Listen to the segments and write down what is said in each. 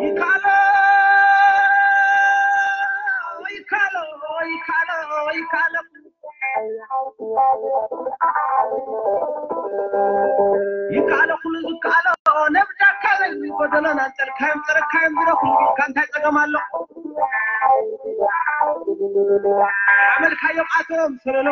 ይካሎ ይካሎ ይካሎ ይካሎ ይካሎ ኩሉ ዝካሎ ነብዳካ ጎደሎን ኣንጸልካዮም ጸረካዮም ዝረኹ ካንታይ ጸገም ኣሎ ኣመልካዮም ኣቶም ሰለሎ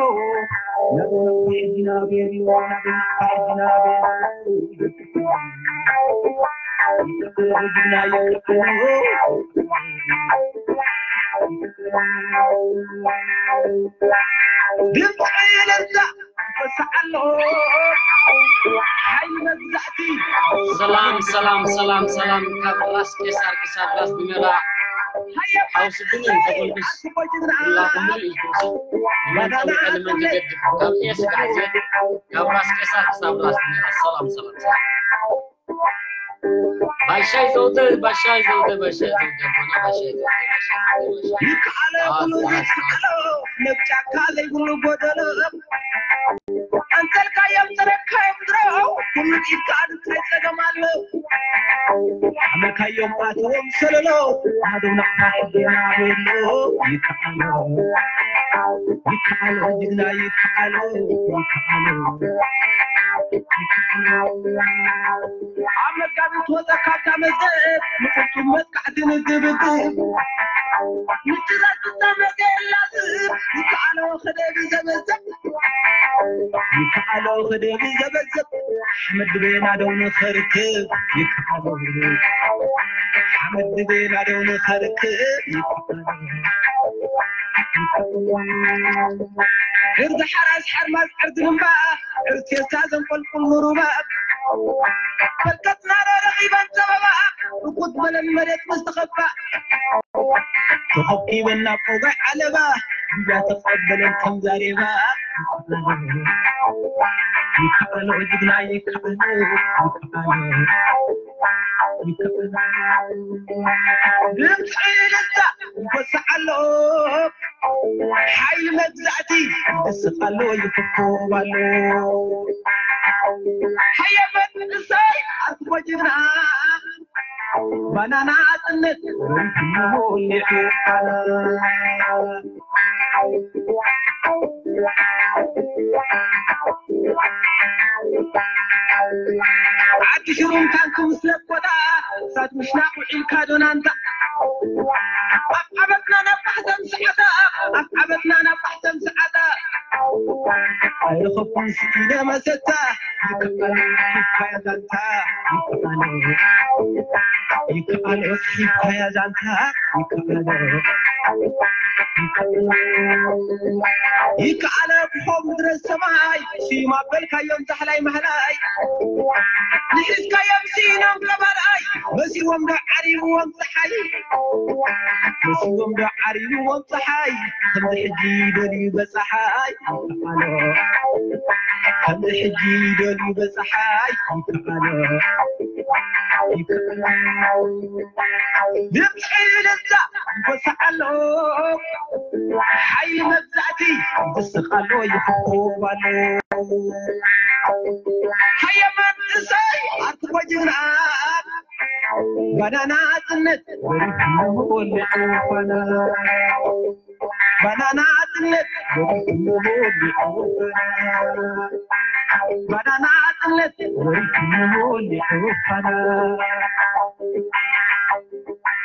ድምፂ ለዛ ይፈስዓሎ ሓይሊ መግዛእቲ ሰላም ሰላም ሰላም ሰላም ካብ ራስ ቄሳር ክሳብ ራስ ብመላ ሓውስብንን ተጎልብስ ኩላኹም ምሉእ ይጎስብ ንመንፀዊ ዕልመን ዝገድፍ ካብ ቄስ ካብ ራስ ቄሳር ክሳብ ራስ ብመላ ሰላም ሰላም ሰላም ባሻይ ዘውደ ባሻይ ዘውደ ባሻይ ዘውደ ኣቦና ባሻይ ዘውደ ባሻይ ዘውደ ባሻይ ይከኣሎ ኩሉ ይከኣሎ ነብጫካ ዘይብሉ ጎደሎ ኣንተልካዮም ጥረካዮም ድሮ ኩሉ ይከኣል እንታይ ጸገም ኣሎ ሓመልካዮም ኣትዎም ሰለሎ ኣደው ንዓና ሕደና ቤሎ ይከኣሎ ይከኣሎ ጅግና ይከኣሎ ይከኣሎ ኣብ መጋቢት ወፀ ካብታ መዘብ ንቁልጡም መጥቃዕቲ ንድብድብ ምጭራስ ዝዛመድ የላዝብ ይከኣሎ ክደብ ዘበዘብ ይከኣሎ ክደብ ዘበዘብ ሓመድ ድቤና ደው ንኸርክብ ይከኣሎ ሓመድ ድቤና ደው ንኸርክብ ይከኣሎ ዕርዲ ሓራስ ሓርማዝ ዕርዲ ልምባ ዕርቴሳ ዘንቆልቁል ንሩባ በርከትና ረኺበን ጸበባ ርኩት በለን መሬት ምስ ተኸባ ተኸኪበን ናብ ቆጋይ ዓለባ ድያ ተቐበለን ከም ዛሬባ ይከኣሎ ጅግና ይከኣሎ ይከኣሎ ይከኣሎ ድምፂ ልዛ ይጎስዓሎ ሓይሊ መግዛእቲ ይስቕ ኣሎ ይፍኮብ ኣሎ ሃየ መንእሰይ ኣትቦ ጅግና ባናና ኣጥነት ወይትሞ ሊዑ ዓዲ ሽሩም ታንክ ምስ ለቆታ እሳት ምሽናቕ ውዒልካ ዶናንታ ኣብ ዓመትና ናብ ማሕዘን ሰዓታ ኣብ ዓመትና ናብ ማሕዘን ሰዓታ ኣይረኸብኩን ስኢነ መሰታ ይከኣል ይካያ ዛንታ ይከኣል ይከኣል ይካያ ዛንታ ይከኣል ይከኣል ብሆም ምድረ ሰማይ ስዩም ኣበልካዮም ዛሕላይ ማህላይ ንሒዝካዮም ስኢኖም ቀባልኣይ መሲዎም ዶ ዓሪብዎም ፀሓይ መሲዎም ዶ ዓሪብዎም ፀሓይ ከምዚ ሕጂ ደልዩ በፀሓይ ይከኣሎ ከምዚ ሕጂ ደልዩ በፀሓይ ይከኣሎ ይከኣሎ ድምፂ ልዛ ይጎስዓሎ ሓይሊ መግዛእቲ ይስቕ ኣሎ ይፍኮብ ኣሎ ሃየ መንእሰይ ኣትቦ ጅግና ባናና ኣጽነት ወሊዑ ፋና ባናና ኣጽነት ወሊዑ ፋና ባናና ኣጽነት ወሊዑ ፋና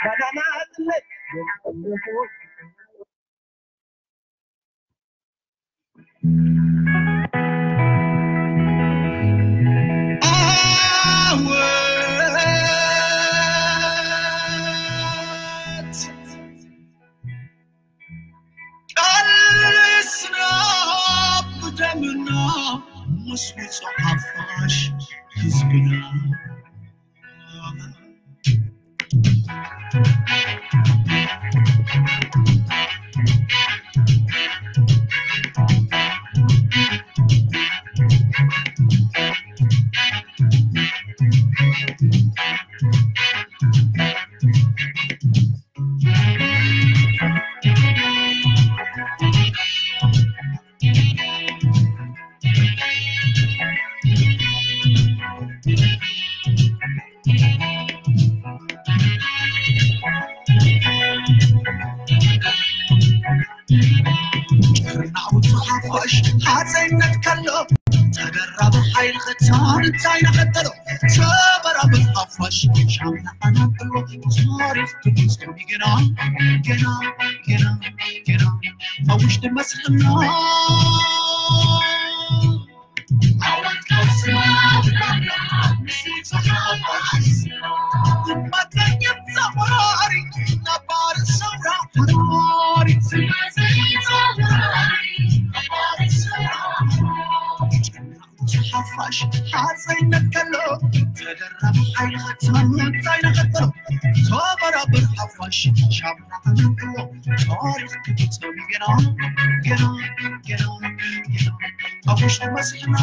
ባናና ኣጽነት ወሊዑ ዓወት ቃልስና ብደምና ምስ ውጹዕ ሓፋሽ ህዝብና ሓፋሽ ሓፀይነት ከሎ ተደራቢ ሓይሊ ኸታን እንታይ ናኸተሎ ተበራብር ሓፋሽ ሻምና ኣናቅሎ ታሪኽ ትጉፅሚ ግና ግና ግና ግና ኣብ ውሽጢ መስሕና ሓፋሽ ሓፀይነት ከሎ ተደራቢ ሓይሊ ኸትመታይ ነኸተሎ ተበራብር ሓፋሽ ሻምና ኣናቅሎ ታሪኽ ክትፅሚ ግና ግና ግና ግና ኣብ ውሽጢ መስሕና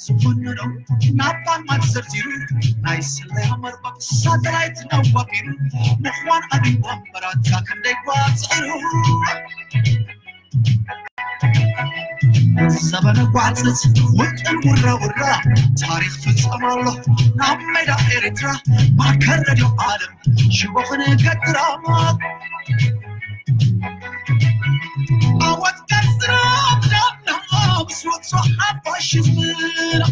ዝኾነዶ ናባን ማት ዘርዚሩ ናይ ስለያ መርበብ ሳተላይት ነዋፊሩ ምዃን ኣድዋ በራታ ክንደይ ጓፅሩ ዘበነ ጓፅት ውጥን ውራ ውራ ታሪኽ ፍፀም ኣሎ ናብ ሜዳ ኤርትራ ማእከል ረድዮ ዓለም ሽቦ ክንገትራ ኣወት ቀስራ ብዳና ምስ ወፅኦ ሓፋሽ ዝምራ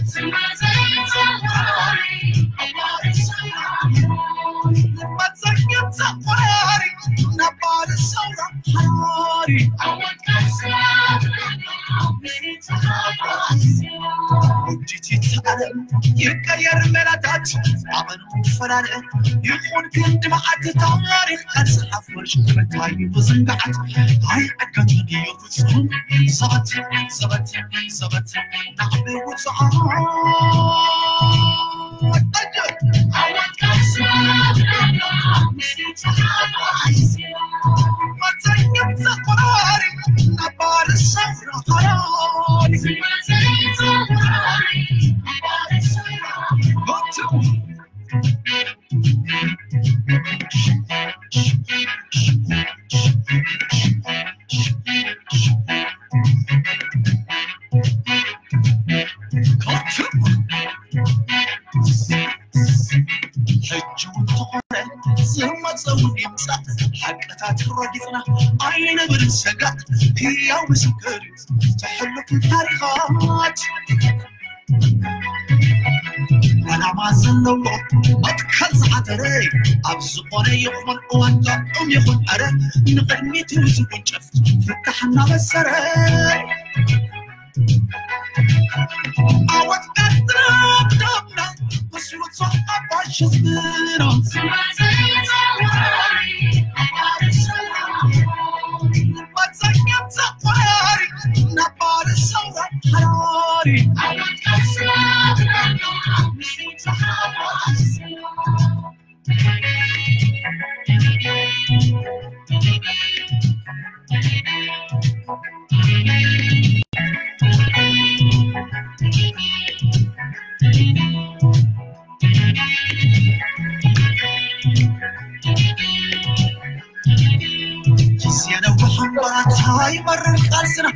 መፀገም ተቆራሪ ነባሪ ሰውራ ሓራሪ ኣወት ቀስራ ውዲት ይተኣለ ይቀየር ሜላታት ኣቐኑ ትፈላለ ይኹን ክንዲ መዓት ታሪኽ ቃልሲ ሓፋሽ መታይ ብዝንጋዓት ኣይዕገትን እዩ ፍጹም ዘበት ዘበት ዘበት ናዕቢ ውፅዓ ሕጂ እውን ተኾነ ዝመፀ እውን ይምፃእ ሓቅታት ረጊፅና ኣይነብርን ሰጋእ ህያው ምስክር እዩ ተሕልፍ ታሪኻት ዓላማ ዘለዎ መትከል ዝሓተረ ኣብ ዝኾነ ይኹን እዋን ጥዑም ይኹን ኣረ ንቕድሚት ዝጉንጨፍ ፍታሕ እናበሰረ ኣወት ቀጥራ ብዳምና መስሉት ሶሓባሽ ህዝብና መፀኛም ተቆራሪ ነባር ሰውራ ሓራሪ ኣወት ቀጥራ ብዳምና መስሉት ሶሓባሽ ጊዜ ነዊሕ እምበራታ ይመርር ቃልስና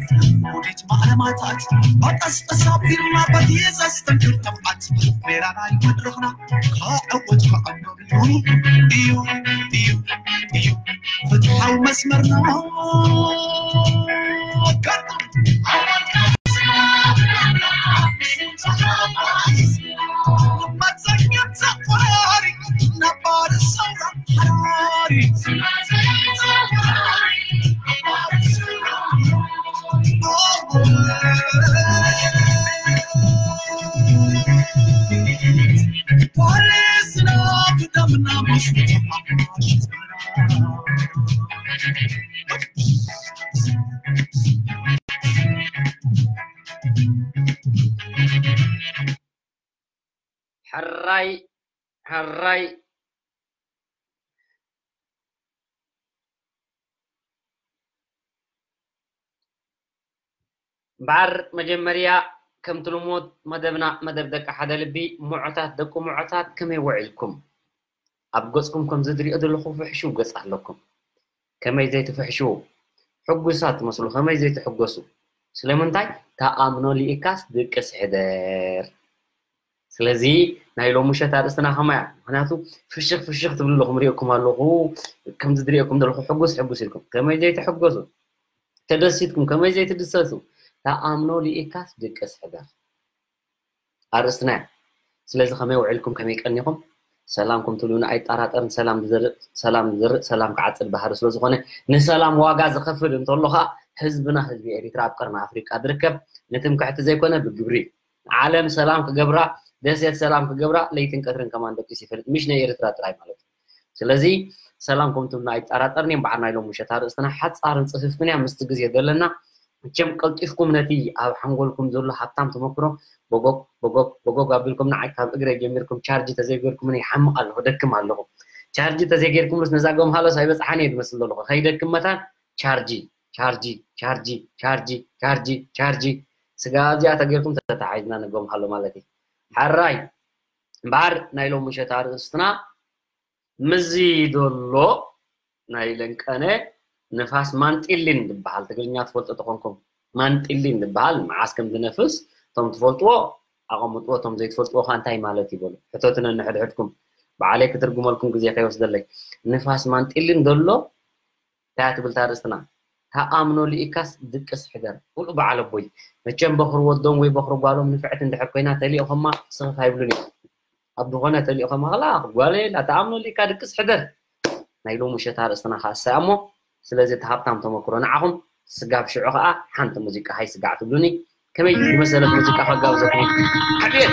ውዲት ማዕለማታት መቀስቀሳ ፊልማ በቲ ዘስተንክር ጥፍዓት ሜላና ይመድረኽና ከዕወት ከዕወት እዩ እዩ እዩ እዩ ፍትሓዊ መስመርና ሕራይ ሕራይ እምበኣር መጀመርያ ከምቲ ልሙድ መደብና መደብ ደቂ ሓደ ልቢ ምዑታት ደቂ ምዑታት ከመይ ውዒልኩም ኣብ ገጽኩም ከምዚ ዝሪኦ ዘለኹ ፍሕሽው ገጽ ኣለኩም ከመይ ዘይትፍሕሽው ሕጉሳት ትመስሉ፣ ከመይ ዘይትሕጎሱ? ስለምንታይ? ተኣምኖ ልኢካስ ድቅስ ሕደር። ስለዚ ናይ ሎሚ ምሸት ኣርእስትና ከማያ፣ ምክንያቱ ፍሽኽ ፍሽኽ ትብሉ ኣለኹም፣ ሪእኩም ኣለኹ፣ ከምዚ ዝሪእኩም ዘለኹ ሕጉስ ሕጉስ ኢልኩም፣ ከመይ ዘይትሕጎሱ? ተደሲትኩም ከመይ ዘይትድሰሱ? ተኣምኖ ልኢካስ ድቅስ ሕደር። ኣርእስትና እያ። ስለዚ ከመይ ውዕልኩም፣ ከመይ ቀኒኹም? ሰላምኩም ትብሉና ኣይጠራጠርን። ሰላም ዝዘርእ ሰላም ዝዘርእ ሰላም ክዓጽድ ባህሪ ስለ ዝኾነ፣ ንሰላም ዋጋ ዝኸፍል እንተሎ ኸኣ ህዝብና፣ ህዝቢ ኤሪትራ ኣብ ቀርኒ ኣፍሪቃ ዝርከብ፣ ንትምክሕቲ ዘይኮነ ብግብሪ ዓለም ሰላም ክገብራ፣ ደሴት ሰላም ክገብራ ለይትን ቀትርን ከማን ደቂሱ ይፈልጥ፣ ምሽ ናይ ኤርትራ ጥራይ ማለት እዩ። ስለዚ ሰላም ከም ትብልና ኣይጠራጠርን እየ። እምበኣር ናይ ሎሚ ምሸት ኣርእስትና ሓጻርን ጽፍፍትን እያ፣ ምስቲ ግዜ ዘለና። መቸም ቀልጢፍኩም ነቲ ኣብ ሓንጎልኩም ዘሎ ሃብታም ተመክሮ በጎግ በጎግ በጎግ ኣቢልኩም፣ ንዓይ ካብ እግረ ጀሚርኩም ቻርጅ ተዘይገርኩምኒ ይሓምቕ ኣለኹ፣ ደክም ኣለኹ። ቻርጅ ተዘይገርኩምስ ነዛ ጎምሃሎስ ኣይበጽሓን እየ ዝመስል ዘለኹ። ከይደክም መታን ቻርጂ ቻርጂ ቻርጂ ቻርጂ ቻርጂ ቻርጂ። ስጋ እዚኣ ተገይርኩም ተተሓሒዝና ንጎምሃሎ ማለት እዩ። ሓራይ እምበኣር ናይ ሎሚ ምሸት ኣርእስትና ምዚ ዶሎ ናይ ለንቀነ ንፋስ ማንጢሊን ዝበሃል፣ ትግርኛ ትፈልጡ ተኾንኩም፣ ማንጢሊን ዝበሃል መዓስ ከም ዝነፍስ፣ እቶም ትፈልጥዎ ኣቐምጥዎ፣ እቶም ዘይትፈልጥዎ ኸ እንታይ ማለት ይበሉ? ሕተቱነ ንሕድሕድኩም፣ ባዕለይ ክትርጉመልኩም ግዜ ከይወስደለይ። ንፋስ ማንጢሊን ዶሎ እንታይ ትብል እታ ኣርእስትና? ተኣምኖ ልኢካስ ድቅስ ሕደር። ቁልዑ በዓል ኣቦይ፣ መቸም በኽሪ ወዶም ወይ በኽሪ ጓሎም ንፍዕቲ እንድሕር ኮይና ተሊእኸማ ስኽፍ ኣይብሉን እዮም። ኣብ ዝኾነ ተሊእኸማ ኸላ ጓለይ ኢላ፣ ተኣምኖ ልኢካ ድቅስ ሕደር። ናይ ሎሚ ምሸት ኣርእስትና ኸኣ እሳ እሞ፣ ስለዚ እቲ ሃብታም ተመክሮ ንዓኹም፣ ስጋብ ሽዑ ኸኣ ሓንቲ ሙዚቃ ሃይ ስጋዕ ትብሉኒ። ከመይ ዝመሰለት ሙዚቃ ከጋብዘኩም? ሓቤት!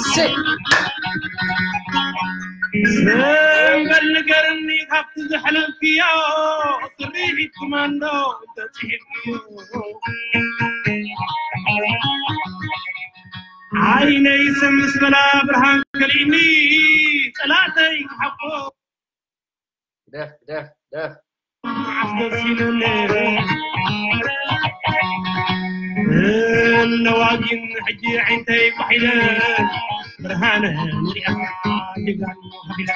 ሰይ! ሰንበል ንገርኒ ካብቲ ዘሕለፍክዮ ስርሒት ኮማንዶ እንተጽሒፍክዮ። ዓይነይ ስም ምስ በላ ብርሃን ከሊእኒ፣ ጸላእተይ ክሓፎ። ደፍ፣ ደፍ፣ ደፍ። መዓስ ደስ ኢሉኒ። እነዋ ግን ሕጂ ዓይንተይ ጓሒለ፣ ብርሃነ ንሪኣ ጅጋኑ ሃቢለ።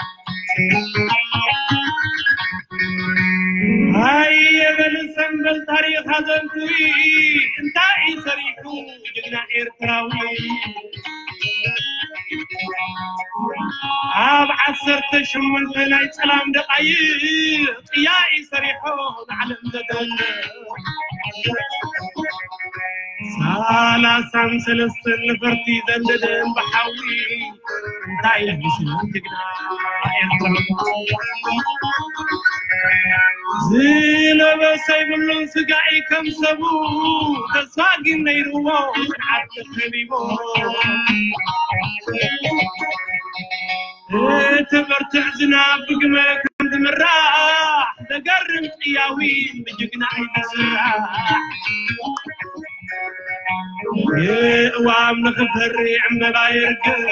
ኣየ በል ሰንበል ታሪኽ ኣዘንትዊ፣ እንታይ እዩ ሰሪሑ ጅግና ኤርትራዊ? ኣብ ዓሰርተ ሸሞንተ ናይ ጸላም ደቓይቕ ጥያይ ሰሪሖ ንዓለም ዘደንቕ። ሰላሳን ሰለስተን ነፈርቲ ዘንደደን ብሓዊ እንታይ ይመስል ጅግና ኤርትራ? ዝለበሰ ይብሉን ስጋኢ ከም ሰቡ ተስፋ ግን ነይርዎ ጽንዓት ተኸቢቦ። እቲ በርትዕ ዝናብ ብግመ ከም ዝምራሕ ዘገርም ቅያዊ ብጅግና እዩ ዝስራሕ። የእዋም ንኽፈሪ ዕምበባ የርግብ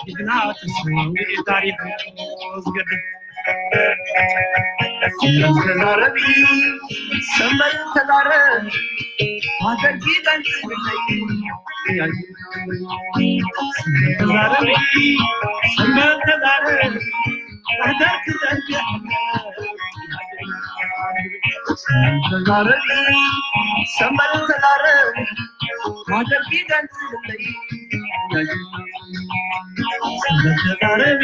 ጅግና ተስፋዊ ታሪኽ ዝገድል። ሰንበል ተዛረቢ፣ ሰንበል ተዛረቢ፣ ማተርኪ ጠንቂ ብለይ። ሰንበል ተዛረቢ፣ ሰንበል ተዛረቢ፣ ማተርኪ ጠንቂ። ሰንበል ተዛረቢ፣ ሰንበል ተዛረቢ፣ ማተርኪ ጠንቂ ብለይ። ሰንበል ተዛረቢ፣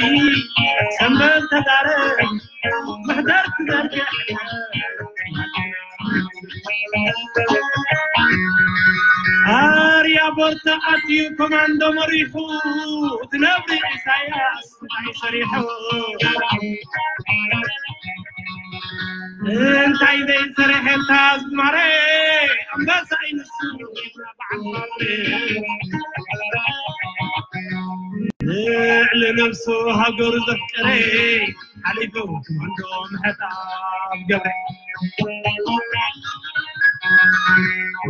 ሰንበል ተዛረቢ፣ ማሕደር ክዘርግሕ። ኣርያ ቦርታ ኣትዩ ኮማንዶ መሪሑ፣ ዝነብሪ ኢሳያስ ስራይ ሰሪሑ። እንታይ ዘይሰርሐ እታ ዝማሬ፣ ኣንበሳ እዩ ንሱ። ልዕሊ ነብሱ ሃገሩ ዘፍቀረ፣ ሓሊፉ ኮማንዶ ምሕጣብ ገብረ።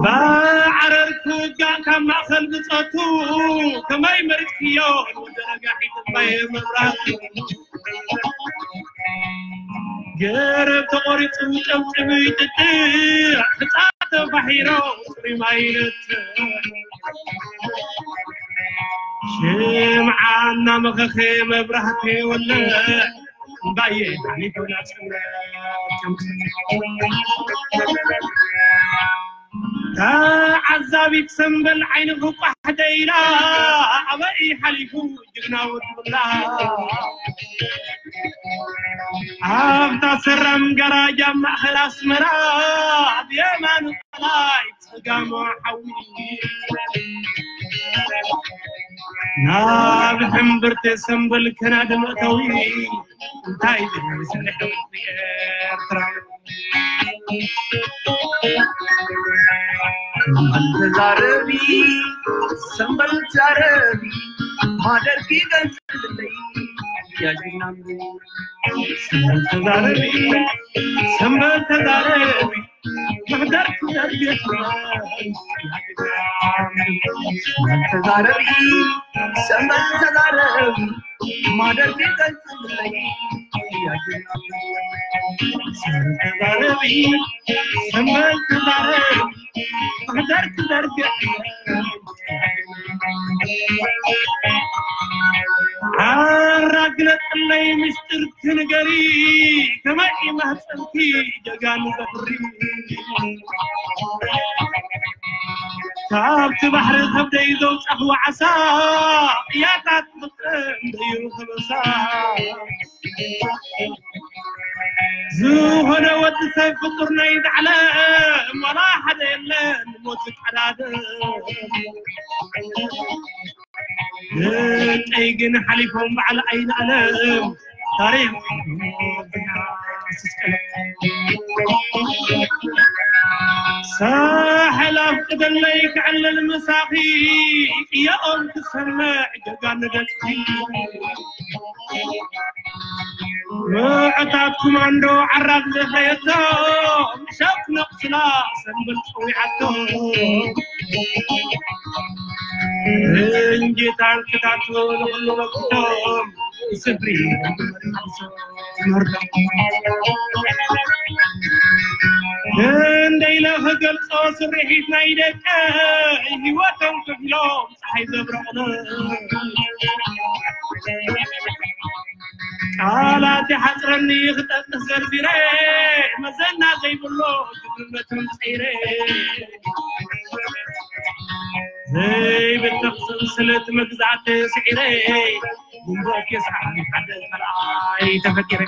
ብዓረር ክውጋእ ካብ ማእኸል ብጾቱ፣ ከመይ መሪጽክዮ ንወዲ ረጋሒ ጥባየ መብራቱ። ገረብ ተቖሪጹ ጨብጭቡ ይጥጥዕ፣ ሕጻ ተባሒሮ ጽሩይ ማይ ይነትዕ። ሽምዓ እናመኸኸ መብራህቲ ወልዕ እምባየ ናሊቶ ናጽነት። ተዓዛቢት ሰምበል ዓይኒ ክቋሕ ደይላ ኣበይ ሓሊፉ ጅግና ወዲ ብላ። ኣብታ ሰራም ጋራጅ ኣብ ማእኸል ኣስመራ ብየማኑ ጸላይ ጸጋሙ ሓዊ። ናብ ሕምብርቲ ሰምበል ከናዲ መእተዊ እንታይ ዝብል ሰሪሐ ኤርትራ። ሰምበል ተዛረቢ፣ ሰምበል ተዛረቢ፣ ማደርኪ ገንዘብለይ ያጅናም። ሰምበል ተዛረቢ፣ ሰምበል ተዛረቢ፣ ማሕደርኪ ገንዘብለይ ያጅናም። ሰምበል ተዛረቢ፣ ሰምበል ተዛረቢ፣ ማደርኪ ገንዘብለይ ያጅናም። ሰምበል ተዛረቢ፣ ሰምበል ተዛረቢ፣ ማሕደር ክዘርግሕ። ኣራግለጥለይ ምስጢር ክንገሪ፣ ከመይ ማህፀንኪ ጀጋኑ ዘፍሪ። ካብቲ ባሕሪ ከብደይ ዘውፃኽዎ ዓሳ፣ ቅያታት ብፅም ደይሩ ከበሳ። ዝኾነ ወዲ ሰብ ፍጡር ናይ ዛዕለም ዋላ ሓደ የለን ሞት ዝቀዳደም። ደቀይ ግን ሓሊፎም በዓል ኣይንኣለም ታሪኽ ሳሕል ኣፍቅደለይ ክዕልል ምሳኺ ቅያኦም ክሰምዕ ጀጋኑ ደቂ። ምዑታት ኮማንዶ ዓራግ ዘፍረየቶም ሸፍ ነቕስላ ሰንበል ጸዊዓቶም። እንጂ ታንክታት ንኹሉ መኪቶም ስፍሪ መርዶ። እንደ ኢለ ክገልጾ ስርሒት ናይ ደቀይ ህይወቶም ከፊሎም ፀሓይ ዘብረቕነ። ቃላት ይሓፅረኒ ክጠቅስ ዘርዚረ፣ መዘና ዘይብሎ ጅግንነቶም ፀይረ። ዘይብተኽ ሰንሰለት መግዛእቲ ስዒረ፣ ጉንበት የስዓን ሓደ ካልኣይ ተፈጢረ።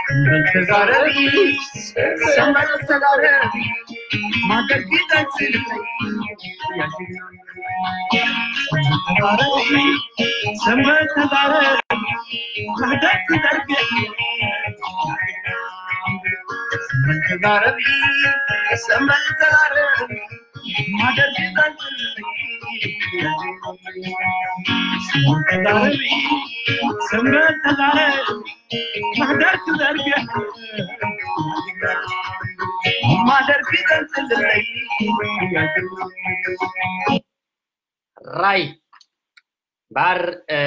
ሰንበል ተዛረቢ፣ ሰንበል ተዛረቢ፣ ማደርጊ ቀንስልለይ። ሰንበል ተዛረቢ፣ ማህደር ትዘርግሕ። ሰንበል ተዛረቢ፣ ሰንበል ተዛረቢ፣ ማህደር ትዘርግሕ። ሰንበል ተዛረቢ፣ ሰንበል ተዛረቢ፣ ማህደር ትዘርግሕ። ማህደር ትዘርግሕ። ራይ ባር፣ እ፣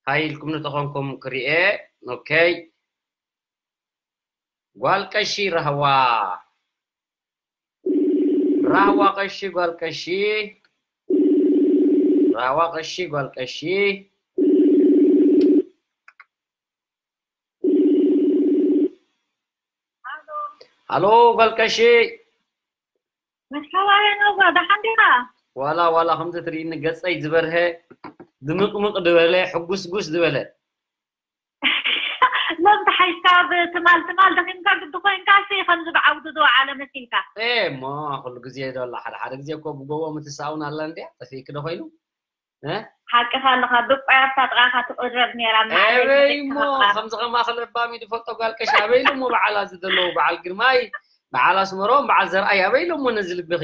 ሃይ ኢልኩም ንተኾንኩም ክሪኤ። ኦኬ። ጓል ቀሺ ራህዋ። ራህዋ ቀሺ ጓል ቀሺ። ራህዋ ቀሺ ጓል ቀሺ። ሃሎ ጓል ቀሺ። መርሓባ ሄኖጋ፣ ደሓን ዲኻ? ዋላ፣ ዋላ ከምዚ ትርእይኒ ገጸይ ዝበርሀ፣ ድምቕምቕ ዝበለ፣ ሕጉስጉስ ዝበለ። ሎም ተሓይሽካ ኣብ ትማል፣ ትማል ደኺምካ ግዲ ኮይንካ ሲ ከምዚ ብዓውዲ ዝወዓለ መሲልካ። ኤ፣ እሞ ኩሉ ግዜ ዶ ኣላ፣ ሓደ ሓደ ግዜ እኮ ብጎቦ ምትሳኡን ኣላ እንድያ፣ ጠፊእኪ ዶ ኮይኑ? እ? ሓቅኻ ኣለኻ፣ ብቋይ ኣብታ ጥቓኻ ትቕረብ ነይራ፣ ማዕረ ኣበይ እሞ ይመልስካ። ከምዚ ከማኺ ለባም እዩ ዝፈልጦ ጓል ቀሺ፣ ኣበይ ኢሉ እሞ በዓል ኣብዚ ዘለዉ፣ በዓል ግርማይ፣ በዓል ኣስመሮም፣ በዓል ዘርኣይ፣ ኣበይ ኢሉ እሞ ነዚ ልብኺ?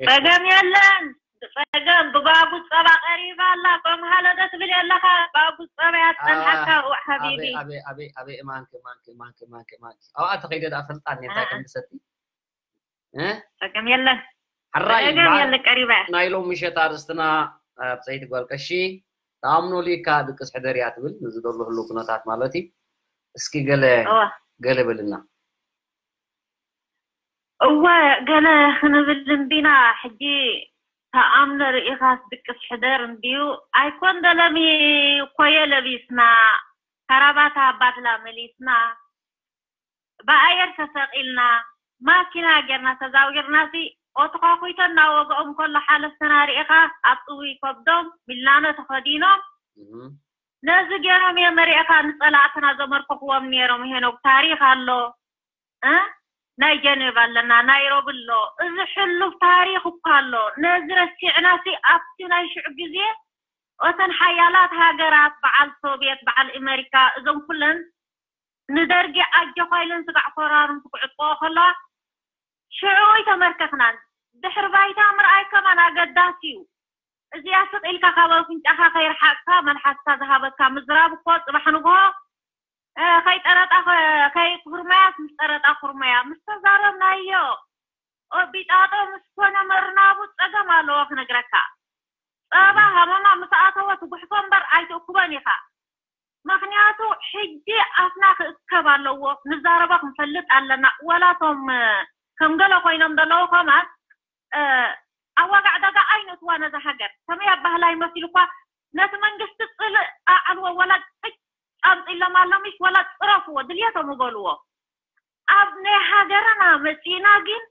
ጸገም የለን፣ ብጸገም፣ ብባጉ ጸባ ቀሪባ ኣላ፣ ከምሃለ ዶ ትብል የለኻ፣ ባጉ ጸባ እያ ትጸንሓካ፣ አ-፣ ውዕ ሓቢቢ። ኣበይ፣ ኣበይ፣ ኣበይ፣ ኣበይ፣ እማንኪ፣ እማንኪ፣ እማንኪ፣ እማንኪ፣ እማንኪ። ኣብኣ ተኸይደ ደኣ ፈልጣ እኔታ ኣኣ። ከም ትሰቲ። እ? ጸገም የለን። ሕራይ ጸገም በዓል የለን፣ ቀሪባ እያ። ናይ ሎም ምሸት ኣርእስትና፣ እ፣ ብጸይቲ ጓል ቀሺ፣ ተኣምኖ ሊካ ድቅስ ሕደር እያ ትብል፣ ንዝደሎ ህሉ ኩነታት ማለት እዩ። እስኪ ገለ፣ እዋ። ገለ በልና። እወ፣ ገለ ክንብል እንዲና፣ ሕጂ ተኣምነ ርኢኻስ ድቅስ ሕደር እንድዩ። ኣይኮን ደለሚ ኮየ ለቢስና፣ ከራባታ ባድላ መሊስና፣ ብኣየር ተሰቒልና፣ ማኪና ጌርና ተዛዊርናሲ፣ ኦትዃኹይቶ እናወግኦም ከሎ ሓለፍትና ርኢኻ ኣብ ጥውይ ከብዶም ሚላኖ ተኸዲኖም። ነዚ ገይሮም እዮም መሪእኻ ንጸላእትና ዘመርክኽዎም ነይሮም። ሄኖክ፣ ታሪኽ ኣሎ እ ናይ ጀኔቫ ኣለና፣ ናይሮቢ ኣሎ። እዚ ሕሉፍ ታሪኽ እኳ ኣሎ። ነዚ ረሲዕናሲ ኣብቲ ናይ ሽዑ ግዜ እተን ሓያላት ሃገራት፣ በዓል ሶቪየት፣ በዓል ኣመሪካ፣ እዞም ኩለን ንደርጊ ኣጆኻ ኢለን ስጋዕ ኮራሩም ክዕጥቆ ከለዋ ሽዑ ኣይተመርከኽናን። ድሕሪ ባይታ ምርኣይ ከማን ኣገዳሲ እዩ። እዚኣ ስቕ ኢልካ ካብ ኣፍንጫኻ ከይርሓቕካ መልሓስካ ዝሃበካ ምዝራብ እኮ ጽባሕ ንግሆ እ፣ ከይጠረጣ ከ- ከይኩርመያስ ምስ ጠረጣ ኩርመያ ምስ ተዛረብናዮ ኦቢጣጦ ምስ ኮነ መርናቡ ጸገም ኣለዎ ክነግረካ። ጸባ ሃመማ ምስ ኣተወ ትጉሕፎ እምበር ኣይትእክቦን ኢኻ። ምኽንያቱ ሕጂ ኣፍና ክእከብ ኣለዎ፣ ንዛረቦ ክንፈልጥ ኣለና። ወላ እቶም እ፣ ከም ገለ ኮይኖም ዘለዉ ከማን እ፣ ኣዋጋዕ ዕዳጋ ኣይነእትዋ ነዛ ሃገር። ከመይ ኣባህላይ መሲሉ እኳ ነቲ መንግስቲ ጽልእ ኣዕልዎ፣ ወላ ቅጭ ኣምጺሎም ኣሎ፣ ምሽ ወላ ጽረፍዎ፣ ድልየቶም በልዎ። ኣብ ናይ ሃገርና መጺእና ግን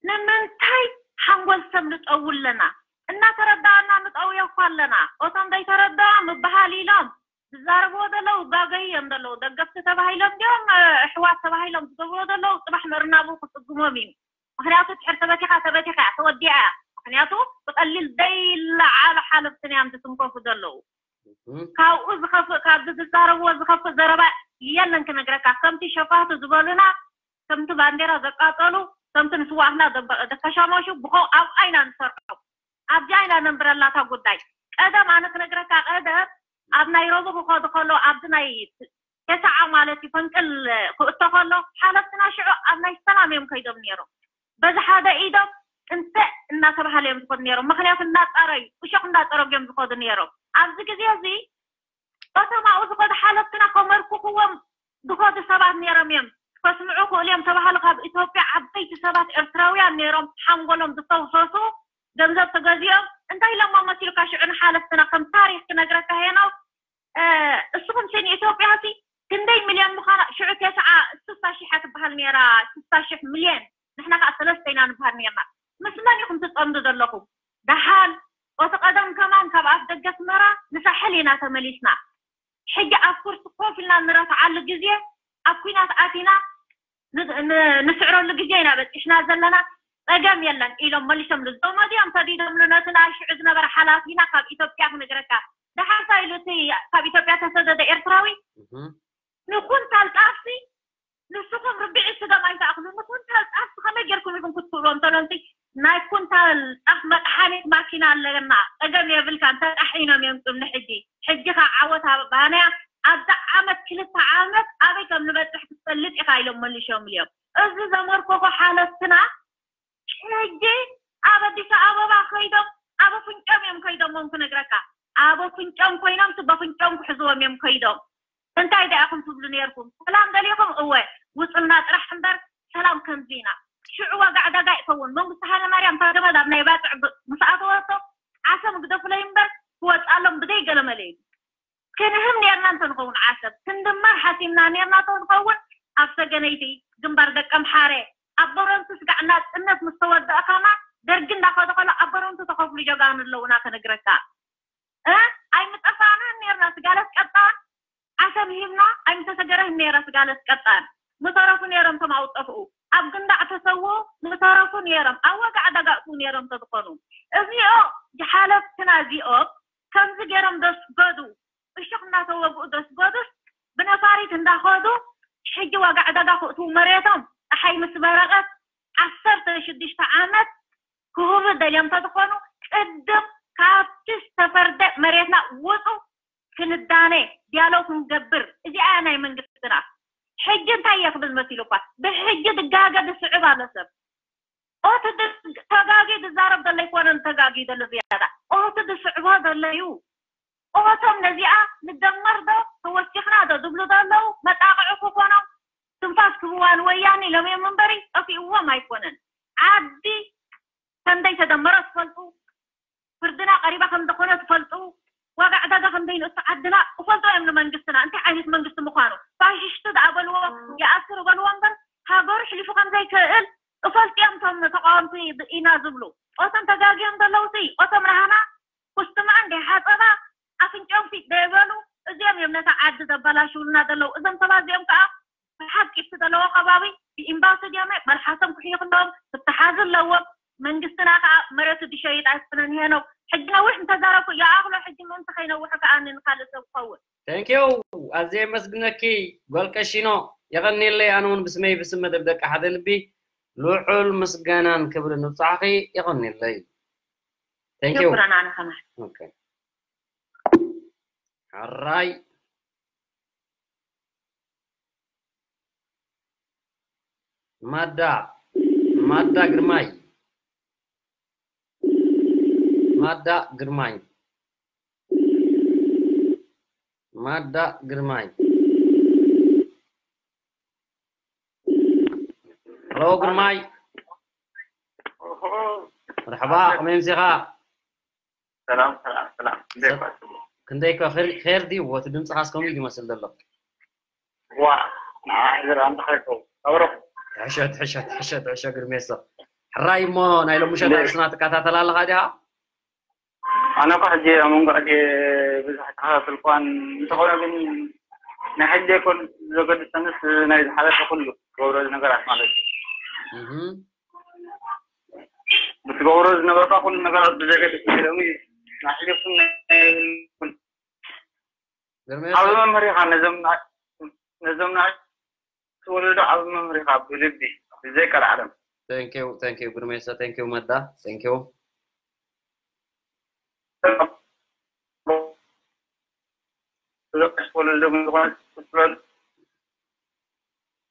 ንምንታይ ሓንጎል ሰብ ንጠው ኣለና? እናተረዳእና ንጠውዮ እኳ ኣለና። እቶም ዘይተረድኦም ምበሃል ኢሎም ዝዛረብዎ ዘለዉ ጋገዩ እዮም ዘለዉ። ደገፍቲ ተባሂሎም ድዮም፣ እ፣ ኣሕዋት ተባሂሎም ዝገብርዎ ዘለዉ ጽባሕ ምእርናቡ ክጽግሞም እዩ። ምኽንያቱ ድሕር ተበቲኻ ተበቲኻ እያ፣ ተወዲኣ እያ። ምኽንያቱ ብቐሊል ዘይለዓሉ ሓለፍትን እዮም ዝትንከፉ ዘለዉ። ካብኡ ዝኸፍእ፣ ካብዚ ዝዛረብዎ ዝኸፍእ ዘረባ የለን ክነግረካ። ከምቲ ሸፋቱ ዝበሉና፣ ከምቲ ባንዴራ ዘቃጸሉ፣ ከምቲ ንስዋእትና ዘበ- ዘከሻመሹ ብኸው ኣብ ኣይና ንሰርሖም። ኣብዚ ኣይና ነንብረላታ ጉዳይ። ቀደም ኣነ ክነግረካ፣ ቀደም ኣብ ናይሮቢ ክኸዱ ከሎ ኣብዚ ናይ ተስዓ ማለት እዩ ፈንቅል ክእቶ ከሎ ሓለፍትና ሽዑ ኣብ ናይ ሰላም እዮም ከይዶም ነይሮም። በዚ ሓደ ኢዶም እንተ እናተባሃለ እዮም ዝኸዱ ነይሮም። ምኽንያቱ እናጻረዩ፣ እሾኽ እናጸረጉ እዮም ዝኸዱ ነይሮም። ኣብዚ ግዜ እዚ እቶም ኣብኡ ዝኸዱ ሓለፍትና ከመርክኽዎም ዝኸዱ ሰባት ነይሮም እዮም። ከስምዑ ክእሉ እዮም ተባሃሉ። ካብ ኢትዮጵያ ዓበይቲ ሰባት ኤርትራውያን ነይሮም፣ ሓንጎሎም ዝተውሰሱ፣ ገንዘብ ተገዚኦም። እንታይ ኢሎሞ መሲልካ ሽዑ ንሓለፍትና ከም ታሪኽ ክነግረካ ሄኖ፣ እ፣ እስኹም ሲ ንኢትዮጵያ ሲ ክንደይ ሚልዮን ምዃና ሽዑ ተስዓ ስሳ ሽሕ ትበሃል ነይራ፣ ስሳ ሽሕ ሚልዮን። ንሕና ከዓ ሰለስተ ኢና ንበሃል ነይርና። ምስ መን ኢኹም ትጸምዱ ዘለኹም? ደሓን ኦቲ ቀደም ከማን ካብ ኣፍ ደገ ኣስመራ ንሳሕል ኢና ተመሊስና። ሕጂ ኣብ ኩርሲ ኮፍ ኢልና እንረትዓሉ ግዜ፣ ኣብ ኲናት ኣቲና ን- ን- ንስዕረሉ ግዜ ኢና በፂሕና ዘለና። ጸገም የለን ኢሎም መሊሶም። ዝጠመዱ እዮም ሰዲዶምሉ ነቲ ናይ ሽዑ ዝነበረ ሓላፊና ካብ ኢትዮጵያ ክነግረካ። ደሓር እንታይ ኢሉ እቲ ካብ ኢትዮጵያ ተሰደደ ኤርትራዊ ንኩንታል ጣፍሲ ንስኹም ርብዒ ስገም ኣይትኣኽሉ። ንኩንታል ጣፍሲ ከመይ ጌርኩም ኢኹም ክትክእልዎ እንተሎ፣ ናይ ኩንታል ጣፍ መጥሓኒት ማኪና ኣለና፣ ጸገም የብልካ፣ እንተጣሒኖም የምጽኡኒ። ሕጂ ሕጂ ኸ ዓወት ኣባናያ ኣብዛ ዓመት ክልተ ዓመት ኣበይ ከም ንበጽሕ ክትፈልጥ ኢኻ ኢሎም መሊሾም እዮም። እዚ ዘመርኮኾ ሓለፍትና ሕጂ ኣብ ኣዲስ ኣበባ ከይዶም ኣብ ኣፍንጮም እዮም ከይዶሞም ክነግረካ። ኣብ ኣፍንጮም ኮይኖም ሲ በፍንጮም ክሕዝዎም እዮም ከይዶም። እንታይ ደኣ ኢኹም ትብሉ ነይርኩም? ሰላም ደሊኹም? እወ፣ ውጹልና ጥራሕ እምበር ሰላም ከምዚ ኢና። ሽዑ ዋጋ ዕዳጋ ይኸውን። መንግስቲ ሃይለማርያም እታ ገመድ ኣብ ናይ ባጽዕ ብ- ምስ ኣተወቶ ዓሰብ ግደፉለይ እምበር ክወጻሎም ብደይ ገለመለ እዩ። ክንህብ ነርና እንተንኸውን ዓሰብ ክንድመር ሓሲምና ነርና እንተንኸውን ኣብ ሰገነይቲ ግንባር ደቀምሓረ ኣብ በረንቱ ስጋዕ ናጽነት ምስ ተወደአ ከማ ደርጊ እንዳኸደ ከሎ ኣብ በረንቱ ተኸፍሉ ጀጋኑ ኣለውና ከነግረካ። እ? ኣይምጠፋእናን ነርና ስጋለት ቀጣን ዓሰብ ሂብና ኣይምተሰገረህን ነረ ስጋለት ቀጣን ምተረፉ ነሮም ተማውጠፍኡ ኣብ ግንዳዕ ተሰው ምተረፉ ነሮም ኣብ ዋጋ ዕዳጋ እትው ነሮም ተዝኾኑ እዚኦ ሓለፍትና እዚኦም ከምዚ ገይሮም ደስገዱ እሾኽ እናተወግኡ ደስገዱስ ብነፋሪት እንዳኸዱ ሕጂ ዋጋ ዕዳጋ ክእትዉ መሬቶም ፀሓይ ምስ በረቐት ዓሰርተ ሽዱሽተ ዓመት ክህቡ ደልዮም ተዝኾኑ ቅድም ካብቲ ዝተፈርደ መሬትና ውፁ ክንዳነ ዲያሎግ ክንገብር እዚኣ እያ ናይ መንግስትና ሕጂ እንታይ እየ ክብል መሲሉኳ ብሕጂ ድጋገ ዝስዕብ ኣሎ ሰብ ኦቲ ተጋጊ ዝዛረብ ዘሎ ኣይኮነን ተጋጊ ዘሎ ዝያዳ ኦቲ ዝስዕቦ ዘሎ እዩ ኦቶም ነዚኣ ንደመር ዶ ተወሲኽና ዶ ዝብሉ ዘለዉ መጣቕዒ ክኾኖም ትንፋስ ክህብዋ ንወያነ ኢሎም እዮም እምበሪ ጠፊእዎም ኣይኮነን ዓዲ ከም ዘይተደመረ ትፈልጡ፣ ፍርድና ቀሪባ ከም ዝኾነ ትፈልጡ፣ ዋጋ ዕዳጋ ከም ዘይንእቱ ዓድና እፈልጦ እዮም ንመንግስትና እንታይ ዓይነት መንግስቲ ምዃኑ። ፋሽስት ደኣ በልዎ፣ ይኣስሩ በልዎ እምበር ሃገሩ ሕሊፉ ከም ዘይክእል እፈልጡ እዮም እቶም ተቃወምቲ ኢና ዝብሉ። ኦቶም ተጋግዮም ዘለውሲ፣ ኦቶም ረሃና ኩስትማ እንደ ሓጸባ ኣፍንጭኦም ፊት ደይበሉ፣ እዚኦም እዮም ነታ ዓዲ ዘበላሽውልና ዘለዉ። እዞም ሰባት እዚኦም ከዓ ብሓቂ እቲ ዘለዎ ከባቢ ብኤምባሲ ድዮም መልሓሶም ክሕይኽ ኣለዎም፣ ክተሓዙ ኣለዎም። መንግስትና ከዓ መሬቱ ድሸይጥ ኣይኮነን ሄኖክ። ሕጂ ነዊሕ እንተዛረብኩ ይኣኽሎ፣ ሕጂ ምእንቲ ከይነውሕ ከዓ ንካልእ ሰብ ክኸውን። Thank you። ኣዝየ የመስግነኪ ጓል ቀሺኖ። የቐንየለይ። ኣነ እውን ብስመይ ብስም መደብ ደቂ ሓደ ልቢ ልዑል ምስጋናን ክብርን ንብጻሕኺ። የቐንየለይ። Thank you። ሽኩራን ኣነ ከማን። Okay። ሕራይ ማዳ፣ ማዳ ግርማይ፣ ማዳ ግርማይ፣ ማዳ ግርማይ። ሄሎ ግርማይ። ኦሆ። መርሐባ፣ ከመይ ኣምሲኻ? ሰላም፣ ሰላም፣ ሰላም። እንዴት ናችሁ? ክንደይ እኮ ኸይር፣ ኸይር ድዩ? ወቲ ድምፅኻስ ከምኡ እዩ ዝመስል ዘሎ። ዋ፣ ንዓ ሕዝር ኣንተ ኸይር፣ ኣብረኹ። ሕሸት፣ ሕሸት፣ ሕሸት፣ ሕሸት፣ ግርሜሶ። ሕራይ እሞ፣ ናይ ሎምሸት እንዴት? ኣርእስትና ትከታተል ኣለኻ ዲኻ? ኣነ እኮ ሕጂ ኣብ መንጎ ሕጂ ብዙሕ ተኸታተልኳን፣ እንተኾነ ግን ናይ ሕጂ ኣይኮን ዘገድሰንስ ናይ ዝሓለፈ ኩሉ ገብረ ነገራት ማለት እዩ። እህ። ብትገብሮ ዝነበርካ ኩሉ ነገራት ብዘገድስ ኢሎም እዩ። ናይ ሕልፍኩም ናይ ግርሜሶ። ዓቢ መምህር ኢኻ ነዞም ንኣሽ-፣ ነዞም ንኣሽቱ ወለዶ ዓቢ መምህር ኢኻ ብልቢ ብዘይ ቀልዓለም። Thank you፣ thank you ግርሜሶ፣ thank you መዳ፣ thank you።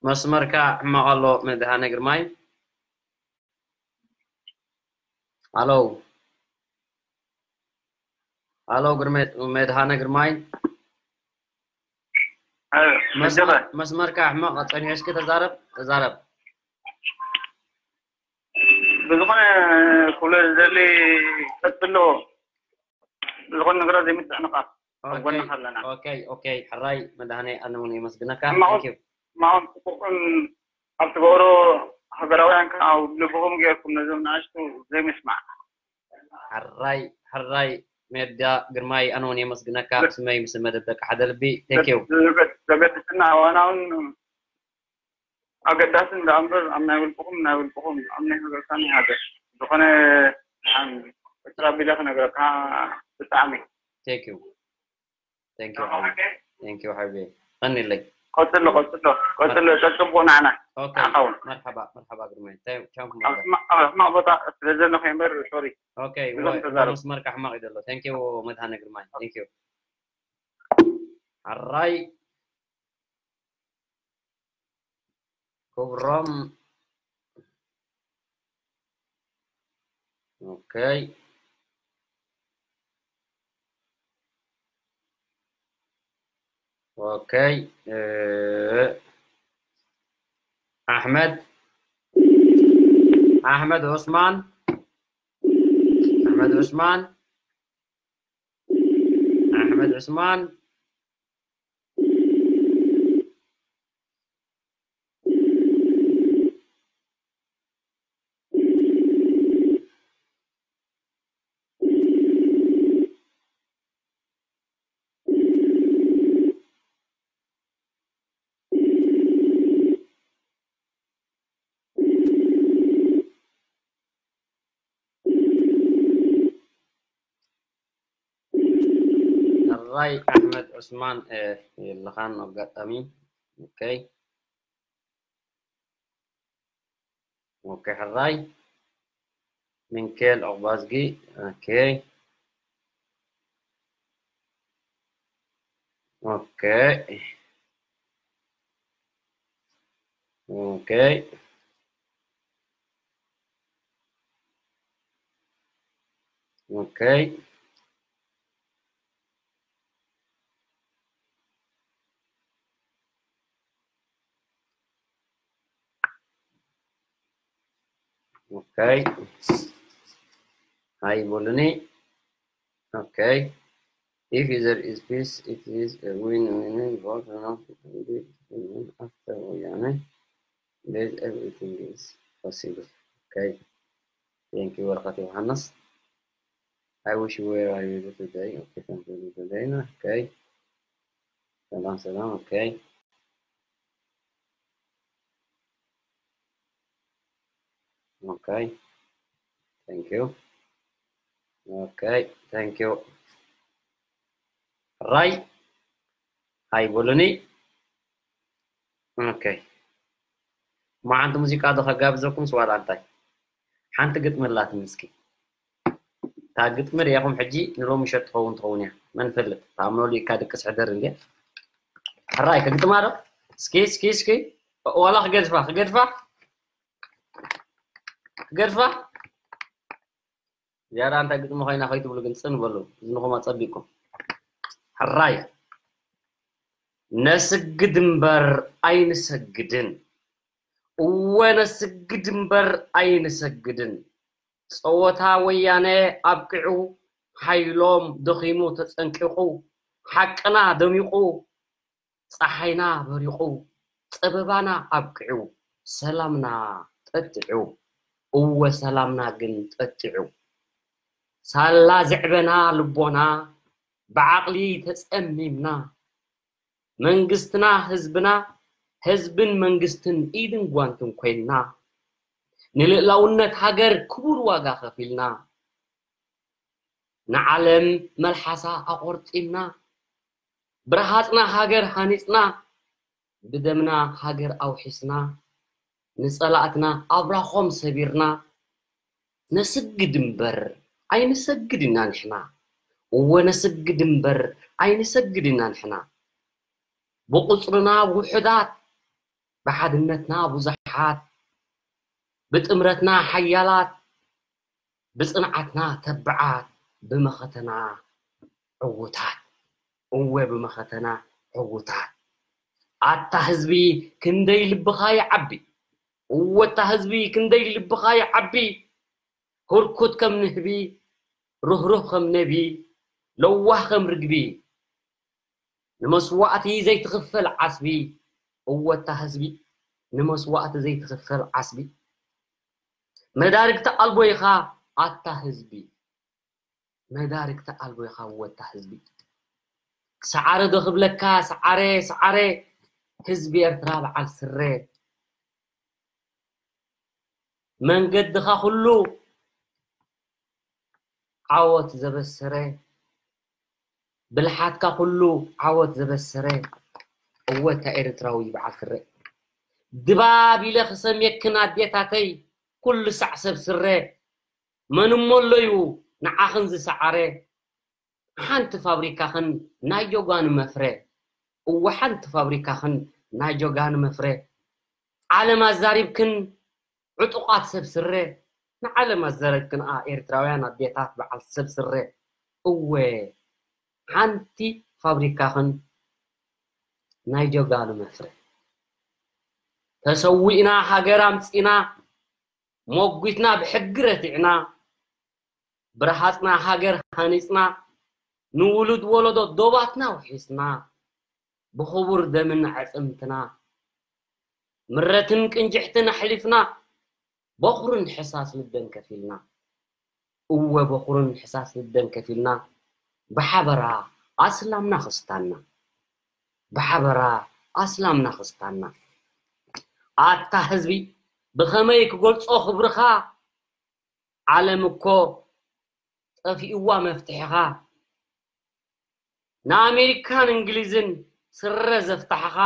መስመርካ ሕማቕ ኣሎ መድሃነ ግርማይ። ኣሎ። ኣሎ ግርሜ-፣ መድሃነ ግርማይ። ኣሎ፣ መስመር-፣ መጀመር። መስመርካ ሕማቕ ጸኒሑ፣ እስኪ ተዛረብ፣ ተዛረብ። ብዝኾነ ኩሉ ዘሊ ቀጽሎ። ዝኾነ ነገር ዘይምስዕንኻ ኣብ ኦኬ፣ ጎንኻ ኣለና። ኦኬ፣ ኦኬ፣ ሕራይ መድሃኔ ኣነ እውን የመስግነካ። ሕማቕ፣ Thank you። ሕማቕን ጽቡቕን ኣብ ትገብሮ ሃገራውያን ከዓ ኣብ ልብኹም ጌርኩም ነዞም ንኣሽቱ ዘይምስማዕ። ሕራይ፣ ሕራይ ሜዳ ግርማይ ኣነ እውን የመስግነካ። ብ-፣ ብስመይ ምስ መደብ ደቂ ሓደ ልቢ። Thank you። ዘገ-፣ ዘገድስና ኣዋናውን ኣገዳሲ እንዳ እምበር ኣብ ናይ ውልቅኹም፣ ናይ ውልቅኹም፣ ኣብ ናይ ሃገርካ፣ ናይ ሃገር ዝኾነ ሓን ኤርትራ ቢለ ክነግረካ ብጣዕሚ። Thank you። Thank you ሓወይ። Thank you ሓወይ። ቀኒለይ። ቀጽሎ፣ ቀጽሎ፣ ቀጽሎ፣ ተጽቡቕ ንዓና። ኦኬ። ሓውን። መርሓባ፣ መርሓባ ግርማይ። ታይ-፣ ቻው ኣብ ግርማይ። ሕማ-፣ ኣብ ሕማቕ ቦታ ስለ ዘለኹ እምበር፣ ሶሪ። ኦኬ፣ ብዙሕ ወይ፣ ተዛረብ። መስመርካ ሕማቕ እዩ ዘሎ። Thank you መድሃነ ግርማይ። Thank you። ሓራይ ክብሮም። ኦኬ። ኦኬ። እ፣ ኣሕመድ፣ ኣሕመድ ዑስማን፣ ኣሕመድ ዑስማን፣ ኣሕመድ ዑስማን። ሕራይ ኣሕመድ ዑስማን፣ እ፣ የለኻን ኣጋጣሚ። ኦኬ። ኦኬ፣ ሕራይ ሚንኬል ዑቕባዝጊ። ኦኬ። ኦኬ። ኦኬ። ኦኬ። ኦኬ። ሃይ በሉኒ። Okay. If there is peace, it is a win-win for the North. After ወያነ, there's everything is possible. Okay. Thank you, ወረቐት ዮሃንስ። I wish where are you today? Okay, thank you today. Okay. ሰላም ሰላም። Okay. Okay. Thank you. Okay, thank you. ራይ ሃይ በሉኒ። Okay. እሞ ሓንቲ ሙዚቃ ዶ ከጋብዘኩም ዋላ እንታይ? ሓንቲ ግጥሚ ኣላትኒ እስኪ። እታ ግጥሚ ርኢኹም ሕጂ ንሎሚ ምሸት ትኸውን ትኸውን እያ። መን ፈልጥ? እታ ኣምኖ ሊካ ድቅስ ሕደር እንዴ? ሕራይ ከግጥማ ዶ? እስኪ እስኪ እስኪ ዋላ ክገድፋ ክገድፋ ክገድፋ ዝያዳ እንታይ ግጥሚ ኮይና ከይትብሉ ግን ጽን በሉ። እዝንኹም ኣጸቢቅኩም። ሕራይ ነስግድ እምበር ኣይንሰግድን፣ እወ ነስግድ እምበር ኣይንሰግድን። ጸወታ ወያነ ኣብቂዑ፣ ሓይሎም ደኺሙ ተጸንቂቑ፣ ሓቅና ደሚቑ፣ ጸሓይና በሪቑ፣ ጸበባና ኣብቂዑ፣ ሰላምና ጠጢዑ፣ እወ ሰላምና ግን ጠጢዑ። ሳላ ዘዕበና ልቦና ብዓቕሊ ተጸሚምና፣ መንግስትና ህዝብና፣ ህዝብን መንግስትን ኢድን ጓንትን ኮይንና፣ ንልእላውነት ሃገር ክቡር ዋጋ ከፊልና፣ ንዓለም መልሓሳ ኣቖርጢምና፣ ብረሃጽና ሃገር ሃኒጽና፣ ብደምና ሃገር ኣውሒስና፣ ንጸላእትና ኣብራኾም ሰቢርና፣ ነስግድ እምበር ኣይንሰግድ ኢና ንሕና። እወ ነስግድ እምበር ኣይንሰግድ ኢና ንሕና። ብቑጽርና ውሑዳት፣ ብሓድነትና ብዙሓት፣ ብጥምረትና ሓያላት፣ ብጽንዓትና ተብዓት፣ ብመኸተና ዕዉታት። እወ ብመኸተና ዕዉታት። ኣታ ህዝቢ ክንደይ ልብኻ ይዓቢ። እወ ኣታ ህዝቢ ክንደይ ልብኻ ይዓቢ። ህርኩት ከም ንህቢ፣ ርህሩህ ከም ነቢ፣ ለዋህ ከም ርግቢ። ንመስዋእቲ ዘይትኽፈል ዓስቢ። እወ ኣታ ህዝቢ ንመስዋእቲ ዘይትኽፈል ዓስቢ። መዳርግቲ ኣልቦ ኢኻ ኣታ ህዝቢ። መዳርግቲ ኣልቦ ኢኻ እወ ኣታ ህዝቢ። ሰዓረ ዶ ክብለካ ሰዓረ ሰዓረ። ህዝቢ ኤርትራ በዓል ስረ። መንገድኻ ኩሉ ዓወት ዘበሰረ። ብልሓትካ ኩሉ ዓወት ዘበሰረ። እወ ኣታ ኤርትራዊ በዓል ስረ። ድባብ ኢለ ክሰምየክን ኣዴታተይ ኩሉ ሳዕ ሰብ ስረ። መን እሞ ኣሎዩ ንዓኽን ዝሰዓረ። ሓንቲ ፋብሪካኽን ናይ ጆጋኑ መፍረ። እወ ሓንቲ ፋብሪካኽን ናይ ጆጋኑ መፍረ። ዓለም ኣዛሪብክን ዕጡቓት ሰብ ስረ። ንዓለም ኣዛሪብክን ኤርትራውያን ኣዴታት በዓል ሰብ ስረ። እወ ሓንቲ ፋብሪካኽን ናይ ጆጋኑ መፍረ። ተሰዊእና ሃገር ኣምጺና፣ ሞጒትና ብሕጊ ረቲዕና፣ ብረሃጽና ሃገር ሃኒጽና፣ ንውሉድ ወለዶ ዶባትና ውሒስና፣ ብኽቡር ደምን ኣዕጽምትና፣ ምረትን ቅንጅሕትን ኣሕሊፍና፣ በኹርን ሕሳስ ልደን ከፊልና። እወ በኹርን ሕሳስ ልደን ከፊልና፣ ብሓበራ ኣስላምና ክስታና። ብሓበራ ኣስላምና ክስታና። ኣታ ህዝቢ ብኸመይ ክገልጾ ክብርኻ? ዓለም እኮ ጠፊእዋ መፍትሕኻ። ንኣሜሪካን እንግሊዝን ስረ ዘፍታሕኻ።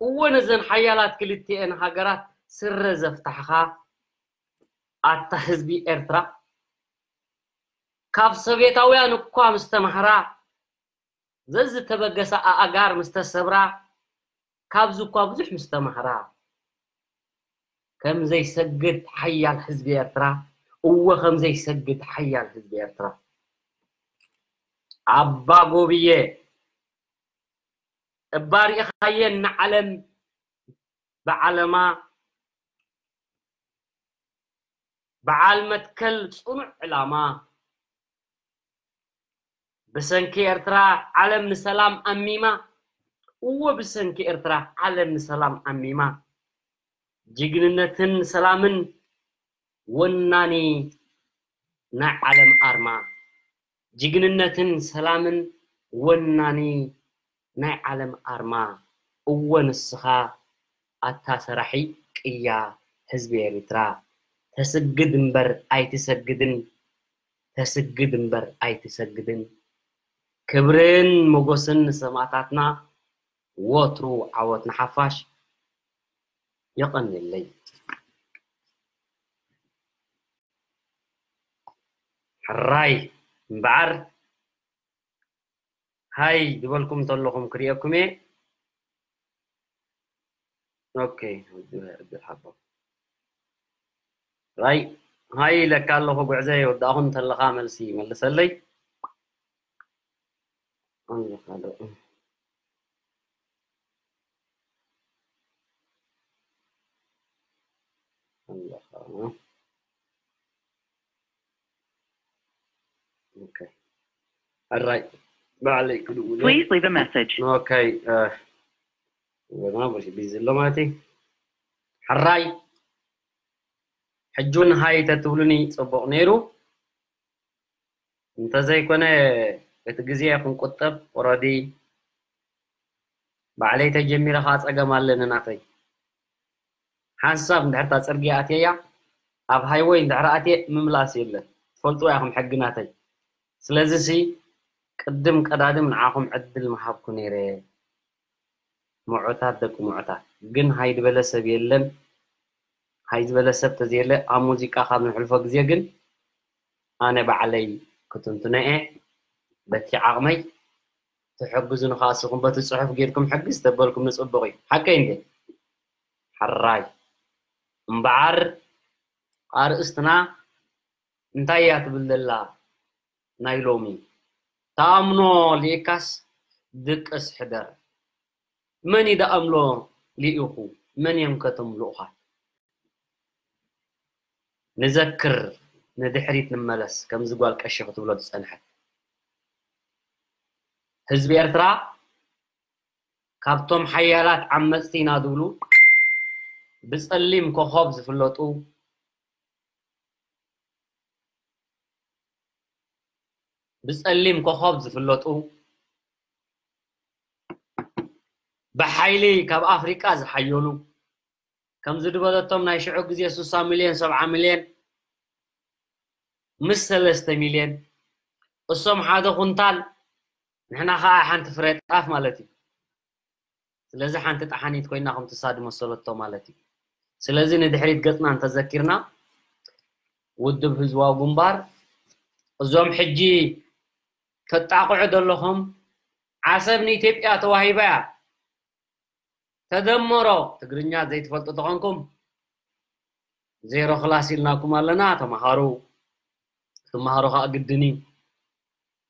እወ ነዘን ሓያላት ክልቲኤን ሃገራት ስረ ዘፍታሕኻ። ኣታ ህዝቢ ኤርትራ ካብ ሶቬታውያን እኳ ምስ ተማህራ፣ ዘዝተበገሳ ኣእጋር ምስ ተሰብራ፣ ካብዚ እኳ ብዙሕ ምስ ተማህራ፣ ከም ዘይሰግድ ሓያል ህዝቢ ኤርትራ፣ እወ ከም ዘይሰግድ ሓያል ህዝቢ ኤርትራ። ኣባ ጎብየ እባ ርኢኻየን ንዓለም ብዓለማ፣ በዓል መትከል ጽኑዕ ዕላማ፣ ብሰንኪ ኤርትራ ዓለም ንሰላም ኣሚማ። እወ፣ ብሰንኪ ኤርትራ ዓለም ንሰላም ኣሚማ። ጅግንነትን ሰላምን ወናኒ ናይ ዓለም ኣርማ። ጅግንነትን ሰላምን ወናኒ ናይ ዓለም ኣርማ። እወ፣ ንስኻ ኣታ ሰራሒ ቅያ ህዝቢ ኤርትራ። ተስግድ እምበር ኣይትሰግድን። ተስግድ እምበር ኣይትሰግድን። ክብርን ሞጎስን ንሰማእታትና። ወትሩ ዓወት ንሓፋሽ። የቐንየለይ። ሕራይ እምበዓር፣ ሃይ ዝበልኩም እንተለኹም ክርእየኩም እየ። ኦኬ፣ ዕድል፣ ዕድል ሓቦ። ራይ፣ ሃይ ኢለካ ኣለኹ፣ ጉዕዘ ይወዳእኹ እንተለኻ መልሲ መልሰለይ። ኣለኻ ዶ? ኣለኻ። ኦኬ። ሕራይ፣ ባዕለይ ክድውል እየ። Please leave a message. ኦኬ፣ እ፣ ወና ብዚ ቢዚ ኣሎ ማለት እዩ። ሕራይ፣ ሕጂ እውን ሃይ ተትብሉኒ ጽቡቕ ነይሩ። እንተዘይኮነ፣ እቲ ግዜ ክንቁጠብ፣ ኦረዲ ባዕለይ ተጀሚረ ኸዓ ጸገም ኣለኒ ናተይ። ሓንሳብ እንድሕር እታ ጽርግያ ኣትየያ፣ ኣብ ሃይወይ እንድሕር ኣትየ ምምላስ የለን። ትፈልጥዎ ኢኹም ሕጊ ናተይ። ስለዚ ሲ ቅድም ቀዳድም ንዓኹም ዕድል ምሃብኩ ነይረ። ምዑታት ደቂ ምዑታት። ግን ሃይ ዝበለ ሰብ የለን። ሃይ ዝበለ ሰብ ተዘየለ ኣብ ሙዚቃ ካብ ንሕልፎ ግዜ ግን ኣነ ባዕለይ ክትንትኖ እየ። በቲ ዓቕመይ ትሕግዙኒ ኸዓ ንስኹም በቲ ጽሑፍ ጌርኩም ሕግዝ ተበልኩም ንጽቡቕ እዩ። ሓቀይ እንዴ? ሕራይ። እምበዓር ኣርእስትና እንታይ እያ ትብል ዘላ ናይ ሎሚ? ተኣምኖ ልኢካስ ድቅስ ሕደር። መን እዩ ደኣምሎ ልኢኹ? መን እዮም ከቶም ልኡኻት? ንዘክር፣ ንድሕሪት ንመለስ፣ ከምዚ ጓል ቀሺ ክትብሎ ዝጸንሐት። ህዝቢ ኤርትራ ካብቶም ሓያላት ዓመጽቲ ኢና ዝብሉ ብጸሊም ኮኾብ ዝፍለጡ፣ ብጸሊም ኮኾብ ዝፍለጡ፣ ብሓይሊ ካብ ኣፍሪቃ ዝሓየሉ፣ ከምዚ ዝበለቶም ናይ ሽዑ ግዜ ስሳ ሚልዮን፣ ሰብዓ ሚልዮን ምስ ሰለስተ ሚልዮን፣ እሶም ሓደ ኩንታል፣ ንሕና ኸዓ ሓንቲ ፍረ ጣፍ ማለት እዩ። ስለዚ ሓንቲ ጠሓኒት ኮይና ከም ትሳድ መሰለቶ ማለት እዩ። ስለዚ ንድሕሪት ገጽና እንተዘኪርና፣ ውድብ ህዝባዊ ግንባር፣ እዞም ሕጂ ተጣቕዑ ዘለኹም፣ ዓሰብ ንኢትዮጵያ ተዋሂባ እያ፣ ተደመሮ፣ ትግርኛ ዘይትፈልጡ ተኾንኩም፣ ዜሮ ክላስ ኢልናኩም ኣለና፣ ተምሃሩ። ክትምሃሩ ኸዓ ግድን እዩ።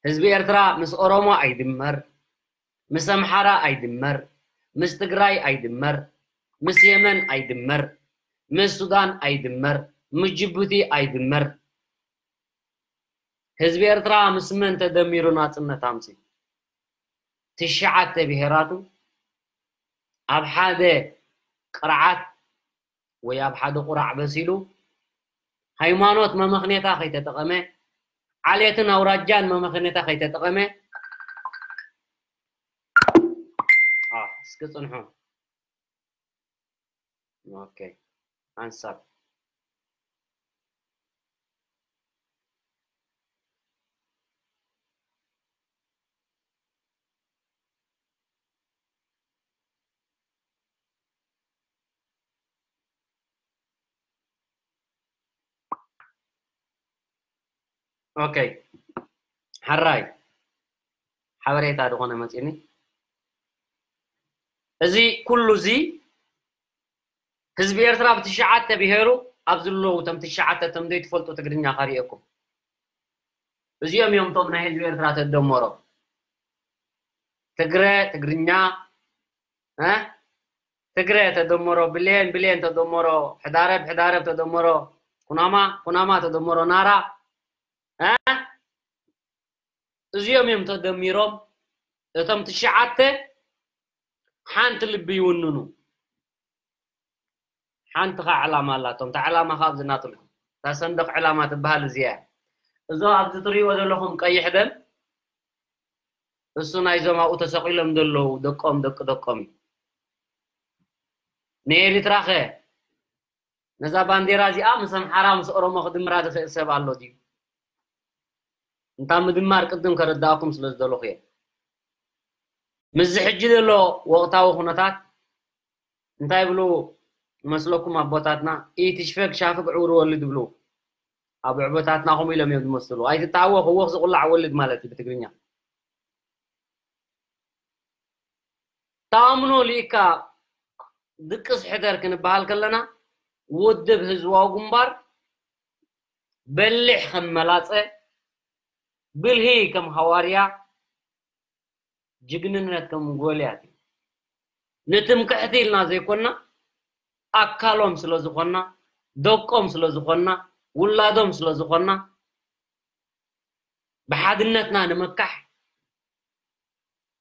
ህዝቢ ኤርትራ ምስ ኦሮሞ ኣይድመር፣ ምስ ኣምሓራ ኣይድመር፣ ምስ ትግራይ ኣይድመር፣ ምስ የመን ኣይድመር፣ ምስ ሱዳን ኣይድመር፣ ምስ ጅቡቲ ኣይድመር። ህዝቢ ኤርትራ ምስ መን ተደሚሩ ናጽነት ኣምጺኡ? ትሽዓተ ብሄራቱ ኣብ ሓደ ቅርዓት ወይ ኣብ ሓደ ቁራዕ በሲሉ፣ ሃይማኖት መመኽኔታ ከይተጠቐመ፣ ዓሌትን ኣውራጃን መመኽኔታ ከይተጠቐመ፣ አ፣ እስኪ ጽንሑ። ኦኬ፣ ሓንሳብ። ኦኬ፣ ሕራይ ሓበሬታ ዝኾነ መጺኒ። እዚ ኩሉ እዚ ህዝቢ ኤርትራ ብትሽዓተ ብሄሩ ኣብ ዝለዉ፣ እቶም ትሽዓተ፣ እቶም ዘይትፈልጡ ትግርኛ ከርእየኩም። እዚኦም እዮም እቶም ናይ ህዝቢ ኤርትራ ተደመሮ። ትግረ፣ ትግርኛ፣ እ? ትግረ ተደመሮ ብሌን፣ ብሌን ተደመሮ ሕዳረብ፣ ሕዳረብ ተደመሮ ኩናማ፣ ኩናማ ተደመሮ ናራ፣ እ? እዚኦም እዮም ተደሚሮም እቶም ትሽዓተ ሓንቲ ልቢ ይውንኑ። ሓንቲ ኸዓ ዕላማ ኣላቶም። እታ ዕላማ ኸዓ ኣብዚ ናትልኩም እታ ሰንደቕ ዕላማ ትበሃል እዚኣ እያ። እዞም ኣብዚ ትሪእዎ ዘለኹም ቀይሕ ደም እሱ ናይዞም ኣብኡ ተሰቒሎም ዘለዉ ደቆም ደቂ ደቆም እዩ። ንኤሪትራ ኸ ነዛ ባንዴራ እዚኣ ምስ ኣምሓራ ምስ ኦሮሞ ክድምራ ዝኽእል ሰብ ኣሎ ድዩ? እንታ ምድማር ቅድም ከረዳእኩም ስለ ዝደለኹ እየ። ምስዚ ሕጂ ዘሎ ወቕታዊ ኩነታት እንታይ ይብሉ መስለኩም ኣቦታትና? ኢትሽፈግ ሻፍግ ዕውር ወልድ ይብሉ። ኣብ ዕቦታትና ከምኡ ኢሎም እዮም ዝመስሉ። ኣይትተሃወኽ፣ ህወኽ ዝቑላዕ ወልድ ማለት እዩ ብትግርኛ። ተኣምኖ ልኢካ ድቅስ ሕደር ክንበሃል ከለና ውድብ ህዝባዊ ግንባር በሊሕ ከም መላጸ፣ ብልሂ ከም ሃዋርያ፣ ጅግንነት ከም ጎልያት እዩ። ንትምክሕቲ ኢልና ዘይኮና ኣካሎም ስለ ዝኾና፣ ደቆም ስለ ዝኾና፣ ውላዶም ስለ ዝኾና ብሓድነትና ንምካሕ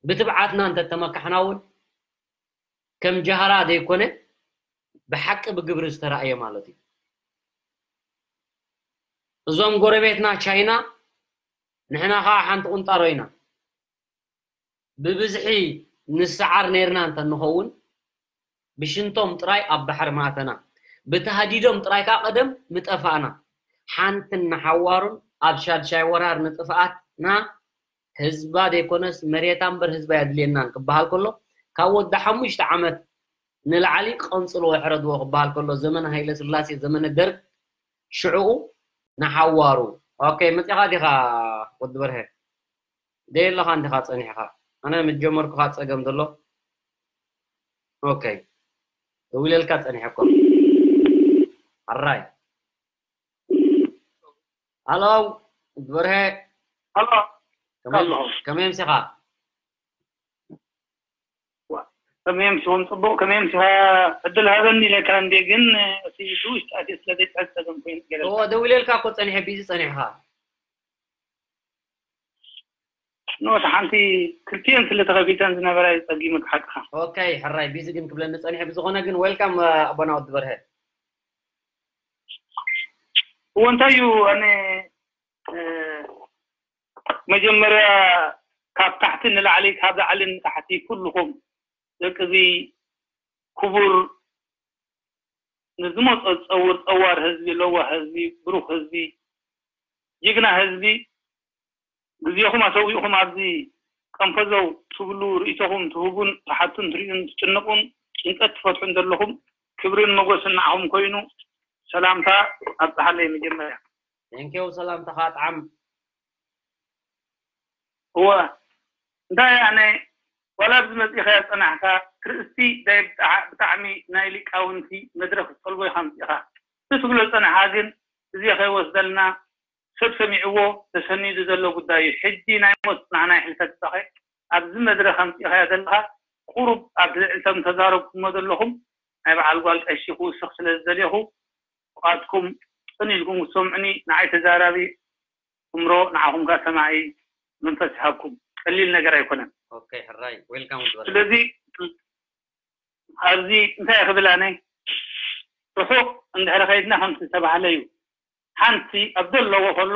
ብትብዓትና እንተተመካሕና እውን ከም ጃህራ ዘይኮነ ብሓቂ ብግብሪ ዝተራእየ ማለት እዩ። እዞም ጎረቤትና ቻይና ንሕና ከዓ ሓንቲ ቁንጣሮ ኢና። ብብዝሒ ንሰዓር ነይርና እንተንኸውን ብሽንቶም ጥራይ ኣብ ባሕሪ ምኣተና። ብተሃዲዶም ጥራይ ከዓ ቀደም ምጠፋእና። ሓንትን ንሓዋሩን ኣብ ሻድሻይ ወራር ንጥፍኣትና ህዝባ ዘይኮነስ መሬታ እምበር ህዝባ የድልየናን ክበሃል ከሎ ካብ ወዲ ሓሙሽተ ዓመት ንላዕሊ ቀንጽልዎ ሕረድዎ ክበሃል ከሎ ዘመነ ሃይለ ስላሴ ዘመነ ደርግ ሽዕኡ ንሓዋሩ። ኦኬ፣ መጺኻ ዲኻ ወዲ በርሀ? ደየለኻ እንዲኻ ጸኒሕኻ? ኣነ ምስ ጀመርኩኻ ጸገም ዘሎ። ኦኬ፣ ደዊለልካ ጸኒሐ እኮ። ኣራይ። ሃሎ፣ ወዲ በርሀ። ሃሎ። ከመይ ኣለኹ። ከመይ ኣምሲኻ? ከመይ ኣምሲኹም? ጽቡቕ። ከመይ ኣምሲኻ? ዕድል ሃበኒ ኢለካ እንዴ፣ ግን እቲ ብውሽጢ ኣትየ ስለ ዘይጽሕፍ ጸገም ኮይኑ ገለ። እዎ፣ ደዊለልካ እኮ ጸኒሐ፣ ቢዚ ጸኒሕኻ። ኖ፣ እቲ ሓንቲ ክልቲኤን ስለ ተኸፊተን ዝነበራ እዩ ጸጊሙካ ሓቅኻ። ኦኬ፣ ሕራይ፣ ቢዚ ግን ክብለኒ ጸኒሐ። ብዝኾነ ግን ዌልካም፣ ኣቦና ወዲ በርሀ። እዎ፣ እንታይ እዩ፣ ኣነ፣ እ፣ መጀመርያ ካብ ታሕቲ ንላዕሊ፣ ካብ ላዕሊ ንታሕቲ ኩልኹም ደቂ እዚ ክቡር ንዝመጾ ዝጸውር ጸዋር ህዝቢ፣ ለዋህ ህዝቢ፣ ብሩኽ ህዝቢ፣ ጅግና ህዝቢ፣ ግዜኹም ኣሰዊእኹም ኣብዚ ቀንፈዘው ትብሉ፣ ርእይቶኹም ትህቡን ትሓቱን ትርእዩን ትጭነቑን ጭንቀት ትፈትሑን ዘለኹም ክብርን መጎስን ንዓኹም ኮይኑ ሰላምታ ኣብጽሓለይ። መጀመርያ ቴንኪው ሰላምታኻ ጥዓም። እወ እንታይ ኣነ ዋላ ኣብዚ መጺእኻ ጸናሕካ ክርእስቲ ዳይ ብጣዓ-፣ ብጣዕሚ ናይ ሊቃውንቲ መድረኽ ዝጠልቦ ኢኻ መጺእኻ። እቲ ትብሎ ጸናሕካ ግን ግዜ ከይወስደልና ሰብ ሰሚዕዎ ተሰኒዱ ዘሎ ጉዳይ እዩ። ሕጂ ናይ ሞት ጽናሕና ይሕልፈት እባኸ ኣብዚ መድረኽ ኣምጺእኻዮ ዘለኻ ቁሩብ ኣብ ልዕልቶም ተዛረብኩሞ ዘለኹም ናይ በዓል ጓል ቀሺ ክውስኽ ስለ ዝደልየኹ ብቓትኩም ጽን ኢልኩም ክትሰምዑኒ ንዓይ ተዛራቢ እምሮ ንዓኹም ከኣ ሰማዒ መንፈስ ይሃብኩም። ቀሊል ነገር ኣይኮነን። ኦኬ ሕራይ ዌልካም ወዲ በርሀ። ስለዚ ኣብዚ እንታይ ክብል ኣነ ርሑቕ እንድሕሪ ከይድና ከምቲ ዝተባህለ እዩ። ሓንቲ ኣብ ዘለዎ ከሎ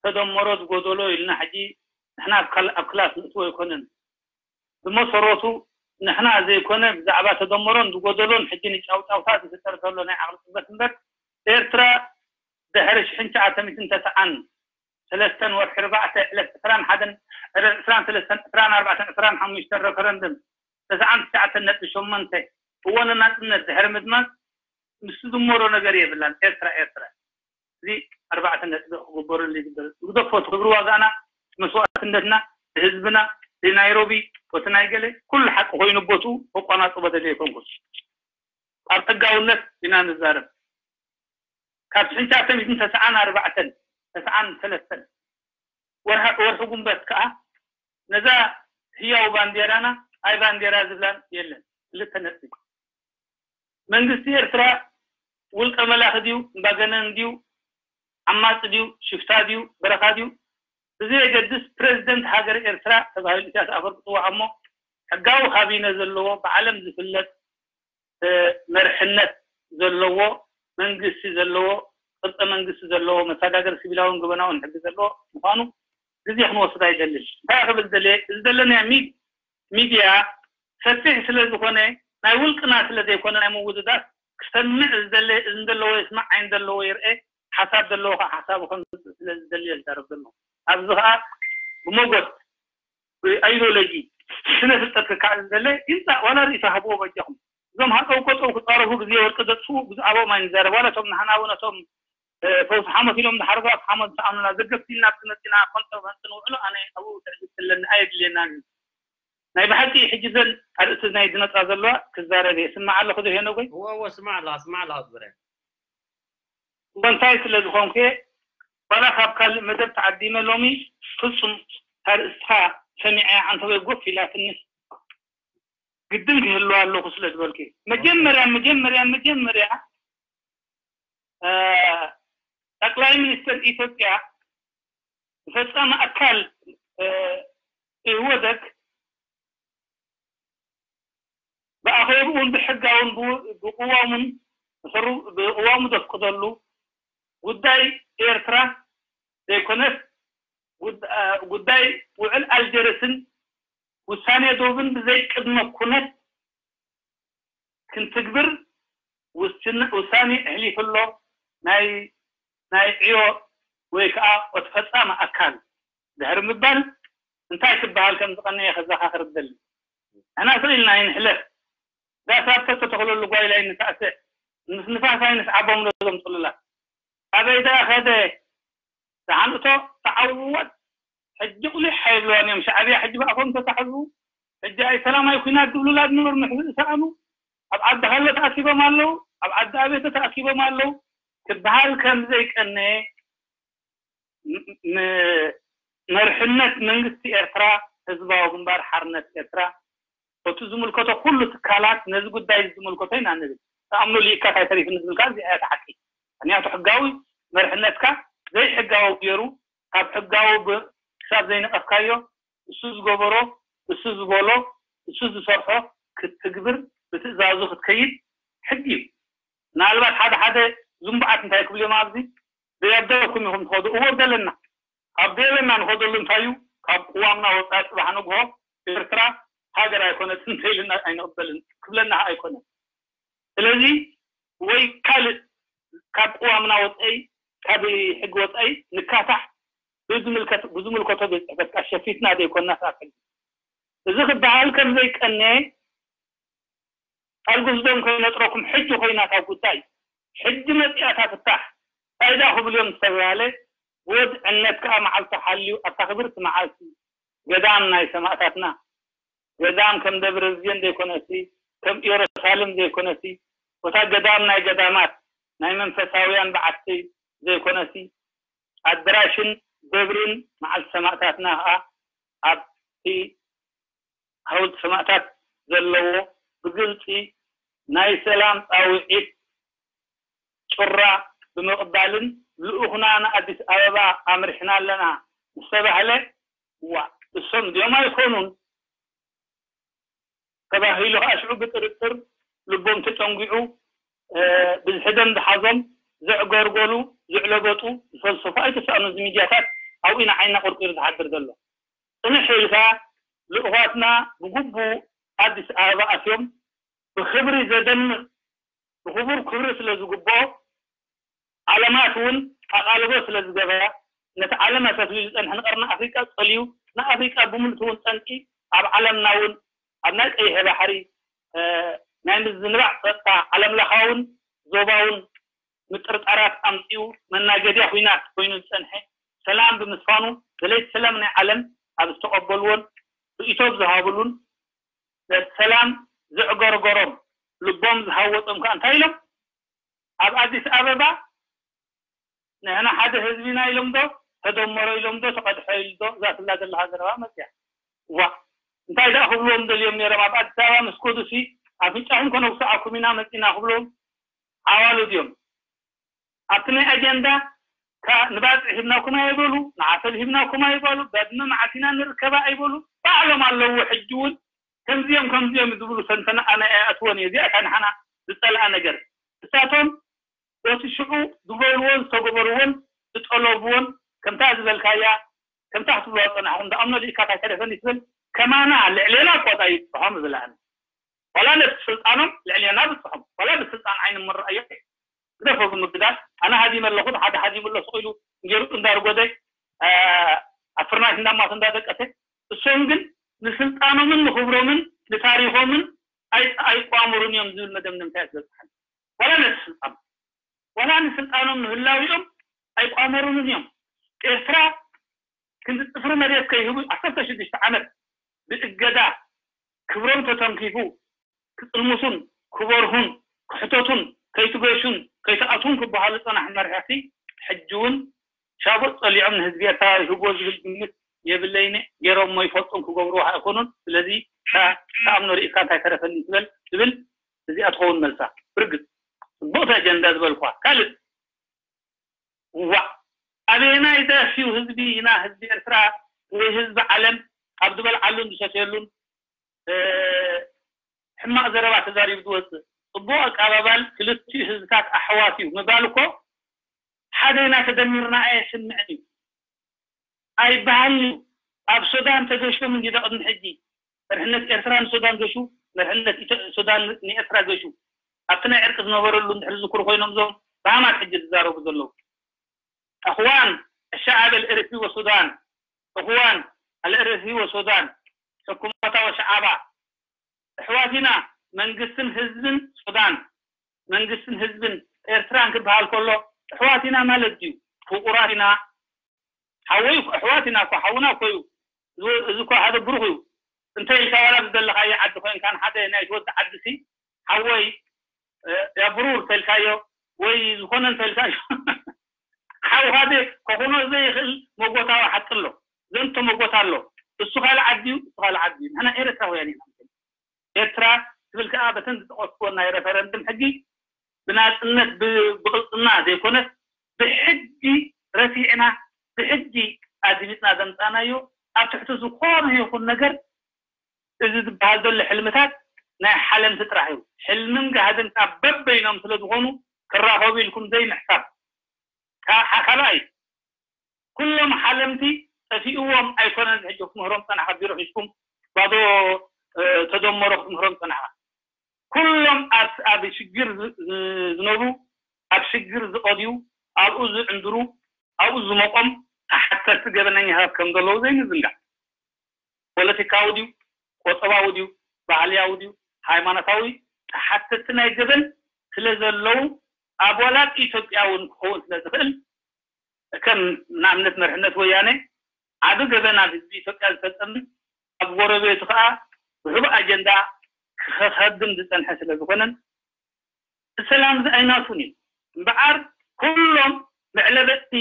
ተደመሮ ዝጎደሎ ኢልና ሕጂ ንሕና ኣብ ካል-፣ ኣብ ክላስ ንእትዎ ኣይኮነን። ብመሰረቱ ንሕና ዘይኮነ ብዛዕባ ተደመሮን ዝጎደሎን ሕጂ ንጫውጫውታ ዝፍጠር ዘሎ ናይ ዓቕሊ ጽበት እምበር ኤርትራ ድሕሪ ሽሕን ትሽዓተ ሚእትን ተስዓን ሰለስተን ወርሒ ኣርባዕተ ዕለት ዕስራን ሓደን ዕስራን ሰለስተን ዕስራን ኣርባዕተን ዕስራን ሓሙሽተን ረፈረንደም ተስዓን ትሽዓተን ነጥቢ ሸሞንተ እዋን ናጽነት ድሕሪ ምድማጽ ምስ ዝመሮ ነገር የብላን ኤርትራ ኤርትራ። እዚ ኣርባዕተ ነጥቢ ክግበረሉ ይግበር። ዝግደፎ እቲ ክብሪ ዋጋና መስዋእትነትና ንህዝብና ንናይሮቢ ወቲ ናይ ገለ ኩሉ ሓቂ ኮይኑ ቦትኡ ከቋናጽቦ ደልየ ኣይኮንኩን። ኣብ ሕጋውነት ኢና ንዛረብ። ካብ ሽሕን ትሽዓተ ሚእትን ተስዓን ኣርባዕተን ተስዓን ሰለስተን ወርሒ ወርሒ ጉንበት ከኣ ነዛ ህያው ባንዴራና ኣይ ባንዴራ ዝብላን የለን። ክልተ ነጥቢ። መንግስቲ ኤርትራ ውልቀ መላኺ ድዩ፣ እምባገነን ድዩ፣ ዓማጺ ድዩ፣ ሽፍታ ድዩ፣ በረኻ ድዩ፣ ብዘየገድስ ፕረዚደንት ሃገር ኤርትራ ተባሂሉ ኢሳያስ ኣፈወርቂ ጽዋዕ እሞ፣ ሕጋዊ ካቢነ ዘለዎ፣ ብዓለም ዝፍለጥ መርሕነት ዘለዎ፣ መንግስቲ ዘለዎ፣ ቅርጸ መንግስቲ ዘለዎ፣ መሰጋገሪ ሲቪላውን ገበናውን ሕጊ ዘለዎ ምዃኑ ግዜ ክንወስድ ኣይደልን። እንታይ ክብል ደልየ፣ እዚ ዘለና ሚድያ ሰፊሕ ስለ ዝኾነ፣ ናይ ውልቅና ስለ ዘይኮነ፣ ናይ ምውድዳር ክሰምዕ ዝደለ፣ እዝኒ ዘለዎ ይስማዕ፣ ዓይኒ ዘለዎ ይርአ፣ ሓሳብ ዘለዎ ከዓ ሓሳቡ ከምፅእ ስለ ዝደሊ ይዛረብ ዘሎ። ኣብዚ ከዓ ብሞጎት ብኣይዲዮሎጂ ስነ ፍልጠት ክካዕ ዝደለ ይምፃእ፣ ዋላ ርእይቶ ሃብዎ በጃኹም። እዞም ሃጠው ቆጠው ክፃረፉ ግዜ ወርቂ ዘጥፍኡ ብዛዕባኦም ኣይንዛረብ። ዋላ እቶም ንሓና እውን እቶም ፈውሲ ሓሞት ኢሎም ድሓር ባት ሓሞት ዝሰኣኑና ዘገፍ ኢልና ብዝመፅና ኮንጠ መንፅ ንውዕሎ ኣነ ኣብኡ ትዕግስቲ ኣለኒ ኣየድልየናን እዩ። ናይ ብሓቂ ሕጂ ዘን ኣርእስቲ ናይ ዝመፃ ዘለዋ ክዛረብ እየ። ስማዕ ኣለኹ ዶ ሄኖጎይ? እወ እወ ስማዕ ኣለኻ ስማዕ ኣለኻ ዝበረ። እንታይ ስለ ዝኾንኩ እየ ዋላ ካብ ካልእ መደብ ተዓዲመ ሎሚ ፍጹም ኣርእስትኻ ሰሚዐ ዓንተወይ ጎፍ ኢላትኒ ግድን ክህልዋ ኣለኹ ስለ ዝበልኩ እዩ። መጀመርያ መጀመርያ መጀመርያ ጠቅላይ ሚኒስትር ኢትዮጵያ ፈጻሚ ኣካል ኢህወደግ ብኣኼብኡን ብሕጋውን ብቅዋሙን ብቅዋሙ ዘፍቅደሉ ጉዳይ ኤርትራ ዘይኮነስ ጉዳይ ውዕል ኣልጀርስን ውሳኔ ዶብን ብዘይቅድመ ኩነት ክንትግብር ውሳኔ ኣሕሊፉ ኣሎ። ናይ ናይ ዕዮ ወይ ከዓ እቲ ፈፃሚ ኣካል ድሕሪ ምባል እንታይ ክበሃል ከም ዝቐነየ ከዘኻኽር እደሊ። ንሕና ስቕ ኢልና ኣይንሕለፍ። ዳሳብ ተተተኽለሉ ጓይላ ኣይንሳእስዕ። ምስ ንፋስ ኣይንስዓቦም ነዞም ፅሉላት። ኣበይ ደኣ ኸደ? ተሓንእቶ ተዓወት ሕጂ ቁሊሕ ኣይብልዋን እዮም። ሻዕብያ ሕጂ ብኣፎም ተታሕዙ ሕጂ ኣይ ሰላማይ ኩናት ዝብሉላ ዝነበሩ ንሕዚ ዝሰኣኑ ኣብ ዓዲ ሃሎ ተኣኪቦም ኣለዉ፣ ኣብ ዓዲ ኣቤተ ተኣኪቦም ኣለዉ ክበሃል ከም ዘይቀነየ መርሕነት መንግስቲ ኤርትራ ህዝባዊ ግንባር ሓርነት ኤርትራ እቲ ዝምልከቶ ኩሉ ትካላት ነዚ ጉዳይ ዝምልከቶ ኢና ንብል። ተኣምኖ ልኢካ እንታይ ተሪፍኒ ዝብል ከዓ እዚኣ እያ ሓቂ። ምክንያቱ ሕጋዊ መርሕነትካ ዘይሕጋዊ ገይሩ ካብ ሕጋዊ ክሳብ ዘይነቐፍካዮ እሱ ዝገበሮ እሱ ዝበሎ እሱ ዝሰርሖ ክትትግብር ብትእዛዙ ክትከይድ ሕጊ እዩ። ምናልባት ሓደ ሓደ ዝንቡዓት እንታይ ክብሉ እዮም ኣብዚ ዘይኣደረኩም ኢኹም ትኸዱ እወ ዘለና ካብ ደለና ንኸደሉ እንታይ እዩ ካብ ቅዋምና ወፃኢ ፅባሕ ንግሆ ኤርትራ ሃገር ኣይኮነትን እንተኢልና ኣይንቕበልን ክብለና ኣይኮነን። ስለዚ ወይ ካልእ ካብ ቅዋምና ወፃኢ ካብ ሕጊ ወፃኢ ንካታሕ ብዝምልከቶ ቤት ፅሕፈት ሸፊትና ዘይኮና ሰኣት ሕጊ እዚ ክበሃል ከም ዘይቀነ ኣልጉስዶም ከይነጥረኩም ሕጂ ኮይና ካብ ጉዳይ ሕጂ መፂኣታ ፍታሕ ፋይዳ ክብልዮም ዝተባሃለ ወድዕነት ከዓ መዓልቲ ሓልዩ ኣብታ ክብርቲ መዓልቲ ገዳም ናይ ሰማእታትና ገዳም ከም ደብረ ዝየን ዘይኮነሲ ከም ኢየሩሳሌም ዘይኮነሲ ቦታ ገዳም ናይ ገዳማት ናይ መንፈሳውያን በዓቲ ዘይኮነሲ ኣድራሽን ደብርን መዓልቲ ሰማእታትና ከዓ ኣብቲ ሃውልቲ ሰማእታት ዘለዎ ብግልፂ ናይ ሰላም ፃውዒት ጩራ ብምቕባልን ልኡኽና ንኣዲስ ኣበባ ኣምሪሕና ኣለና ዝተባህለ ዋ እሶም ድዮም ኣይኮኑን ተባሂሉ ከዓ ሽዑ ብጥርጥር ልቦም ተጨንጒዑ ብዝሒ ደም ዝሓዞም ዘዕገርገሉ ዝዕለበጡ ዝፈልሰፉ ኣይተሰኣኑ እዚ ሚድያታት ኣብኡ ኢና ዓይና ቆርቂሩ ዝሓድር ዘሎ ፅንሕ ኢልካ ልኡኻትና ብግቡእ ኣዲስ ኣበባ ኣትዮም ብክብሪ ዘደምቕ ብክቡር ክብሪ ስለ ዝግብኦ ዓለማት እውን ኣቓልቦ ስለ ዝገበራ ነቲ ዓለም ኣሰፍልዩ ዝፀንሐ ንቀርኒ ኣፍሪቃ ፀልዩ ንኣፍሪቃ ብምልእቲ እውን ጠንቂ ኣብ ዓለምና እውን ኣብ ናይ ቀይሐ ባሕሪ ናይ ምዝንባዕ ፀጥታ ዓለም ለኻውን ዞባውን ምጥርጣራት ኣምፅኡ መናገድያ ኹናት ኮይኑ ዝፀንሐ ሰላም ብምስፋኑ ደለይቲ ሰላም ናይ ዓለም ኣብ ዝተቐበልዎን ርእይቶ ዝሃብሉን ሰላም ዘዕገርገሮም ልቦም ዝሃወጦም ከዓ እንታይ ኢሎም ኣብ ኣዲስ ኣበባ ንሕና ሓደ ህዝቢ ኢና ኢሎም ዶ ተደመሮ ኢሎም ዶ ተቐድሐ ኢሉ ዶ እዛ ትብላ ዘለኻ ዘረባ መፅያ ዋ እንታይ ደኣ ክብልዎም ደልዮም ነይሮም ኣብ ኣዲስ ኣበባ ምስ ኮዱሲ ኣፍንጫኹም ከነጉስዓኩም ኢና መፂና ክብልዎም ዓዋሉ ድዮም ኣብቲ ናይ ኣጀንዳ ንባፅዕ ሂብናኩም ኣይበሉ፣ ንዓሰብ ሂብናኩም ኣይበሉ፣ ባድመ መዓት ኢና ንርከባ ኣይበሉ። ባዕሎም ኣለዉ። ሕጂ እውን ከምዚኦም ከምዚኦም ዝብሉ ሰንተና ኣነ ኣይኣትወን እየ። እዚኣታ ንሓና ዝፀልኣ ነገር እሳቶም በቲ ሽዑ ዝበልዎን ዝተገበርዎን ዝጠለብዎን ከምታ ዝበልካያ ከምታ ክትብልዋ ዝፀናሕኩም ደኣ እምኖ ልኢካ እንታይ ተረፈኒ ትብል ከማና ልዕሌና እኳ ጣ ይብፅሖም ዝብላ ኣነ ዋላ ነቲ ስልጣኖም ልዕሌና ብፅሖም ዋላ ብስልጣን ዓይኒ ምረኣዮ ግደፎ ብምግዳል ኣነ ሃዲመ ኣለኹ ሓደ ሃዲሙ ኣሎ ስቕ ኢሉ ገይሩ እንዳርጎደ ኣብ ፍርናሽ እንዳማት እንዳደቀሰ እሶም ግን ንስልጣኖምን ንክብሮምን ንታሪኾምን ኣይቋምሩን እዮም ዝብል መደምደምታ እያ ዝበፅሓኒ ዋላ ነቲ ስልጣኖም ዋላ ንስልጣኖም ንህላዊኦም ኣይቋመሩንን እዮም ኤርትራ ክንዲ ፅፍሪ መሬት ከይህቡ ዓሰርተ ሽዱሽተ ዓመት ብእገዳ ክብሮም ተተንኪፉ ክጥልሙሱን ክበርሁን ክሕተቱን ከይትገሹን ከይትኣትዉን ክበሃሉ ዝፀናሑ መራሕቲ ሕጂ እውን ሻቦጥ ፀሊዖም ንህዝቢ ኤርትራ ይህብዎ ዝብል ግምት የብለይን ገይሮሞ ይፈልጡን ክገብርዎ ኣይኮኑን ስለዚ እታ ትኣምኖ ርኢስካ እንታይ ተረፈኒ ትበል ትብል እዚኣ ትኸውን መልሳ ብርግፅ ፅቡቕቲ ኣጀንዳ ዝበልኳ ካልእ ዋዕ ኣበየናይ ደስ እዩ ህዝቢ ኢና ህዝቢ ኤርትራ ወይ ህዝቢ ዓለም ኣብ ዝበልዓሉን ዝሰትየሉን ሕማቕ ዘረባ ተዛሪቡ ዝወፅእ ፅቡቕ ኣቀባባል ክልቲኡ ህዝብታት ኣሕዋት እዩ ምባል እኮ ሓደ ኢና ተደሚርና ኣየስምዕን እዩ ኣይበሃልን እዩ ኣብ ሱዳን ተገሾም እንዲ ቅድሚ ሕጂ መርሕነት ኤርትራ ንሱዳን ገሹ መርሕነት ሱዳን ንኤርትራ ገሹ ኣብቲ ናይ ዕርቂ ዝነበረሉ እንድሕር ዝዝክሩ ኮይኖም እዞም ብሃማት ሕጂ ዝዛረቡ ዘለዉ እኽዋን ኣሸዓብ ኣልእርትሪ ወሱዳን እኽዋን ኣልእርትሪ ወሱዳን ሕኩማታ ወሸዓባ ኣሕዋት ኢና መንግስትን ህዝብን ሱዳን መንግስትን ህዝብን ኤርትራን ክበሃል ከሎ ኣሕዋት ኢና ማለት ድዩ ፍቁራት ኢና ሓወይ ኣሕዋት ኢና እኮ ሓውና እኮ እዩ እዚ እኮ ሓደ ብሩኽ እዩ እንተ ኢልካ ዋላ ዝደለኻዮ ዓዲ ኮይንካ ንሓደ ናይ ወዲ ዓዲ ሲ ሓወይ ያ ብሩር ተልካዮ ወይ ዝኾነ እንተልካዮ ሓውኻ ደ ከኾኖ ዘይኽእል መጎታዊ ሓቂ ኣሎ ዘንቶ መጎታ ኣሎ እሱ ካልእ ዓዲ እዩ እሱ ካልእ ዓዲ እዩ ንሕና ኤርትራውያን ኢና ኤርትራ ትብል ከዓ በተን ዝጠቐስኩወን ናይ ረፈረንድም ሕጊ ብናፅነት ብቕልፅና ዘይኮነስ ብሕጊ ረፊዕና ብሕጊ ኣድሚፅና ዘምፃናዮ ኣብ ትሕቲ ዝኾነ ይኹን ነገር እዚ ዝበሃል ዘሎ ሕልምታት ናይ ሓለምቲ ጥራሕ እዩ ሕልምን ጋህድን ካብ በበይኖም ስለ ዝኾኑ ክራኸቡ ኢልኩም ዘይምሕሳብ ካልኣይ ኩሎም ሓለምቲ ጠፊእዎም ኣይኮነን ሕጂ ክትምህሮም ፀናሕካ ቢሮ ሒዝኩም ባዶ ተደመሮ ክትምህሮም ፀናሕካ ኩሎም ኣብ ሽግር ዝነብሩ ኣብ ሽግር ዝቐድዩ ኣብኡ ዝዕንድሩ ኣብኡ ዝመቆም ተሓተቲ ገበነኛታት ከም ዘለዉ ዘይምዝንጋዕ ፖለቲካዊ ድዩ ቆጠባዊ ድዩ ባህልያዊ ድዩ ሃይማኖታዊ ተሓተቲ ናይ ገበን ስለ ዘለዉ ኣባላት ኢትዮጵያ እውን ክኸውን ስለ ዝኽእል ከም ንኣብነት መርሕነት ወያነ ዓቢ ገበን ኣብ ህዝቢ ኢትዮጵያ ዝፈጸምን ኣብ ጎረቤቱ ከዓ ብሕቡእ ኣጀንዳ ክኸድም ዝጸንሐ ስለ ዝኾነን ብሰላም ዝኣይናቱን እዩ እምበዓር ኩሎም መዕለበጥቲ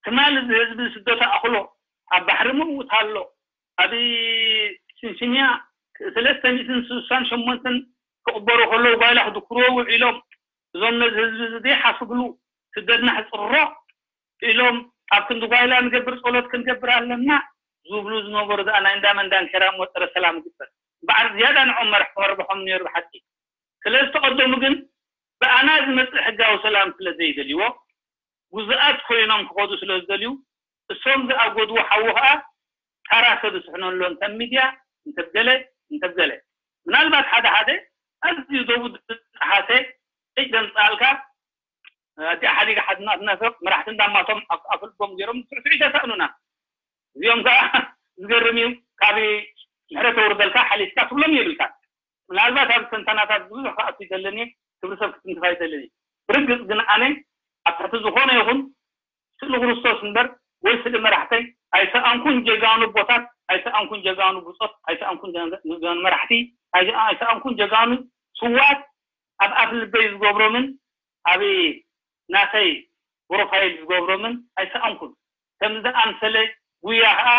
ትማል እዚ ህዝቢ ስደት ኣኽሎ ኣብ ባሕሪ ምውት ኣሎ ኣብ ሽንሽንያ ሰለስተ ሚእትን ስሳን ሸሞንተን ክቕበሩ ከለዉ ጓይላ ክድኩርዎ ውዒሎም እዞም ነዚ ህዝቢ እዚ ዘይሓስብሉ ስደትና ሕፅሮ ኢሎም ኣብ ክንዲ ጓይላ ንገብር ፀሎት ክንገብር ኣለና ዝብሉ ዝነበሩ ደኣ ናይ እንዳመን ዳንኬራ እሞ ፀረ ሰላም ይግበር እምበዓር ዝያዳ ንዖም መርሕ መርብሖም ነይሩ ብሓቂ ስለ ዝተቐደሙ ግን ብኣና ዝመፅእ ሕጋዊ ሰላም ስለ ዘይደልይዎ ጉዙኣት ኮይኖም ክኸዱ ስለ ዝደልዩ እሶም ዝኣጎድዎ ሓዊ ከዓ ታራ ሰብ ዝስሕነሎ እንተ ሚድያ እንተ ገለ እንተ ገለ ምናልባት ሓደ ሓደ ኣዝዩ ደቡ ዝጠሓሰ ጭጭ ዘምፅኣልካ ኣዲኣ ሓዲጋ ሓድና ትነፍቕ መራሕቲ እንዳማቶም ኣፍልቦም ገይሮም ስዕስዒ ተሳእኑና እዚኦም ከዓ ዝገርም እዩ ካብ ምሕረት ተውርደልካ ሓሊፍካ ትብሎም የብልካ ምናልባት ኣብ ተንተናታት ብዙሕ ክኣቱ ይደልን እየ ክብሪ ሰብ ክትንክፍ ኣይደልን እየ ብርግፅ ግን ኣነ ኣብ ትሕቲ ዝኾነ ይኹን ስእሊ ክርስቶስ እምበር ወይ ስእሊ መራሕተይ ኣይሰኣንኩን ጀጋኑ ኣቦታት ኣይሰኣንኩን ጀጋኑ ብፆት ኣይሰኣንኩን ጀጋኑ መራሕቲ ኣይሰኣንኩን ጀጋኑ ስዋት ኣብ ኣፍ ልበይ ዝገብሮምን ኣብ ናተይ ፕሮፋይል ዝገብሮምን ኣይሰኣንኩን ከምዚ ዝኣምሰለ ጉያ ከዓ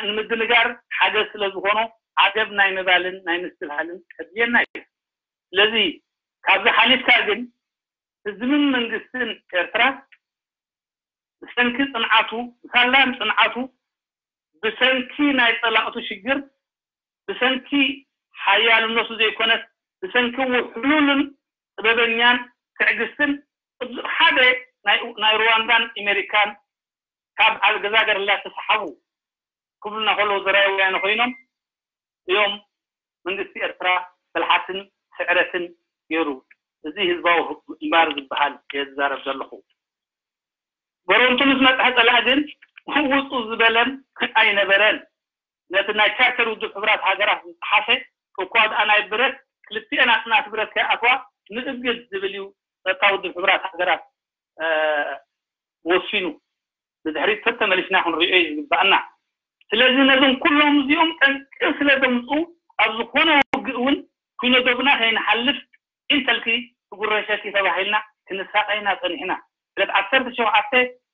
ንምድንጋር ሓገዝ ስለ ዝኾኖ ዓገብ ናይ ምባልን ናይ ምስትብሃልን ከድልየና እዩ ስለዚ ካብዚ ሓሊፍካ ግን ህዝብን መንግስትን ኤርትራ ብሰንኪ ጽንዓቱ፣ ብሳላን ጽንዓቱ፣ ብሰንኪ ናይ ጸላእቱ ሽግር፣ ብሰንኪ ሓያልነቱ ዘይኮነስ፣ ብሰንኪ ውሕሉልን ጥበበኛን ትዕግስትን፣ እዚ ሓደ ናይ፣ ናይ ሩዋንዳን ኣሜሪካን ካብ ኣብ ገዛ ገርላ ተሰሓቡ ክብሉና ከለዉ ዘራይ ወያነ ኮይኖም እዮም። መንግስቲ ኤርትራ ብልሓትን ስዕረትን ገይሩ፣ እዚ ህዝባዊ ግንባር ዝበሃል እየ ዝዛረብ ዘለኹ። በረንቱ ምስ መጽሐ ጸላእ ግን ውጹ ዝበለን ኣይነበረን። ነቲ ናይ ቻርተር ውድብ ሕቡራት ሃገራት ዝጸሓፈ፣ እኳ ደኣ ናይ ብረት፣ ክልቲኤን ኣጽናፍ ብረት ከይኣትዋ ምእግድ ዝብል እዩ ጸጥታ ውድብ ሕቡራት ሃገራት፣ እ፣ ወሲኑ። ብድሕሪት ተተመሊስና ክንሪኦ እዩ ዝግባኣና። ስለዚ ነዞም ኩሎም እዚኦም ጠንቂ ስለ ዘምጽኡ፣ ኣብ ዝኾነ ውግእ እውን ኩነዶብና ከይንሓልፍ ኢንተልኪ ትጉረሸኪ ተባሂልና ክንሳቐይና ጸኒሕና። ዕለት ዓሰርተ ሸውዓተ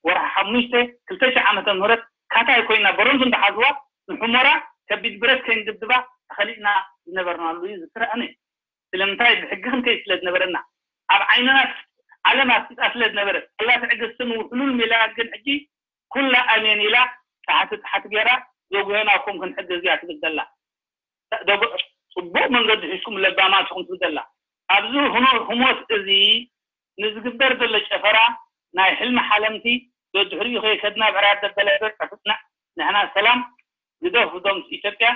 ወርሒ ሓሙሽተ ክልተ ሺሕ ዓመተ ምህረት ካታይ ኮይና በረንቱ እንዳሓዝዋ ንሑመራ ከቢድ ብረት ከይንድብድባ ተኸሊእና ዝነበርናሉ እዩ ዝክረኣኒ። ስለምንታይ? ብሕጊ ክንከይድ ስለ ዝነበረና። ኣብ ዓይንና ዓለም ኣፍጢጣ ስለ ዝነበረት፣ ኣላ ትዕግስትን ውሕሉል ሜላ ግን ሕጂ ኩላ ኣሜን ኢላ ታሕቲ ታሕቲ ገይራ ዘጉሄናኩም ክንሕግዝ እያ ትብል ዘላ። ደጉ-፣ ጽቡቕ መንገዲ ሒዝኩም ለባማት ኢኹም ትብል ዘላ። ኣብዚ ህኖ-፣ ህሞት እዚ ንዝግበር ዘሎ ጨፈራ ናይ ሕልሚ ሓለምቲ ደድሕሪኡ ከይከድና ብዕራር ደበለ በርቀ ፍጽናዕ ንሕና ሰላም ግደፍ ዶም ኢትዮጵያ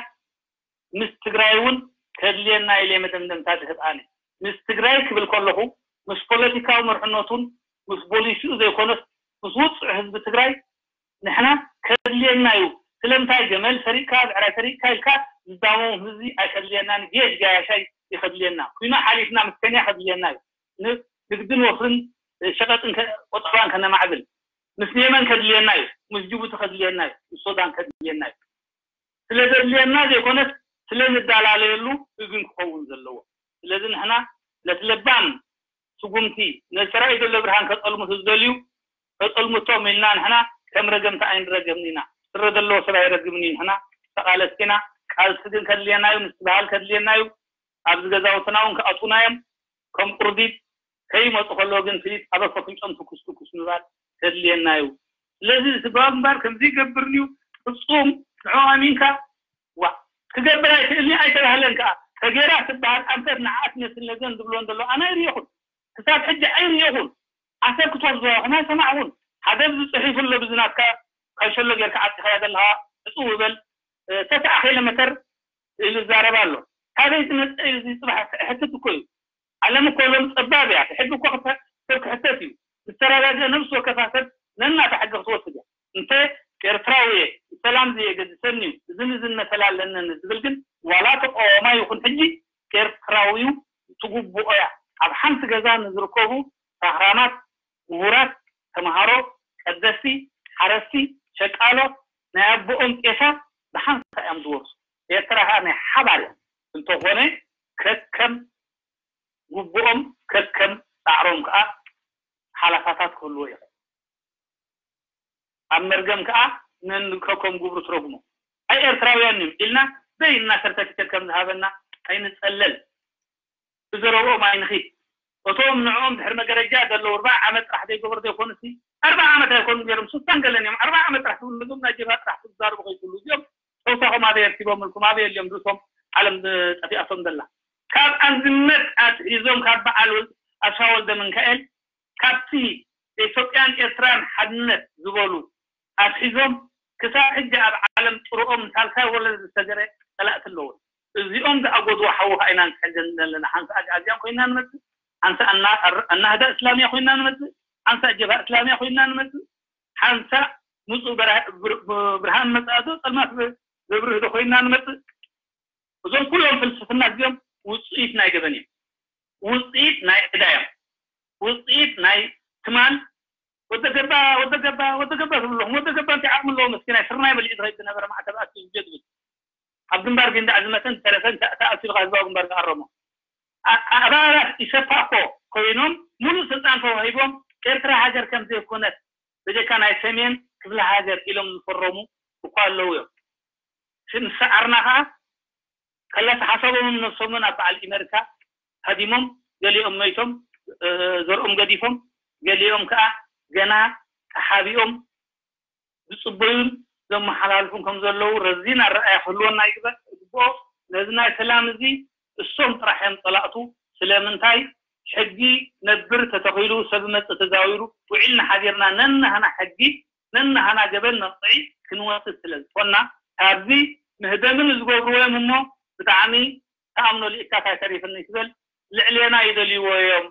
ምስ ትግራይ እውን ከድልየና ኢለ መደምደምታ ዝህብ ኣነ። ምስ ትግራይ ክብል ከለኹ ምስ ፖለቲካዊ መርሕነቱን ምስ ቦሊሲኡ ዘይኮነስ ምስ ውጹዕ ህዝቢ ትግራይ ንሕና ከድልየና እዩ። ስለምንታይ ገመል ሰሪቅካ ብዕራይ ሰሪቅካ ኢልካ ዝዳመው ህዝቢ ኣይከድልየናን። ጌጅ ጋያሻይ ይኸድልየና። ኩና ሓሊፍና ምስ ከንያ ከድልየና እዩ። ን-፣ ንግድን ወፍርን ሸቐጥን ከ-፣ ቆጠባን ከነማዕብል ምስ የመን ከድልየና እዩ። ምስ ጅቡቲ ከድልየና እዩ። ምስ ሱዳን ከድልየና እዩ። ስለ ዘድልየና ዘይኮነስ ስለ ንዳላለየሉ እግን ክኸውን ዘለዎ። ስለዚ ንሕና ነቲ ለባም ስጉምቲ ነቲ ሰራዊ ዘሎ ብርሃን ከጸልሙት ዝደልዩ ከጸልሙቶም ኢልና ንሕና ከም ረገምቲ ኣይንረገምን ኢና። ስረ ዘለዎ ሰብ ኣይረግምን እዩ። ንሕና ተቓለስቲ ኢና። ቃልሲ ግን ከድልየና እዩ፣ ምስትብሃል ከድልየና እዩ። ኣብዚ ገዛውትና እውን ክኣትዉና እዮም። ከም ቁርዲድ ከይመጹ ከለዉ ግን ፍሊጥ ኣብ ኣፈፍንጮም ትኩስ ትኩስ ምባል ከድልየና እዩ። ስለዚ ስጋዊ ግንባር ከምዚ ይገብር እዩ፣ ፍጹም ንዕኡ ኣሚንካ ዋ ክገብር ኣይክእልን እዩ ኣይተባህለን ከኣ። ተገይራ ትበሃል ኣንፈት ንዓኣ ትመስል ነገር ዝብሎን ዘሎ ኣነ ኣይርየኹን። ክሳብ ሕጂ ኣይርየኹን። ኣሰር ክትወስዶ ኢኹም ኣይሰማዕኹን። ሓደ ኣብዚ ጽሒፉ ኣሎ፣ ብዚ ናትካ ካሸሎ ጌርካ ዓጺኻያ ዘለኻ ዕጽው በል፣ እ፣ ተስዓ ኪሎ ሜተር ኢሉ ይዛረብ ኣሎ። ካበይ ዝመጸ እዩ እዚ ጽባሕ ሕትት እኮ እዩ። ዓለም እኮ ሎም ጸባብ እያ። ሕጊ እኮ ክተ-፣ ሰብ ክሕተት እዩ። ዝተረጋገ ነብሲ ወከፋ ሰብ ነናታ ሕጊ ክትወስድ እያ። እንተ ኤርትራዊ እየ፣ ሰላም ዝየገድሰኒ እዩ፣ እዝን እዝን መሰል ኣለንን ዝብል ግን ዋላ ተቃዋማይ ይኹን ሕጂ ኤርትራዊ እዩ፣ ትግብኦ እያ። ኣብ ሓንቲ ገዛ ንዝርከቡ ሳኽራማት፣ ምሁራት፣ ተምሃሮ፣ ቀደስቲ፣ ሓረስቲ፣ ሸቃሎ ናይ ኣቦኦም ጤሳ ብሓንሳእ እዮም ዝወርሱ። ኤርትራ ከኣ ናይ ሓባር እዮም። እንተኾነ ከከም ግቡኦም ከከም ጻዕሮም ከኣ ሓላፋታት ክህልዎ ይኽእል። ኣብ መርገም ከኣ ነንከኮም ግብሩ ትረጉሞ። ኣይ ኤርትራውያን እዮም ኢልና በይንና ሰርተፊኬት ከም ዝሃበና ኣይንጸለል። ብዘረብኦም ኣይንኺድ። እቶም ንዕኦም ድሕሪ መገረጃ ዘለዉ ኣርባዓ ዓመት ጥራሕ ዘይገበሩ ዘይኮኑሲ፣ ኣርባዓ ዓመት ኣይኮኑን ነይሮም፣ ስሳን ገለን እዮም። ኣርባዓ ዓመት ጥራሕ ትብሉ፣ እዞም ናይ ጀብሃ ጥራሕ ትዛረቡ ከይትብሉ፣ እዚኦም ተውሳኾም ኣበይ ኣርኪቦምልኩም፣ ኣበይ ኣልዮም ርእሶም ዓለም ጠፊኣቶም ዘላ። ካብ ኣንድነት ኣትሒዞም ካብ በዓል ወል-፣ ኣስፋ ወልደ ሚካኤል፣ ካብቲ ኢትዮጵያን ኤርትራን ሓድነት ዝበሉ ኣትሒዞም ክሳብ ሕጂ ኣብ ዓለም ጥርኦም ሳልሳይ ወለዶ ዝሰገረ ጸላእቲ ኣለዉ። እዚኦም ዝኣጎድዎ ሓዊ ከኣ ኢና ንሕገን ዘለና። ሓንሳእ ኣግኣዝያን ኮይና ንመጽእ፣ ሓንሳእ ኣና-፣ ኣር-፣ ኣናህዳ እስላሚያ ኮይና ንመጽእ፣ ሓንሳእ ጀብሃ እስላሚያ ኮይና ንመጽእ፣ ሓንሳእ ምጹእ በራ-፣ ብር-፣ ብ-፣ ብርሃን መጻእዶ ጸልማት ብ-፣ ዘብርህዶ ኮይና ንመጽእ። እዞም ኩሎም ፍልስፍና እዚኦም ውጽኢት ናይ ገበን እዮም። ውጽኢት ናይ ዕዳ እዮም። ውጽኢት ናይ ትማል ወደ ገባ፣ ወደ ገባ፣ ወደ ገባ ትብለኹም። ወደ ገባ እንታይ ዓቕሚ ኣለዎ? መስኪናይ ስርናይ በሊዑ ዝኸይድ ዝነበረ ማዕተብ ኣትዩ ዝጀ ዝብል። ኣብ ግንባር ጊንዳዕ ዝመተን ዝተረፈን ተ-፣ ተኣሲሩ ካብ ህዝባዊ ግንባር ዝኣረሞ። ኣ-፣ ኣባላት ኢሰፓኮ ኮይኖም ሙሉእ ስልጣን ተዋሂቦም ኤርትራ ሃገር ከም ዘይኮነት ብጀካ ናይ ሰሜን ክፍለ ሃገር ኢሎም ዝፈረሙ እኳ ኣለዉ እዮም። ምስዓርና ከኣ ከላስ ሓሳቦምን ነብሶምን ኣብ በዓል ኣሜሪካ ሃዲሞም፣ ገሊኦም መይቶም፣ እ፣ ዘርኦም ገዲፎም፣ ገሊኦም ከኣ ገና ተሓቢኦም ዝፅበዩን ዘመሓላልፉን ከም ዘለዉ ረዚን ኣረኣያ ክህልወና ይግበ- ይግብኦ። ነዚ ናይ ሰላም እዚ እሶም ጥራሕ እዮም ፀላእቱ። ስለምንታይ? ሕጊ ነብር ተተኺሉ ሰብ መፅእ ተዛዊሩ ውዒልና ሓዲርና ነናህና ሕጊ ነናህና ገበን መቕፅዒ ክንወስድ ስለ ዝኾንና ካብዚ ምህደምን ዝገብርዎ እዮም እሞ ብጣዕሚ ተኣምኖ ልኢካት ኣይተሪፍኒ ትበል ልዕሌና ይደልይዎ እዮም።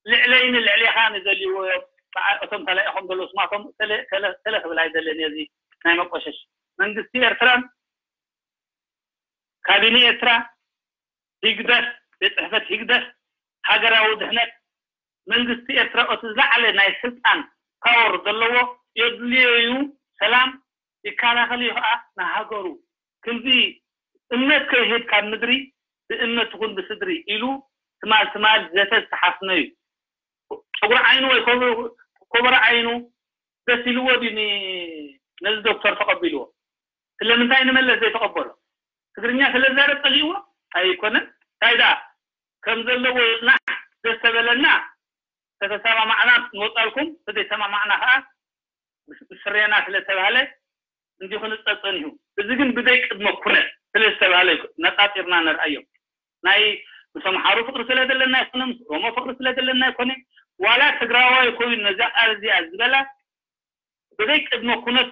ልዕለይኒ ልዕሌኻ ንደልይዎ እዮም። በዓ- እቶም ተላኢኾም ዘለዉ ስማቶም ተለ- ተለ- ተለ ክብል ኣይደልን እየ። እዚ ናይ መቆሸሽ መንግስቲ ኤርትራን ካቢነ ኤርትራ፣ ሂግደፍ፣ ቤት ጽሕፈት ሂግደፍ፣ ሃገራዊ ድሕነት፣ መንግስቲ ኤርትራ እቲ ዝለዓለ ናይ ስልጣን ፓወር ዘለዎ የድልዮ እዩ። ሰላም ይከላኸል እዩ ከዓ ንሃገሩ። ክንዲ እምነት ከይህብ ካብ ምድሪ ብእምነት ትኹን ብስድሪ ኢሉ ትማል ትማል ዘተ ዝተሓስነ እዩ። ጨጉሪ ዓይኑ ወይ ኮቦ- ኮቦሮ ዓይኑ ደስ ኢልዎ ድዩ ኒ- ነዚ ዶክተር ተቐቢልዎ? ስለምንታይ ንመለስ ዘይተቐበሎ? ትግርኛ ስለ ዝዛረብ ጠሊእዎ ኣይኮነን። እንታይ ደኣ ከም ዘለዎ ይጽናሕ፣ ደስ ተበለና ተተሰማማዕና ንወጻልኩም፣ ተዘይሰማማዕና ከኣ ምስ- ምስ ስርየና ስለ ተባህለ እንዲኹ ንጸጸን እዩ። እዚ ግን ብደይ ቅድመ ኩነት ስለ ዝተባህለ እዩ ነጻጺርና ንርኣዮም። ናይ ምስ ኣምሓሩ ፍቕሪ ስለ ዘለና ኣይኮነ፣ ምስ ኦሮሞ ፍቕሪ ስለ ዘለና ኣይኮነ፣ ዋላ ትግራዋይ ኮይኑ ነዛ ቃል እዚኣ ዝበላ ብደይ ቅድመ ኩነት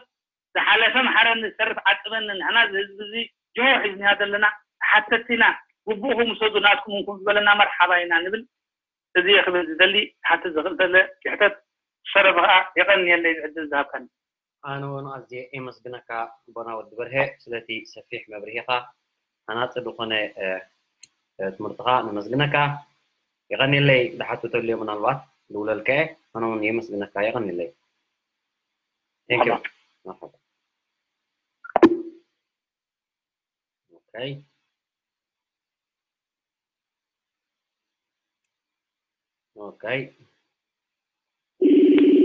ዝሓለፈ ምሓረኒ ዝተርፍ ዓቅበኒ ንሕና እዚ ህዝቢ እዚ ጅሆ ሒዝና ዘለና ተሓተትቲ ኢና፣ ግቡእኹም ውሰዱ ናትኩም እንኩም ዝበለና መርሓባ ኢና ንብል። እዚ እየ ክብል ዝደሊ። ክሓትት ዝኽእል ተለ ይሕተት። ዝሰረፈ ከዓ የቐንየለይ እዚ ዕድል ዝሃብካኒ። ኣነ እውን ኣዝየ የመስግነካ ኣቦና ወዲ በርሀ ስለቲ ሰፊሕ መብርሂኻ ሃናፂ ዝኾነ ትምህርትኻ ነመስግነካ። የቐንየለይ። ዝሓቱ ተልዮ ምናልባት ዝውለልካ እየ። ኣነ እውን የመስግነካ። የቐንየለይ። Thank you. መርሓባ። መርሓባ። Okay. Okay.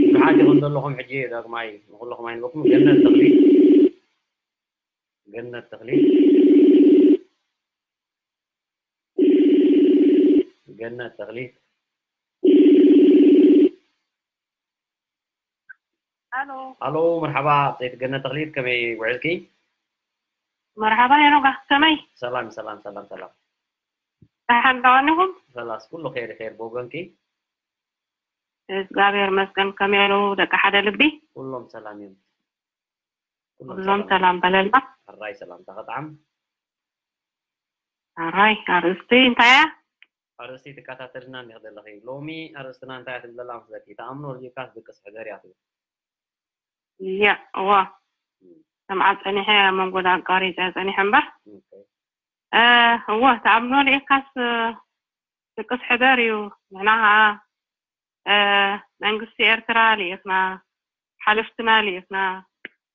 ብዙሓት ኢኹም ዘለኹም ሕጂ ዳግማይ ንኩለኹም ኣይንበኩም። ገነት ተኽሊት፣ ገነት ተኽሊት፣ ገነት ተኽሊት። ኣሎ። ኣሎ፣ መርሓባ ሰይቲ ገነት ተኽሊት፣ ከመይ ውዕልኪ? መርሓባ ሄኖጋ፣ ከመይ? ሰላም ሰላም ሰላም ሰላም። ደሓን ዶ ኣለኹም? ሰላስ ኩሉ ኸይር ኸይር ብወገንኪ? እግዚኣብሔር ይመስገን። ከመይ ኣለዉ ደቂ ሓደ ልቢ? ኩሎም ሰላም እዮም። ኩሎም ኩሎም ሰላም። ሰላም በለልና። ሕራይ ሰላምታ ከጥዓም። ሕራይ ኣርእስቲ እንታይ እያ? ኣርእስቲ ትከታተልና እንዲኺ ዘለኺ። ሎሚ ኣርእስትና እንታይ እያ ትብል ዘላ መስለኪ? ተኣምኖ ርኢኻስ ድቅስ ሕደር እያ ትብል። እያ፣ እዋ። እም። ሰምዓ ጸኒሐ፣ ኣብ መንጎ ኣቋሪጸ ጸኒሐ እምበር። ኦኬ። እ፣ እዋ፣ ተኣምኖ ርኢኻስ ድቅስ ሕደር እዩ። ንሕና ኸኣ እ፣ መንግስቲ ኤርትራ ልኢኽና፣ ሓለፍትና ልኢኽና፣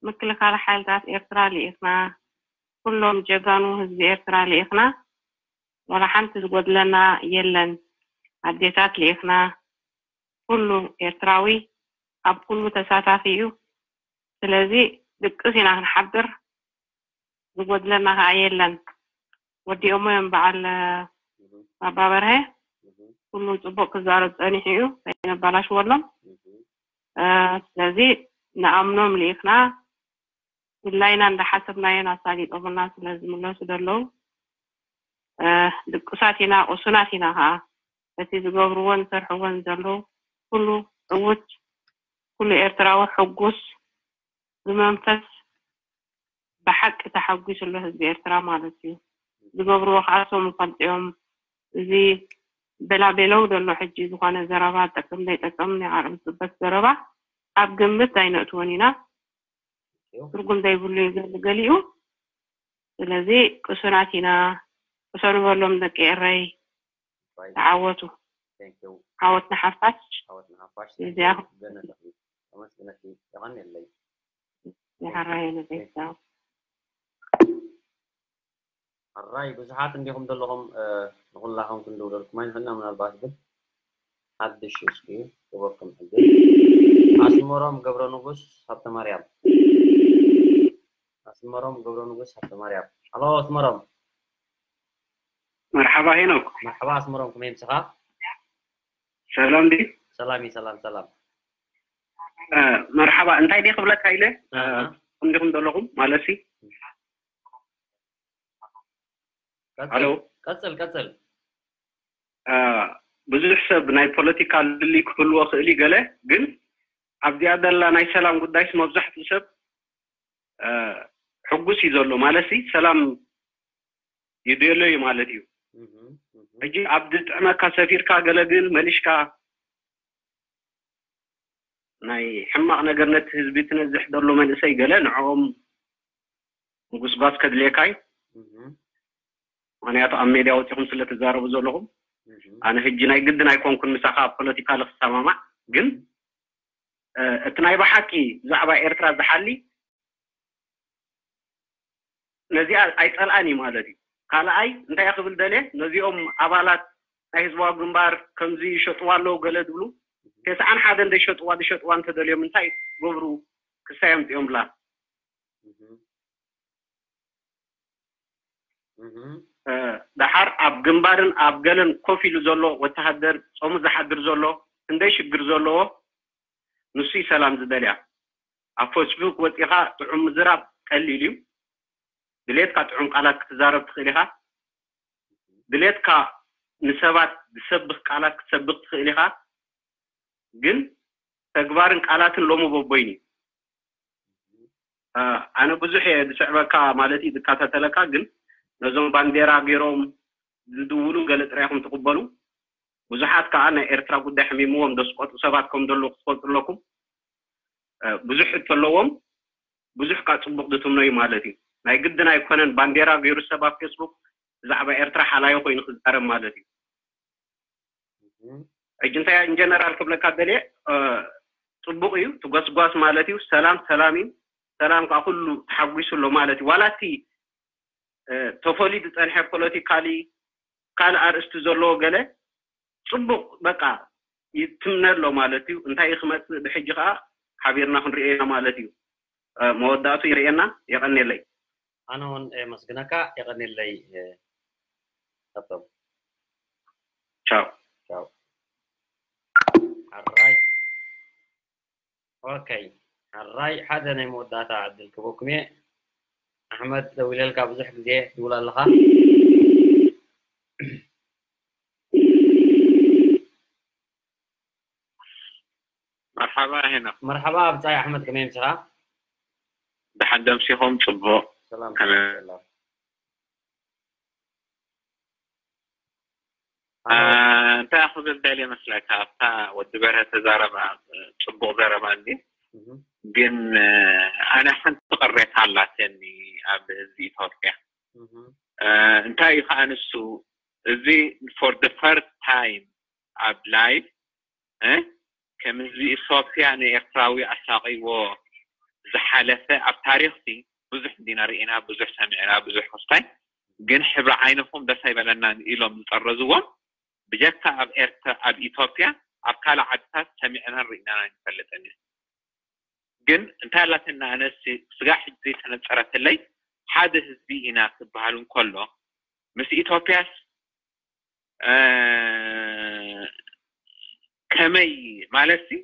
ምክልኻል ሓይልታት ኤርትራ ልኢኽና፣ ኩሎም ጀጋኑ ህዝቢ ኤርትራ ልኢኽና፣ ዋላ ሓንቲ ዝጎድለና የለን። ኣዴታት ልኢኽና፣ ኩሉ ኤርትራዊ ኣብ ኩሉ ተሳታፊ እዩ። ስለዚ ድቅስ ኢና ክንሓድር፣ ዝጎድለና ከኣ የለን። ወዲኦሞ እዮም በዓል፣ እ፣ እህ። ኣባ በርሀ። እህ። ኩሉ ጽቡቕ ክዛረብ ጸኒሑ እዩ፣ ከይነባላሽወሎም። እህ። እ፣ ስለዚ ንኣምኖም ልኢኽና፣ ድላይና እንዳሓሰብናዮን ኣሳሊጦምና ስለ ዝምለሱ ዘለዉ፣ እ፣ ድቁሳት ኢና፣ ቁሱናት ኢና ከኣ። በቲ ዝገብርዎን ዝሰርሕዎን ዘለዉ ኩሉ ዕዉት፣ ኩሉ ኤርትራዊ ሕጉስ፣ ብመንፈስ ብሓቂ ተሓጒሱ ኣሎ ህዝቢ ኤርትራ ማለት እዩ። ዝገብርዎ ከዓ እሶም ይፈልጡ እዮም። እዚ በላቤለው ዘሎ ሕጂ ዝኾነ ዘረባ ጠቅም ዘይጠቅም ናይ ዓቕሊ ጽበት ዘረባ ኣብ ግምት ኣይነእትዎን ኢና። ትርጉም ዘይብሉ እዩ ዘሎ ገሊኡ። ስለዚ ቅሱናት ኢና፣ ቅሰኑ በሎም ደቂ ኤረይ። ተዓወቱ። Thank you። ዓወት ንሓፋሽ። ዓወት ንሓፋሽ። እዚኣ ገነት ተኽሊት። ኣመስግነኪ። የቐንየለይ። ይሓራይ ንቤተሰብ። ሕራይ ብዙሓት እንዲኹም ዘለኹም፣ እ፣ ንኹላኹም ክንድውለልኩም ኣይንኽእልና። ምናልባት ግን ሓድሽ እስኪ ክበኩም ዕድል። ኣስመሮም ገብረ ንጉስ ሃብተ ማርያም። ኣስመሮም ገብረ ንጉስ ሃብተ ማርያም። ሃሎ ኣስመሮም። መርሓባ ሄኖክ። መርሓባ ኣስመሮም፣ ከመይ ምሳኻ? ሰላም ድዩ? ሰላም እዩ፣ ሰላም፣ ሰላም። መርሓባ። እንታይ ድየ ክብለካ ኢለ? ከምዲኹም ዘለኹም ማለት ሲ? ሃሎ። ቀጽል ቀጽል። ብዙሕ ሰብ ናይ ፖለቲካ ልሊ ክህልዎ ክእል እዩ ገለ፣ ግን ኣብዚኣ ዘላ ናይ ሰላም ጉዳይስ መብዛሕትኡ ሰብ ሕጉስ እዩ ዘሎ ማለት ሲ፣ ሰላም ይደሎ እዩ ማለት እዩ። ሕጂ ኣብ ዝጥዕመካ ሰፊርካ ገለ ግን መሊሽካ ናይ ሕማቕ ነገር ነቲ ህዝቢ ትነዝሕ ዘሎ መንእሰይ ገለ ንዕኦም ምጉስጓስ ከድልየካ እዩ። ምክንያቱ ኣብ ሜድያ ወፂኹም ስለ ትዛረቡ ዘለኹም፣ ኣነ ሕጂ ናይ ግድን ኣይኮንኩን ምሳኻ ኣብ ፖለቲካ ልክሰማማዕ፣ ግን እቲ ናይ ብሓቂ ብዛዕባ ኤርትራ ዝሓሊ ነዚኣ ኣይፀልኣን እዩ ማለት እዩ። ካልኣይ እንታይ ክብል ደልየ፣ ነዚኦም ኣባላት ናይ ህዝባዊ ግንባር ከምዚ ይሸጥዋ ኣለዉ ገለ ዝብሉ፣ ተስዓን ሓደን ዘይሸጥዋ ዝሸጥዋ እንተደልዮም እንታይ ገብሩ ክሳይ ኣምፅኦምላ? ደሓር ኣብ ግንባርን ኣብ ገለን ኮፍ ኢሉ ዘሎ ወተሃደር፣ ፆሙ ዝሓድር ዘሎ፣ ክንደይ ሽግር ዘለዎ፣ ንሱ እዩ ሰላም ዝደልያ። ኣብ ፌስቡክ ወፂኻ ጥዑም ምዝራብ ቀሊል እዩ። ድሌትካ ጥዑም ቃላት ክትዛረብ ትኽእል ኢኻ። ድሌትካ ንሰባት ዝሰብኽ ቃላት ክትሰብኽ ትኽእል ኢኻ። ግን ተግባርን ቃላትን ሎሚ በቦይኑ እዩ። ኣነ ብዙሕ እየ ዝስዕበካ ማለት እዩ ዝከታተለካ፣ ግን ነዞም ባንዴራ ገይሮም ዝድውሉ ገለ ጥራይ ኢኹም ትቕበሉ። ብዙሓት ከዓ ናይ ኤርትራ ጉዳይ ሕሚምዎም ዘስቆጡ ሰባት ከም ዘለዉ ክትፈልጡ ኣለኩም። ብዙሕ ሕቶ ኣለዎም፣ ብዙሕ ከዓ ፅቡቕ ዝትምነዩ ማለት እዩ። ናይ ግድን ኣይኮነን ባንዴራ ገይሩ ሰብ ኣብ ፌስቡክ ብዛዕባ ኤርትራ ሓላዮ ኮይኑ ክዛረብ ማለት እዩ። ሕጂ እንታይ ኢንጀነራል ክብለካ ደልየ፣ ፅቡቕ እዩ ትጎስጓስ ማለት እዩ። ሰላም ሰላም እዩ። ሰላም ከዓ ኩሉ ተሓጒሱ ኣሎ ማለት እዩ። ዋላ እቲ ተፈልዩ ዝፀንሐ ፖለቲካሊ ካልእ ኣርእስቲ ዘለዎ ገለ ፅቡቕ በቃ ይትምነ ኣሎ ማለት እዩ። እንታይ እዩ ክመፅእ ብሕጂ ከዓ ሓቢርና ክንሪኦ ኢና ማለት እዩ። መወዳእቱ ይርእየና። የቐንየለይ። ኣነ እውን የመስግነካ። የቐንየለይ። ሃብቶም። ቻው። ቻው። ኣራይ። ኦኬ። ኣራይ፣ ሓደ ናይ መወዳእታ ዕድል ክበኩም እየ። ኣሕመድ፣ ደዊለልካ ብዙሕ ግዜ ትብል ኣለኻ። መርሓባ ሄኖክ። መርሓባ ብጻይ ኣሕመድ፣ ከመይ ምሳኻ? ደሓን ደምሲኹም? ጽቡቕ። ሰላም ከመይ? ሰላም። አ፣ እንታይ ክብል ደልየ መስለካ፣ ኣብታ ወዲ በርሀ ተዛረባ፣ ጽቡቕ ዘረባ እንዲ። እህ፣ ግን አ፣ ኣነ ሓንቲ ቅሬታ ኣላትኒ ኣብ ህዝቢ ኢትዮጵያ። እህ፣ አ፣ እንታይ እዩ ከዓ ንሱ፣ እዚ for the first time ኣብ ላይፍ እ፣ ከም ህዝቢ ኢትዮጵያ ንኤርትራዊ ኣሳቒዎ ዝሓለፈ ኣብ ታሪኽሲ ብዙሕ እንዲና ርኢና፣ ብዙሕ ሰሚዕና፣ ብዙሕ ክስታይ፣ ግን ሕብሪ ዓይንኹም ደስ ኣይበለናን ኢሎም ዝጠረዝዎም ብጀካ ኣብ ኤርትራ፣ ኣብ ኢትዮጵያ ኣብ ካልእ ዓድታት ሰሚዕናን ርኢናን ኣይንፈልጥን እዩ። ግን እንታይ ኣላትና ኣነሲ ስጋ ሕጂ ዘይተነጸረትለይ ሓደ ህዝቢ ኢና ክበሃል እንከሎ ምስ ኢትዮጵያስ ከመይ ማለት ሲ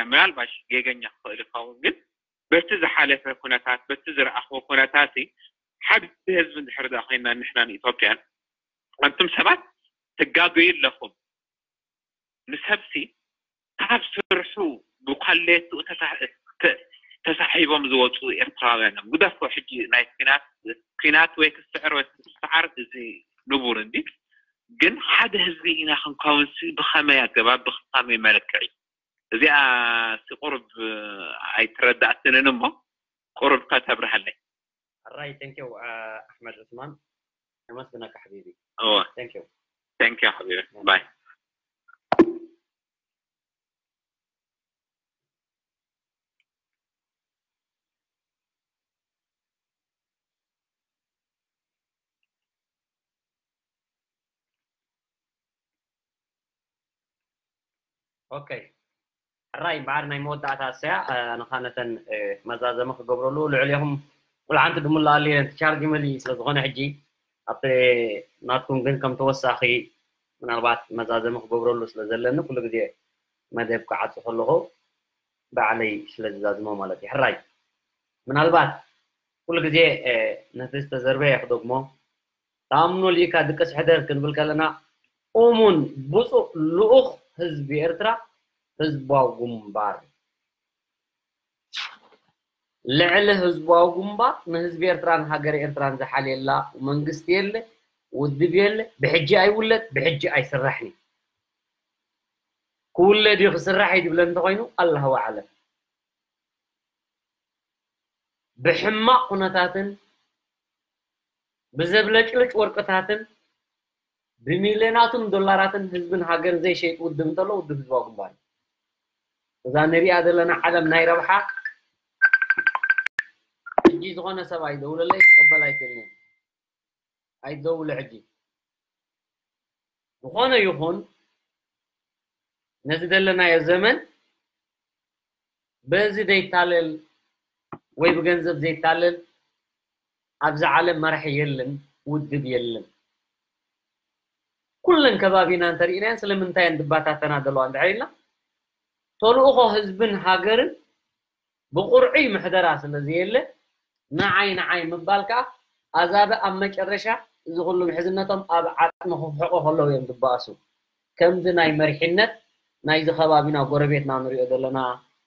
ምናልባሽ ጌገኛ ክኽእል ይኸውን፣ ግን በቲ ዝሓለፈ ኩነታት በቲ ዝረኣኽዎ ኩነታት ሓደ ህዝቢ እንድሕር ዳ ኮይና ንሕና ንኢትዮጵያን ኣንቱም ሰባት ትጋገዩ ኣለኹም። ንሰብሲ ካብ ስርሑ ብኳሌቱ ተሳሒቦም ዝወፁ ኤርትራውያን እዮም። ግደፎ ሕጂ ናይ ኲናት ኲናት ወይ ክስዕር ወይ ክስዓር እዚ ንቡር እንዲ፣ ግን ሓደ ህዝቢ ኢና ክንከውንሲ ብኸመይ ኣገባብ ብኸመይ መልክዕ እዩ? እዚኣ ሲ ቁሩብ ኣይተረዳእትንን እሞ ቁሩብ ከተብርሃለይ። ሕራይ፣ thank you ኣሕመድ ዑስማን፣ ነመስግነካ ሓቢቢ። እወ Thank you። Thank you ሓቢቢ። ባይ። ኦኬ፣ ሕራይ እምበኣር ናይ መወዳእታ እሰያ፣ ኣነ ኸኣ ነተን መዛዘሚ ክገብረሉ ልዕሌኹም ቁልዓንቲ ድምላኣሉ እየን፣ ቻርጅ መሊኡ ስለ ዝኾነ ሕጂ ኣብቲ ናትኩም ግን ከም ተወሳኺ ምናልባት መዛዘሚ ክገብረሉ ስለ ዘለኒ ኩሉ ግዜ መደብ ክዓጹ ከለኹ ባዕለይ ስለ ዝዛዝሞ ማለት እዩ። ሕራይ ምናልባት ኩሉ ግዜ ነቲ ዝተዘርበ ክደግሞ፣ ተኣምኖ ሊእካ ድቅስ ሕደር ክንብል ከለና፣ እሙን ብፁዕ ልኡኽ ህዝቢ ኤርትራ ህዝባዊ ግንባር፣ ልዕሊ ህዝባዊ ግንባር ንህዝቢ ኤርትራን ሃገረ ኤርትራን ዝሓልየላ መንግስቲ የለ፣ ውድብ የለ፣ ብሕጂ ኣይውለድ፣ ብሕጂ ኣይስራሕን እዩ። ክውለድ እዩ ክስራሕ እዩ ድብለ እንተኾይኑ ኣላሁ ኣዕለም። ብሕማቕ ኩነታትን ብዘብለጭልጭ ወርቅታትን ብሚልዮናትን ዶላራትን ህዝብን ሃገርን ዘይሸይጥ ውድብ እንተሎ ውድብ ህዝባዊ ግንባር እዩ። እዛ ንሪኣ ዘለና ዓለም ናይ ረብሓ ሕጂ ዝኾነ ሰብ ኣይደውለለይ ክቕበል ኣይክእልን እየ። ኣይደውለ ሕጂ ዝኾነ ይኹን ነዚ ዘለናዮ ዘመን በዚ ዘይታለል ወይ ብገንዘብ ዘይታለል ኣብዚ ዓለም መራሒ የለን፣ ውድብ የለን። ኩለን ከባቢና እንተሪእናየን ስለምንታይ እየን ድባታተና ዘለዋ እንድሕር ኢልና ተልእኾ ህዝብን ሃገርን ብቑርዑይ ምሕደራ ስለ ዘየለ ንዓይ ንዓይ ምባል ከዓ ኣዛብእ ኣብ መጨረሻ እዚ ኩሉ ምሕዝነቶም ኣብ ዓጽሚ ክፍሕቑ ከለዉ እዮም ዝበኣሱ። ከምዚ ናይ መሪሕነት ናይዚ ከባቢና ጎረቤትና ንሪኦ ዘለና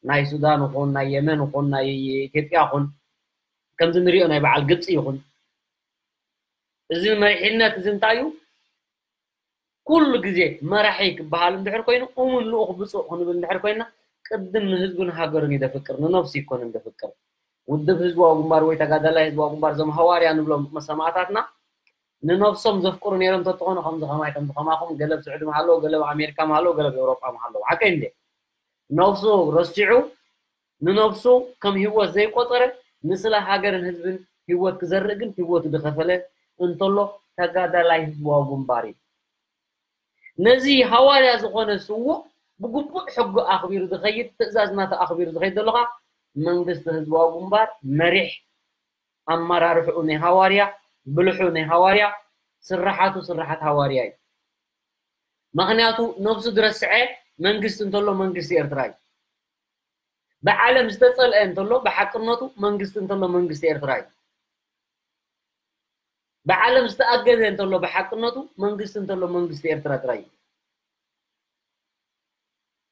ናይ ሱዳን ይኹን ናይ የመን ይኹን ናይ ኢትዮጵያ ይኹን ከምዚ ንሪኦ ናይ በዓል ግብፂ ይኹን እዚ መሪሕነት እዚ እንታይ እዩ? ኩሉ ግዜ መራሒ ክበሃል እንድሕር ኮይኑ እሙን ልኡኽ ብፁዕ ክንብል እንድሕር ኮይና ቅድም ንህዝቡን ሃገሩን እዩ ዘፍቅር፣ ንነብሱ ይኮንን ዘፍቅር። ውድብ ህዝባዊ ግንባር ወይ ተጋዳላይ ህዝባዊ ግንባር እዞም ሃዋርያ ንብሎም ሰማእታትና ንነብሶም ዘፍቅሩ ነይሮም ተትኾኑ ከምዚ ከማይ ከምዚ ከማኹም ገለ ኣብ ስዑዲ ምሃለዉ፣ ገለ ኣብ ኣሜሪካ ምሃለዉ፣ ገለ ኣብ ኤውሮጳ ምሃለዉ። ሓቀይ እንዴ? ነብሱ ረሲዑ ንነብሱ ከም ህይወት ዘይቆጸረ ንስለ ሃገርን ህዝብን ህይወት ክዘርእ ግን ህይወቱ ዝኸፈለ እንተሎ ተጋዳላይ ህዝባዊ ግንባር እዩ። ነዚ ሃዋርያ ዝኾነ ስዉእ ብግቡእ ሕጉ ኣኽቢሩ ዝኸይድ ትእዛዝ ናቱ ኣኽቢሩ ዝኸይድ ዘሎ ኸኣ መንግስቲ ህዝባዊ ግንባር መሪሕ ኣመራርሕኡ ናይ ሃዋርያ ብልሑ ናይ ሃዋርያ ስራሓቱ ስራሓት ሃዋርያ እዩ። ምኽንያቱ ነብሱ ዝረስዐ መንግስቲ እንተሎ መንግስቲ ኤርትራ እዩ። ብዓለም ዝተጸልአ እንተሎ ብሓቅነቱ መንግስቲ እንተሎ መንግስቲ ኤርትራ እዩ። ብዓለም ዝተኣገደ እንተሎ ብሓቅነቱ መንግስቲ እንተሎ መንግስቲ ኤርትራ ጥራይ እዩ።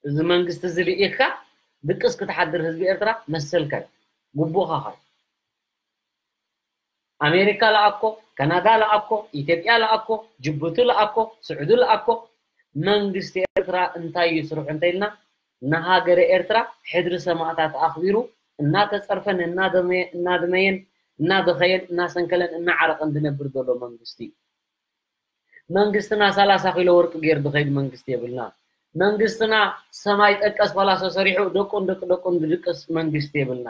እዚ መንግስቲ እዚ ልኢኽካ ድቅስ ክትሓድር ህዝቢ ኤርትራ መሰልካ እዩ፣ ግቡእኻ እዩ። ኣሜሪካ ለኣኮ፣ ካናዳ ለኣኮ፣ ኢትዮጵያ ለኣኮ፣ ጅቡቲ ለኣኮ፣ ስዑዲ ለኣኮ፣ መንግስቲ ኤርትራ እንታይ እዩ ስርሑ እንተኢልና ንሃገረ ኤርትራ ሕድሪ ሰማእታት ኣኽቢሩ እናተጸርፈን እናደመየ- እናደመየን እናበኸየን እናሰንከለን እናዓረቐን ዝነብር ዘሎ መንግስቲ እዩ። መንግስትና ሰላሳ ኪሎ ወርቂ ገይሩ ዝኸይድ መንግስቲ የብልና። መንግስትና ሰማይ ጠቀስ ፓላሶ ሰሪሑ ደቁን ደቂ ደቁን ዝድቅስ መንግስቲ የብልና።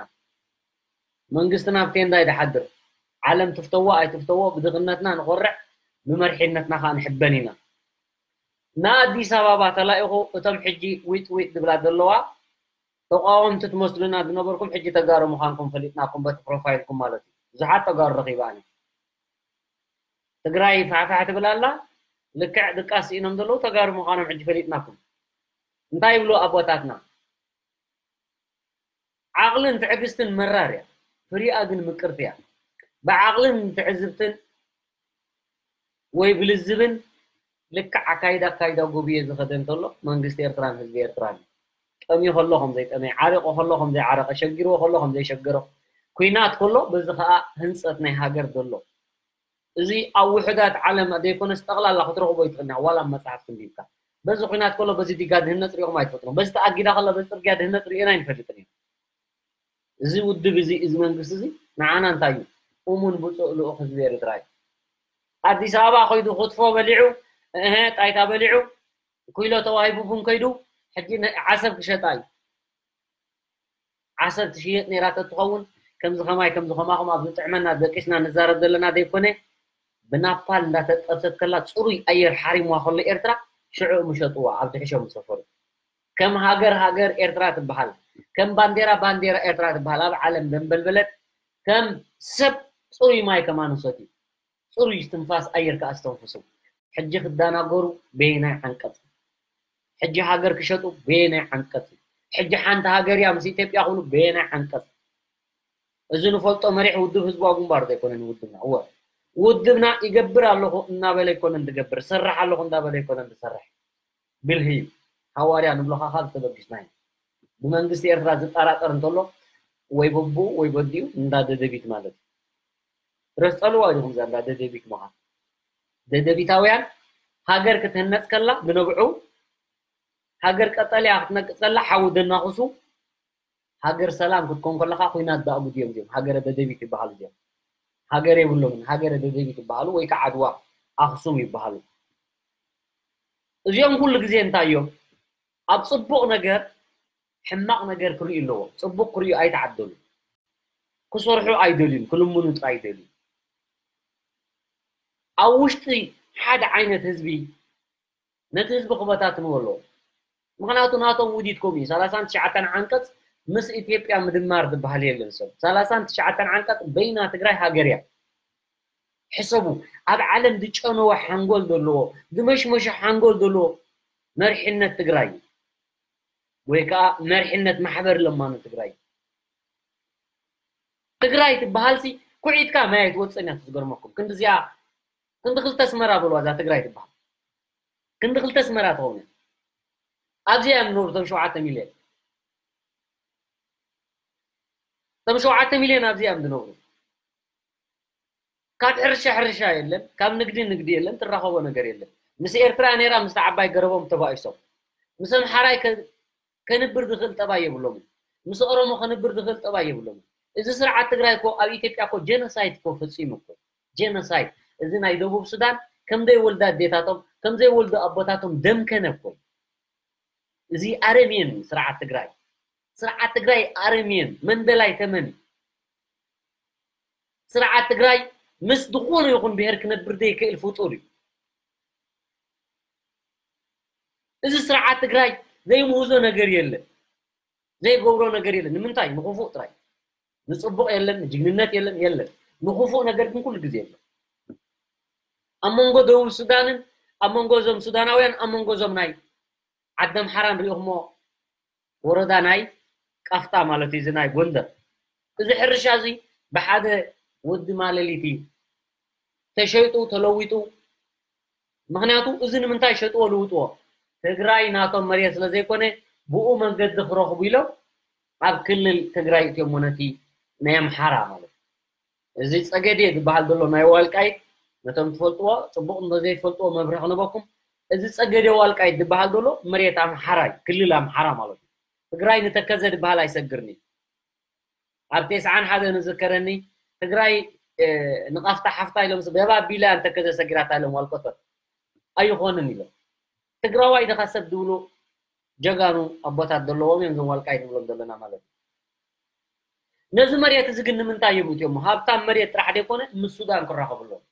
መንግስትና ኣብ ቴንዳ እዩ ዝሓድር። ዓለም ትፍተዎ ኣይትፍተዎ ብድኽነትና ንኾርዕ፣ ብመሪሕነትና ከዓ ንሕበን ኢና። ንኣዲስ ኣበባ ተላኢኹ እቶም ሕጂ ዊጥ ዊጥ ዝብላ ዘለዋ ተቃወምቲ ትመስሉና ዝነበርኩም ሕጂ ተጋሩ ምዃንኩም ፈሊጥናኩም በቲ ፕሮፋይልኩም ማለት እዩ። ብዙሓት ተጋሩ ረኺበ ኣነ። ትግራይ ፋሕፋሕ ትብል ኣላ፣ ልክዕ ድቃስ ስኢኖም ዘለዉ ተጋሩ ምዃኖም ሕጂ ፈሊጥናኩም። እንታይ ይብሉ ኣቦታትና? ዓቕልን ትዕግስትን መራር እያ፣ ፍሪኣ ግን ምቅርቲ እያ። ብዓቕልን ትዕዝብትን ወይ ብልዝብን ልክዕ ኣካይዳ ኣካይዳ ጎብየ ዝኸደ እንተሎ መንግስቲ ኤርትራን ህዝቢ ኤርትራን እዩ። ጠምዩ ከሎ ከም ዘይጠመየ፣ ዓሪቑ ከሎ ከም ዘይዓረቐ፣ ሸጊርዎ ከሎ ከም ዘይሸገሮ፣ ኲናት ከሎ በዚ ኸኣ ህንጸት ናይ ሃገር ዘሎ እዚ ኣብ ውሑዳት ዓለም ዘይኮነስ ጠቕላላ ክትረኽቦ ይትኽእል ኢና፣ ዋላ ኣብ መጽሓፍ ክንቢብካ። በዚ ኲናት ከሎ በዚ ዲጋ ድህነት ሪእኹም ኣይትፈልጡን። በዚ ተኣጊዳ ከላ በዚ ጽርግያ ድህነት ሪእና ኣይንፈልጥን ኢና። እዚ ውድብ እዚ፣ እዚ መንግስቲ እዚ ንዓና እንታይ እዩ? እሙን ብፁዕ ልኡኽ ህዝቢ ኤርትራ እዩ። ኣዲስ ኣበባ ከይዱ ክትፎ በሊዑ፣ እህ፣ ጣይታ በሊዑ፣ ኪሎ ተዋሂቡ ቡን ከይዱ፣ ሕጂ ነ- ዓሰብ ክሸጣ እዩ። ዓሰብ ትሽየጥ ነይራ ተትኸውን፣ ከምዚ ከማይ፣ ከምዚ ከማኹም ኣብ ዝጥዕመና ደቂስና ንዛረብ ዘለና ዘይኮነ፣ ብናፓል እንዳተጠብሰት ከላ ጽሩይ ኣየር ሓሪምዋ ከሎ ኤርትራ፣ ሽዑ ምሸጥዋ፣ ኣብ ድሕሾ ምሰፈሩ። ከም ሃገር ሃገር ኤርትራ ትበሃል፣ ከም ባንዴራ ባንዴራ ኤርትራ ትበሃል፣ ኣብ ዓለም ዘንበልበለት፣ ከም ሰብ ጽሩይ ማይ ከማን ሰትዩ፣ ጽሩይ እስትንፋስ ኣየር ከኣ ዝተንፍሱ። ሕጂ ክደናገሩ በየናይ ዓንቀጽ? ሕጂ ሃገር ክሸጡ በየናይ ዓንቀጽ? ሕጂ ሓንቲ ሃገር እያ ምስ ኢትዮጵያ ክብሉ በየናይ ዓንቀፅ? እዚ ንፈልጦ መሪሕ ውድብ ህዝባዊ ግንባር ዘይኮነን ውድብና። እወ፣ ውድብና ይገብር ኣለኹ እናበለ ኣይኮነን ዝገብር፣ ሰርሕ ኣለኹ እንዳበለ ኣይኮነን ዝሰርሕ። ብልሂ እዩ። ሃዋርያ ንብሎ ካኻ ዝተበጊስና ኢና። ብመንግስቲ ኤርትራ ዝጠራጠር እንተሎ ወይ በቡ ወይ በዲኡ እንዳ ደደቢት ማለት እዩ። ረስጠልዋ ኢኹም እዛ እንዳ ደደቢት ምዃን። ደደቢታውያን ሃገር ክትህነጽ ከላ ብነብዑ፣ ሃገር ቀጠልያ ክትነቅጽ ከላ ሓዊ ደናኹሱ፣ ሃገር ሰላም ክትኮን ከለኻ ኹናት ዳእጉድ እዮም እዚኦም። ሃገረ ደደቢት ይበሃሉ እዚኦም። ሃገር የብሎምን። ሃገረ ደደቢት ይበሃሉ ወይ ከዓ ዓድዋ ኣኽሱም ይበሃሉ። እዚኦም ኩሉ ግዜ እንታይ እዮም? ኣብ ጽቡቕ ነገር ሕማቕ ነገር ክርእዩ ኣለዎም። ጽቡቕ ክርእዩ ኣይተዓደሉ። ክሰርሑ ኣይደልዩን፣ ክልምኑ ጥራይ ይደልዩ። ኣብ ውሽጢ ሓደ ዓይነት ህዝቢ ነቲ ህዝቢ ክበታትንዎ ኣለዎም። ምኽንያቱ ናቶም ውዲት ከምኡ እዩ። ሰላሳን ትሽዓተን ዓንቀጽ ምስ ኢትዮጵያ ምድማር ዝበሃል የለን ሰብ። ሰላሳን ትሽዓተን ዓንቀጽ በይና ትግራይ ሃገር እያ። ሕሰቡ፣ ኣብ ዓለም ዝጨነወ ሓንጎል ዘለዎ፣ ዝመሽመሸ ሓንጎል ዘለዎ መሪሕነት ትግራይ እዩ። ወይ ከዓ መሪሕነት ማሕበር ለማኖ ትግራይ። ትግራይ ትበሃል ሲ ኩዒትካ ማይ ኣይትወፅእን እያ። ዝገርመኩም ክንዲ እዚኣ ክንዲ ክልተ ኣስመራ በልዋ እዛ ትግራይ ትበሃል። ክንዲ ክልተ ኣስመራ ትኸውን እያ። ኣብዚኣ እዮም ዝነብሩ እቶም ሸውዓተ ሚልዮን። እቶም ሸውዓተ ሚልዮን ኣብዚኣ እዮም ዝነብሩ። ካብ ሕርሻ ሕርሻ የለን፣ ካብ ንግዲ ንግዲ የለን፣ ትራኸቦ ነገር የለን። ምስ ኤርትራ ነይራ ምስቲ ዓባይ ገረቦም ተባኢሶም። ምስ ኣምሓራይ ከ- ከንብር ዝኽእል ጠባይ የብሎምን። ምስ ኦሮሞ ከንብር ዝኽእል ጠባይ የብሎምን። እዚ ስርዓት ትግራይ እኮ ኣብ ኢትዮጵያ እኮ ጀኖሳይድ እኮ ፈፂሙ እኮ። ጀኖሳይድ። እዚ ናይ ደቡብ ሱዳን ከም ዘይወልዱ ኣዴታቶም፣ ከም ዘይወልዱ ኣቦታቶም ደም ከነ እኮ። እዚ ኣረሜን ስርዓት ትግራይ። ስርዓት ትግራይ ኣረሜን መንደላይ ተመን። ስርዓት ትግራይ ምስ ዝኾነ ይኹን ብሄር ክነብር ዘይክእል ፍጡር እዩ። እዚ ስርዓት ትግራይ ዘይምህዞ ነገር የለን፣ ዘይገብሮ ነገር የለን። ንምንታይ? ንክፉእ ጥራይ። ንፅቡቕ የለን፣ ንጅግንነት የለን፣ የለን። ንክፉእ ነገር ግን ኩሉ ግዜ የለን። ኣብ መንጎ ደቡብ ሱዳንን ኣብ መንጎ እዞም ሱዳናውያን ኣብ መንጎ እዞም ናይ ዓዲ ኣምሓራን ሪኢኹሞ ወረዳ ናይ ቃፍታ ማለት እዩ፣ እዚ ናይ ጎንደር። እዚ ሕርሻ እዚ ብሓደ ወዲ ማለሊት እዩ ተሸይጡ ተለዊጡ። ምኽንያቱ እዚ ንምንታይ ሸጥዎ ልውጥዎ? ትግራይ ናቶም መሬት ስለ ዘይኮነ ብኡ መንገዲ ክረኽቡ ኢሎም ኣብ ክልል ትግራይ እትዮም ነቲ ናይ ኣምሓራ ማለት እዩ። እዚ ጸገዴ ዝበሃል ዘሎ ናይ ዋልቃይት ነቶም ትፈልጥዎ ጽቡቕ እንተዘይትፈልጥዎ መብርሂ ክነበኩም። እዚ ጸገዴ ዋልቃይት ዝበሃል ዘሎ መሬት ኣምሓራ እዩ፣ ክልል ኣምሓራ ማለት እዩ። ትግራይ ንተከዘ ዝበሃል ኣይሰግርን እዩ። ኣብ ተስዓን ሓደ ንዝከረኒ ትግራይ ንቃፍታ ሓፍታ ኢሎም ገባ ቢላ ንተከዘ ሰጊራታ ኢሎም ዋልቆቶት ኣይኾንን ኢሎም። ትግራዋይ ድኻ ሰብ ዝብሉ ጀጋኑ ኣቦታት ዘለዎም እዮም እዞም ዋልቃይት ንብሎም ዘለና ማለት እዩ። ነዚ መሬት እዚ ግን ንምንታይ እዮም እትዮም? ሃብታም መሬት ጥራሕ ዘይኮነ ምስ ሱዳን ክራኸቡ ኣለዎም።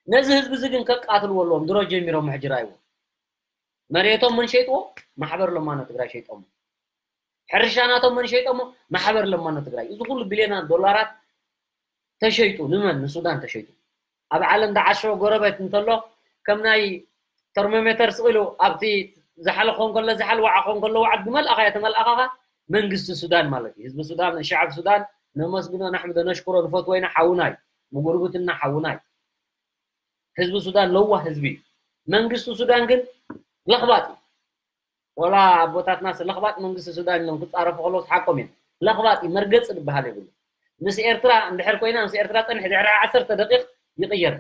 ነዚ ህዝቢ እዚ ግን ከቃትልዎ ኣለዎም። ድሮ ጀሚሮም ሕጂ ራእይዎ። መሬቶም መን ሸይጥዎ? ማሕበር ለማኖ ትግራይ ሸይጦሞ። ሕርሻ ናቶም መን ሸይጦሞ? ማሕበር ለማኖ ትግራይ። እዚ ኩሉ ቢልዮናት ዶላራት ተሸይጡ ንመን? ንሱዳን ተሸይጡ። ኣብ ዓለም ዝዓሸወ ጎረቤት እንተሎ ከም ናይ ተርሞሜተር ስቕ ኢሉ ኣብቲ ዝሓለ ክኾን ከሎ ዝሓል፣ ዋዓ ክኾን ከሎ ዋዓ፣ ዝመልኣኻዮ ተመልኣኻኻ መንግስቲ ሱዳን ማለት እዩ። ህዝቢ ሱዳን፣ ሸዓብ ሱዳን ነመስግኖ፣ ናሕምዶ፣ ነሽኩሮ፣ ንፈትዎ ኢና፣ ሓውና እዩ። ብጉርብትና ሓውና እዩ። ህዝቢ ሱዳን ለዋህ ህዝቢ እዩ። መንግስቲ ሱዳን ግን ለኽባጥ እዩ። ወላ ኣቦታትና ለኽባጥ መንግስቲ ሱዳን ኢሎም ክፃረፉ ከለውስ ሓቆም እዮም። ለኽባጥ እዩ፣ መርገፂ ዝበሃል የብሉ። ምስ ኤርትራ እንድሕር ኮይና፣ ምስ ኤርትራ ፀንሕ ድሕሪ ዓሰርተ ደቂቕ ይቕየር።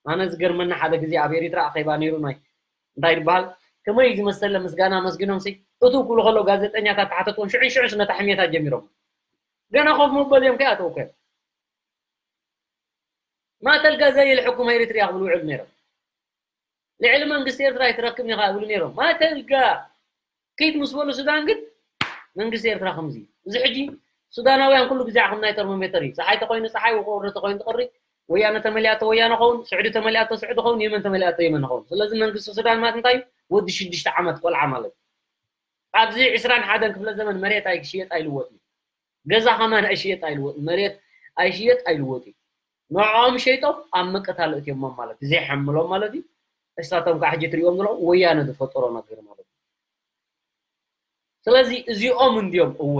ኣነ ዝገርመና ሓደ ግዜ ኣብ ኤሪትራ ኣኼባ ነይሩ ናይ እንታይ ይበሃል ከመይ ዝመሰለ ምስጋና ኣመስጊኖም ሲ እቱ ክብሉ ከለዉ ጋዜጠኛታት ተሓተትዎም ሽዑ ሽዑ ነታ ሕሜታ ጀሚሮም። ገና ኮፍ መበል እዮም ከይኣተዉ እኮ እዮም። ማተልጋ ዘይልሕኩም ኤሪትርያ ክብሉ ውዕሉ ነይሮም። ልዕሊ መንግስቲ ኤርትራ ኣይትረክብን ኢኻ ይብሉ ነይሮም። ማተልጋ ኪድ ምስ በሉ ሱዳን ግን መንግስቲ ኤርትራ ከምዚ እዩ። እዚ ሕጂ ሱዳናውያን ኩሉ ግዜ ዓኹም ናይ ተርሞሜተር እዩ። ፀሓይ ተኮይኑ ፀሓይ፣ ቁሪ ተኮይኑ ቁሪ፣ ወያነ ተመሊኣቶ ወያነ ኸውን፣ ስዑዲ ተመሊኣቶ ስዑዲ ኸውን፣ የመን ተመሊኣቶ የመን ኸውን። ስለዚ መንግስቲ ሱዳን ማለት እንታይ እዩ? ወዲ ሽዱሽተ ዓመት ቆልዓ ማለት እዩ። ኣብዚ ዕስራን ሓደን ክፍለ ዘመን መሬት ኣይሽየጥ ኣይልወጥ እዩ። ገዛ ከማን ኣይሽየጥ ኣይልወጥ፣ መሬት ኣይሽየጥ ኣይልወጥ እዩ። ንዕኦም ሸይጦም ኣብ ምቅታል እትዮሞም ማለት እዩ፣ ዘይሓምሎም ማለት እዩ። እሳቶም ከዓ ሕጂ ትሪኦም ዘለኹም ወያነ ዝፈጠሮ ነገር ማለት እዩ። ስለዚ እዚኦም እንድዮም እወ፣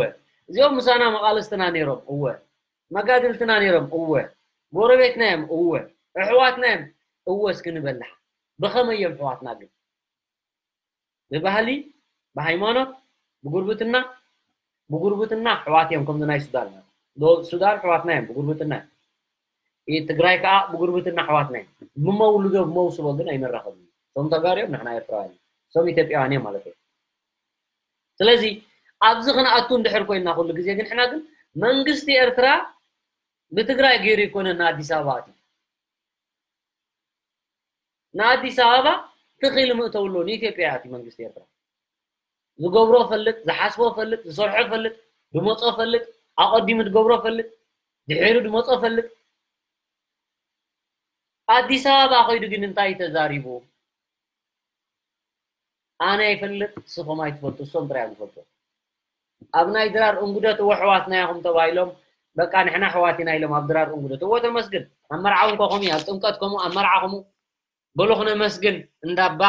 እዚኦም ምሳና መቓልስትና ነይሮም እወ፣ መጋድልትና ነይሮም እወ፣ ጎረቤትና እዮም እወ፣ ኣሕዋትና እዮም እወ፣ እስኪ ንበላሕ። ብኸመይ እዮም ኣሕዋትና ግን? ብባህሊ፣ ብሃይማኖት፣ ብጉርብትና፣ ብጉርብትና ኣሕዋት እዮም፣ ከምዚ ናይ ሱዳን። ዶ-፣ ሱዳን ኣሕዋትና እዮም ብጉርብትና እዮም። ኢ-፣ ትግራይ ከዓ ብጉርብትና ኣሕዋትና እዮም። ብመውልዶ ብመውስቦ ግን ኣይንራኸብን። እቶም ተጋሩ እዮም፣ ንሕና ኤርትራውያን እዮም። እቶም ኢትዮጵያውያን እዮም ማለት እዩ። ስለዚ ኣብዚ ክንኣቱ እንድሕር ኮይንና ኩሉ ግዜ ግን ንሕና ግን መንግስቲ ኤርትራ ብትግራይ ገይሩ ኣይኮነን ንኣዲስ ኣበባ ኣትዩ። ንኣዲስ ኣበባ ትኽ ኢሉ ምእተው ኣሎ ንኢትዮጵያ እያ እቲ መንግስቲ ኤርትራ። ዝገብሮ ፈልጥ፣ ዝሓስቦ ፈልጥ፣ ዝሰርሖ ፈልጥ፣ ድመጾ ፈልጥ፣ ኣቐዲሙ ዝገብሮ ፈልጥ፣ ድሒሩ ድመጾ ፈልጥ። ኣዲስ ኣበባ ከይዱ ግን እንታይ ተዛሪቡ? ኣነ ይፈልጥ፣ ንስኹም ኣይትፈልጡ፣ እሶም ጥራይ እዮም ዝፈልጡ። ኣብ ናይ ድራር እንጉደት እወ ኣሕዋትና ኢኹም ተባሂሎም፣ በቃ ንሕና ኣሕዋት ኢና ኢሎም ኣብ ድራር እንጉደት። እወ ተመስግን። ኣብ መርዓ እውን ኮኹም እዩ፣ ኣብ ጥምቀት ከምኡ፣ ኣብ መርዓ ከምኡ። በሉ ክነመስግን እንዳባ።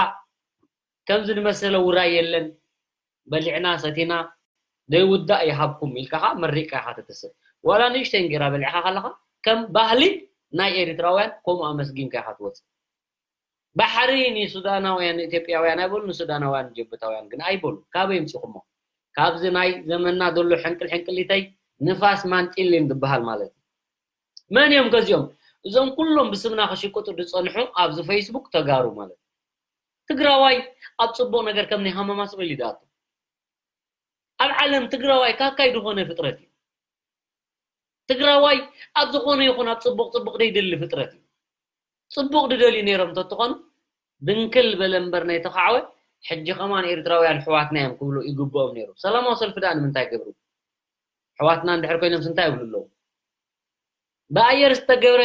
ከምዚ ዝመሰለ ውራይ የለን። በሊዕና ሰቲና ዘይውዳእ ይሃብኩም ኢልካ ኸዓ መሪቕካ ኢኻ ትትስእ። ዋላ ንእሽተይ እንጌራ በሊዕኻ ከለኻ ከም ባህሊ ናይ ኤሪትራውያን ከምኡ ኣመስጊንካ ኢኻ ትወጽእ። ባሕሪ ንሱዳናውያን ንኢትዮጵያውያን ኣይበሉ፣ ንሱዳናውያን ንጀቡታውያን ግን ኣይበሉ። ካበይ የምጺኹሞ? ካብዚ ናይ ዘመንና ዘሎ ሕንቅል ሕንቅሊተይ ንፋስ ማንጢሊን ዝበሃል ማለት እዩ። መን እዮም ከዚኦም? እዞም ኩሎም ብስምና ክሽቅጡ ዝጸንሑ ኣብዚ ፌስቡክ ተጋሩ ማለት እዩ። ትግራዋይ ኣብ ጽቡቕ ነገር ከም ናይ ሃመማ ስቕ ኢሉ ይድኣቱ። ኣብ ዓለም ትግራዋይ ካካይ ዝኾነ ፍጥረት እዩ። ትግራዋይ ኣብ ዝኾነ ይኹን ኣብ ጽቡቕ ጽቡቕ ዘይደሊ ፍጥረት እዩ። ጽቡቕ ዝደልዩ ነይሮም እንተትኾኑ ድንክል በለ እምበር ናይ ተኻዕወ ሕጂ ከማን ኤርትራውያን ኣሕዋትና እዮም ክብሉ ይግብኦም ነይሩ። ሰላማዊ ሰልፊ ደኣ ንምንታይ ገብሩ? ኣሕዋትና እንድሕር ኮይኖምስ እንታይ ይብሉ ኣለዉ? ብኣየር ዝተገብረ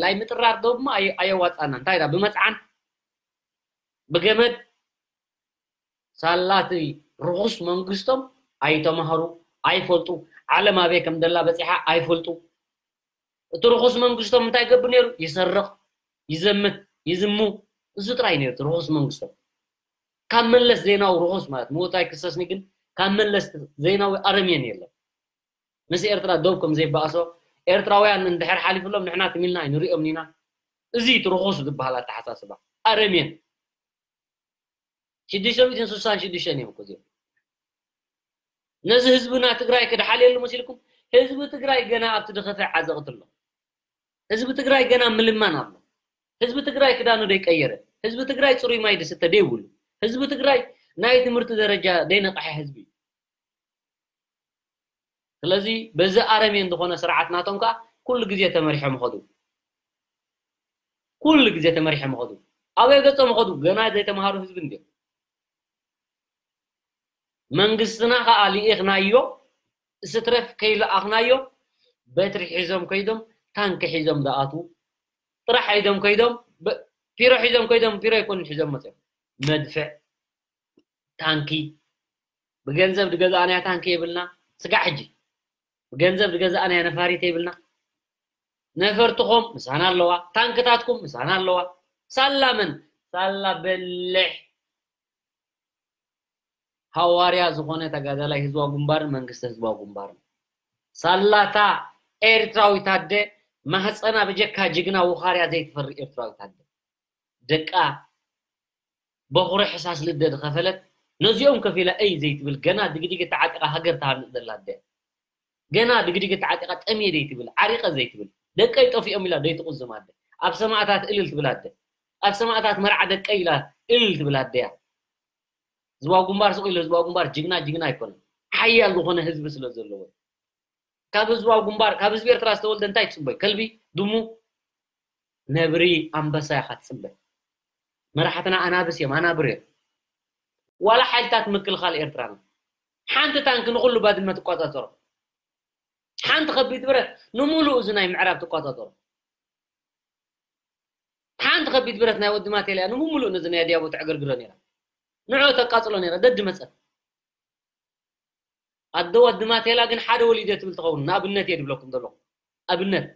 ላይ ምጥራር ዶ ድማ ኣየ-፣ ኣየዋጻና። እንታይ ዳ ብመጽዓን ብገመድ ሳላቲ ርኹስ መንግስቶም ኣይተማሃሩ፣ ኣይፈልጡ፣ ዓለም ኣበይ ከም ደላ በጺሓ ኣይፈልጡ። እቲ ርኹስ መንግስቶም እንታይ ይገብር ነይሩ? ይሰርቕ፣ ይዘምት፣ ይዝሙ። እዚ ጥራይ ነይሩ እቲ ርኹስ መንግስቶም። ካብ መለስ ዜናዊ ርኹስ ማለት ምውት ኣይክሰስኒ፣ ግን ካብ መለስ ዜናዊ ኣረምየን የለን። ምስ ኤርትራ ደው ከም ዘይበኣሶ ኤርትራውያን እንድሕር ሓሊፍሎም ንሕና ትም ኢልና ኣይንሪኦም ኢና። እዚ እቲ ርኹስ ዝበሃል ኣተሓሳስባ ኣረምየን። ሽዱሽተ ሚእትን ስሳን ሽዱሽተን እዮም እኮ እዚኦም። ነዚ ህዝብና ትግራይ ክድሓልየሉ መሲልኩም? ህዝቢ ትግራይ ገና ኣብቲ ድኸፍዕ ዓዘቕቲ ኣሎ። ህዝቢ ትግራይ ገና ምልማን ኣሎ። ህዝቢ ትግራይ ክዳኑ ደይቀየረ፣ ህዝቢ ትግራይ ፅሩይ ማይ ድስተ ደይብሉ፣ ህዝቢ ትግራይ ናይ ትምህርቲ ደረጃ ደይነቕሐ ህዝቢ እዩ። ስለዚ በዚ ኣረሜን ዝኾነ ስርዓት ናቶም ከዓ ኩሉ ግዜ ተመሪሖም ይኸዱ። ኩሉ ግዜ ተመሪሖም ይኸዱ። ኣበይ ገጾም ይኸዱ? ገና ዘይተምሃሩ ህዝቢ እንድዮም። መንግስትና ከዓ ልኢኽናዮ፣ እስትረፍ ከይለኣኽናዮ በትሪ ሒዞም ከይዶም፣ ታንኪ ሒዞም ዝኣትዉ፣ ጥራሕ ሒዞም ከይዶም፣ በ-፣ ፒሮ ሒዞም ከይዶም፣ ፒሮ ኣይኮኑን ሒዞም መፅዮም። መድፍዕ፣ ታንኪ፣ ብገንዘብ ዝገዛእናያ ታንኪ የብልና። ስጋዕ ሕጂ ብገንዘብ ዝገዛእናያ ነፋሪት የብልና። ነፈርትኹም ምሳና ኣለዋ፣ ታንክታትኩም ምሳና ኣለዋ። ሳላ መን? ሳላ በልሕ ሃዋርያ ዝኾነ ተጋዳላይ ህዝባዊ ግንባርን መንግስቲ ህዝባዊ ግንባርን። ሳላታ ኤርትራዊት ኣደ ማህፀና ብጀካ ጅግና ውኻርያ ዘይትፈሪ ኤርትራዊት ኣደ። ደቃ በኹሪ ሕሳስ ልደ ዝኸፈለት ነዚኦም ከፊላ እይ ዘይትብል ገና ድግዲግ ተዓጢቓ ሃገር ትሃንፅ ዘላ ኣደ። ገና ድግዲግ ተዓጢቓ ጠምየ ዘይትብል፣ ዓሪቐ ዘይትብል፣ ደቀይ ጠፊኦም ኢላ ዘይትቑዝም ኣደ። ኣብ ሰማእታት እልል ትብል ኣደ። ኣብ ሰማእታት መርዓ ደቀይ ኢላ እልል ትብል ኣደ እያ። ህዝባዊ ግንባር ስቕ ኢሉ ህዝባዊ ግንባር ጅግና ጅግና ኣይኮነን። ሓያል ዝኾነ ህዝቢ ስለ ዘለዎ። ካብ ህዝባዊ ግንባር፣ ካብ ህዝቢ ኤርትራ ዝተወልደ እንታይ ትጽበዩ? ከልቢ፣ ድሙ፣ ነብሪ፣ ኣንበሳ ኢኻ ትጽበ። መራሕትና ኣናብስ እዮም፣ ኣናብር እዮም። ዋላ ሓይልታት ምክልኻል ኤርትራና ሓንቲ ታንክ ንኹሉ ባድመ ትቆጻጸሮ። ሓንቲ ከቢድ ብረት ንምሉእ እዚ ናይ ምዕራብ ትቆጻጸሮ። ሓንቲ ከቢድ ብረት ናይ ወዲ ማቴል እያ ንምሉእ ነዚ ናይ ኣድያቦ ተዕገርግሮ ነይራ። ንዑ ተቃጽሎ ነይራ፣ ደድ መጸት። ኣደ ወዲ ማቴላ ግን ሓደ ወሊደ ትብል ትኸውን። ንኣብነት እየ ድብለኩም ዘለኹ። ኣብነት።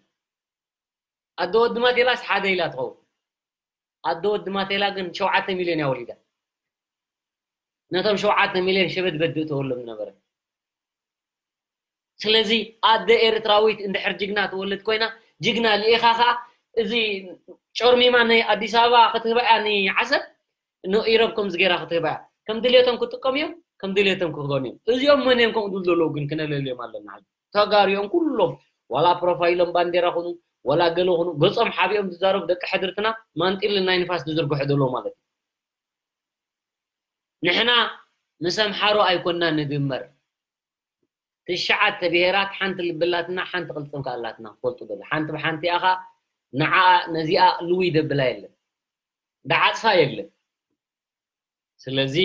ኣደ ወዲ ማቴላስ ሓደ ኢላ ትኸውን። ኣደ ወዲ ማቴላ ግን ሸውዓተ ሚልዮን እያ ወሊዳ። ነቶም ሸውዓተ ሚልዮን ሸበድ በድእ ተወሎም ዝነበረ። ስለዚ ኣደ ኤርትራዊት እንድሕር ጅግና ትወልድ ኮይና፣ ጅግና ልኢኻ ኸኣ፣ እዚ ጨርሚማ ናይ ኣዲስ ኣበባ ክትህባ እያ ንዓሰብ፣ ንኢሮብ ከምዚ ገይራ ክትህባ እያ። ከም ድሌቶም ክጥቀሙ እዮም፣ ከም ድሌቶም ክኾኑ እዮም። እዚኦም መን እዮም ከምኡ ዝብሉ ዘለዉ ግን ክነለልዮም ኣለና። ተጋሩ እዮም ኩሎም፣ ዋላ ፕሮፋይሎም ባንዴራ ኹኑ፣ ዋላ ገለ ኹኑ፣ ገጾም ሓቢኦም ዝዛረቡ ደቂ ሕድርትና ማንጢልን ናይ ንፋስ ዝዝርግሑ ዘለዉ ማለት እዩ። ንሕና ምስ ኣምሓሩ ኣይኮንና ንድመር። ትሽዓተ ብሄራት ሓንቲ ልቢ ኣላትና፣ ሓንቲ ቅልጽም ከኣ ኣላትና፣ ትፈልጡ ዶ? ሓንቲ ብሓንቲ ኢኻ ንዓኣ ነዚኣ ልውይ ደብላ የለን። ደዓጽፋ የለን። ስለዚ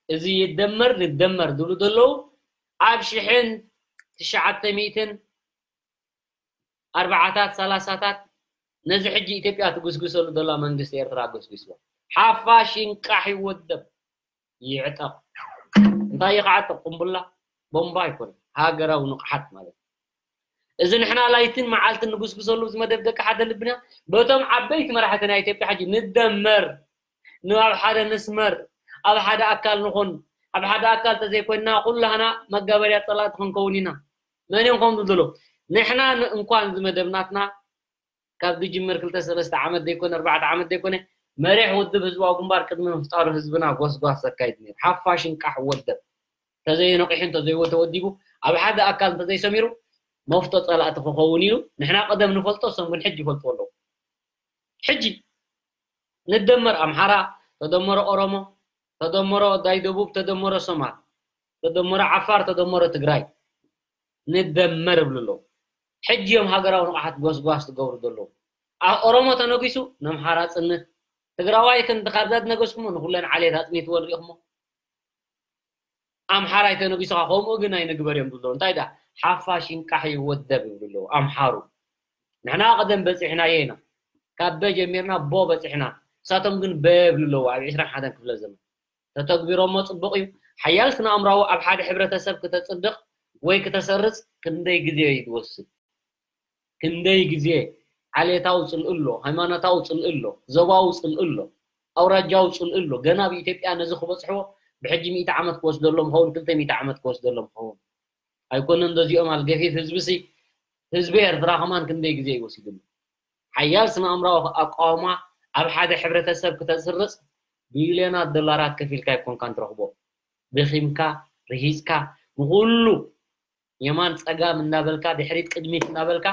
እዚ ይደመር ንደመር ዝብሉ ዘለዉ ኣብ ሽሕን ትሽዓተ ሚእትን ኣርባዓታት ሰላሳታት ነዚ ሕጂ ኢትዮጵያ ትጉስጉሰሉ ዘላ መንግስቲ ኤርትራ ኣጎስጒስዎ። ሓፋሽ ይንቃሕ ይወደብ ይዕጠቕ። እንታይ ይኽዓጥቕ? ቁምቡላ ቦምባ ኣይኮነ፣ ሃገራዊ ንቕሓት ማለት እዩ። እዚ ንሕና ላይትን መዓልትን ንጉስጉሰሉ እዚ መደብ ደቂ ሓደ ልብና በቶም ዓበይቲ መራሕቲ ናይ ኢትዮጵያ ሕጂ ንደመር፣ ንኣብ ሓደ ንስመር፣ ኣብ ሓደ ኣካል ንኹን። ኣብ ሓደ ኣካል ተዘይኮይንና ኩላህና መጋበርያ ጸላእቲ ክንከውን ኢና። መን እዮም ከምኡ ዝብሉ? ንሕና ን-፣ እንኳን እዚ መደብ ናትና ካብ ዝጅምር ክልተ ሰለስተ ዓመት ዘይኮነ፣ ኣርባዕተ ዓመት ዘይኮነ፣ መሪሕ ውድብ ህዝባዊ ግንባር ቅድሚ ምፍጣሩ ህዝብና ጎስጓስ ዘካይድ ነይሩ። ሓፋሽ ይንቃሕ ወደብ። እንተዘይነቂሑ፣ እንተዘይወ-፣ ተወዲቡ፣ ኣብ ሓደ ኣካል እንተዘይሰሚሩ፣ መፍቶ ጸላእቲ ክኸውን ኢሉ፣ ንሕና ቀደም ንፈልጦ፣ እሶም ግን ሕጂ ይፈልጥዎ ኣለዉ። ሕጂ ንደመር ኣምሓራ፣ ተደመሮ ኦሮሞ፣ ተደመሮ ዳይ ደቡብ፣ ተደመሮ ሶማል፣ ተደመሮ ዓፋር፣ ተደመሮ ትግራይ፣ ንደመር ይብሉ ኣለዉ። ሕጂ እዮም ሃገራዊ ንቕሓት ጎስጓስ ትገብሩ ዘለዉ። ኣ-፣ ኦሮሞ ተነጊሱ፣ ነምሓራ ጽንት። ትግራዋይ ክንዲ ካብዛ ዝነገስኩሞ፣ ንኹለን ዓሌት ኣጽኒትወን ሪኢኹሞ። ኣምሓራይ ተነጊሱ ኸዓ ከምኡ ግን ኣይንግበር እዮም ዝብሉ። እንታይ ደኣ? ሓፋሽ ይንቃሕ ይወደብ ይብሉ ኣለዉ ኣምሓሩ። ንሕና ቀደም በጺሕናዮ ኢና። ካብ በ ጀሚርና ቦ በጺሕና። ንሳቶም ግን በ ይብሉ ኣለዉ ኣብ ዕስራን ሓደን ክፍለ ዘመን። ተተግቢሮሞ ጽቡቕ እዩ። ሓያል ስነ ኣእምራዊ ኣብ ሓደ ሕብረተሰብ ክተጽድቕ ወይ ክተሰርጽ ክንደይ ግዜ እዩ ዝወስድ? ክንደይ ግዜ ዓሌታዊ ጽልኢ ኣሎ፣ ሃይማኖታዊ ጽልኢ ኣሎ፣ ዞባዊ ጽልኢ ኣሎ፣ ኣውራጃዊ ጽልኢ ኣሎ። ገና ኣብ ኢትዮጵያ ነዚ ክበጽሕዎ ብሕጂ ሚእቲ ዓመት ክወስደሎም ኸውን፣ ክልተ ሚእቲ ዓመት ክወስደሎም ኸውን። ኣይኮነን እንደዚኦም ኣልገፊፍ ህዝቢ ሲ፣ ህዝቢ ኤርትራ ከማን ክንደይ ግዜ እዩ ወሲድሉ? ሓያል ስነ ኣእምራዊ ኣቃውማ ኣብ ሓደ ሕብረተሰብ ክተስርጽ ቢልዮናት ዶላራት ከፊልካ ኣይኮንካን ትረኽቦ። ደኺምካ፣ ርሂጽካ፣ ንኹሉ የማን ጸጋም እንዳበልካ፣ ድሕሪት ቅድሚት እንዳበልካ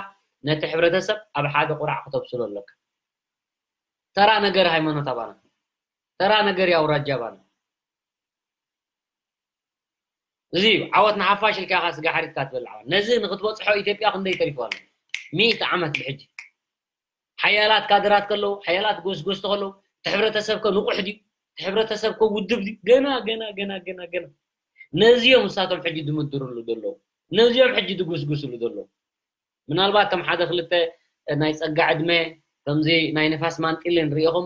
ነቲ ሕብረተሰብ ኣብ ሓደ ቁራዕ ክተብስሎ ኣለካ። ተራ ነገር ሃይማኖት ኣባና፣ ተራ ነገር የኣውራጃ ኣባና። እዚ እዩ ዓወት ንሓፋሽ ኢልካ ኢኻ ስጋ ሓሪድካ ትበልዕ ዓወት። ነዚ ንክትበጽሖ ኢትዮጵያ ክንደይ ተሪፍዋ ኣሎ? ሚእቲ ዓመት ብሕጂ። ሓያላት ካድራት ከለዉ፣ ሓያላት ጎስጎስቲ ከለዉ፣ እቲ ሕብረተሰብ ከ ንቑሕ ድዩ? እቲ ሕብረተሰብ ከ ውድብ ድዩ? ገና፣ ገና፣ ገና፣ ገና፣ ገና። ነዚኦም ንሳቶም ሕጂ ድምድርሉ ዘለዉ። ነዚኦም ሕጂ ድጉስጉስሉ ዘለዉ። ምናልባት ከም ሓደ ክልተ ናይ ጸጋ ዕድመ፣ ከምዚ ናይ ንፋስ ማንጢልን ርኢኹም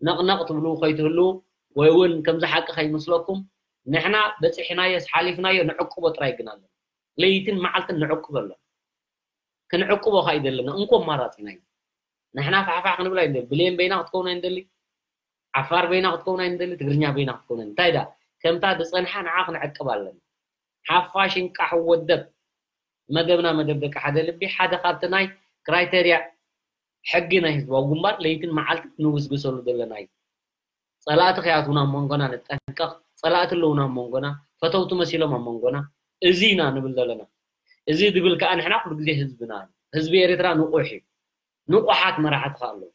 ነቕነቕ ትብሉ ከይትህልዉ፣ ወይ እውን ከምዚ ሓቂ ከይመስለኩም፣ ንሕና በጺሕናዮስ ሓሊፍናዮ ንዕቅቦ ጥራይ ግን ኣለና። ለይትን መዓልትን ንዕቅቦ ኣለና። ክንዕቅቦ ከኣ እዩ ዘለና። እንኮ ኣማራጺና እዩ። ንሕና ፋሕፋሕ ክንብል ኣይንደሊ። ብሌን በይና ክትከውን ኣይንደሊ። ዓፋር በይና ክትከውን ኣይንደሊ። ትግርኛ በይና ክትከውን ኣይንደሊ። እንታይ ደኣ? ከምታ ዝጸንሓ ንዓ ክንዕቅብ ኣለና። ሓፋሽ ይንቃሕ ወደብ። መደብና መደብ ደቂ ሓደ ልቢ፣ ሓደ ካብቲ ናይ ክራይቴርያ ሕጊ ናይ ህዝባዊ ግንባር ለይትን መዓልትን ንውስግሰሉ ዘለና እዩ። ጸላእቲ ከይኣትዉና ኣብ መንጎና ንጠንቀቕ። ጸላእቲ ኣለዉና ኣብ መንጎና፣ ፈተውቲ መሲሎም ኣብ መንጎና። እዚ ኢና ንብል ዘለና። እዚ ዝብል ከኣ ንሕና ኩሉ ግዜ ህዝብና እዩ። ህዝቢ ኤርትራ ንቑሕ እዩ። ንቑሓት መራሕቲ ከኣ ኣለዉ።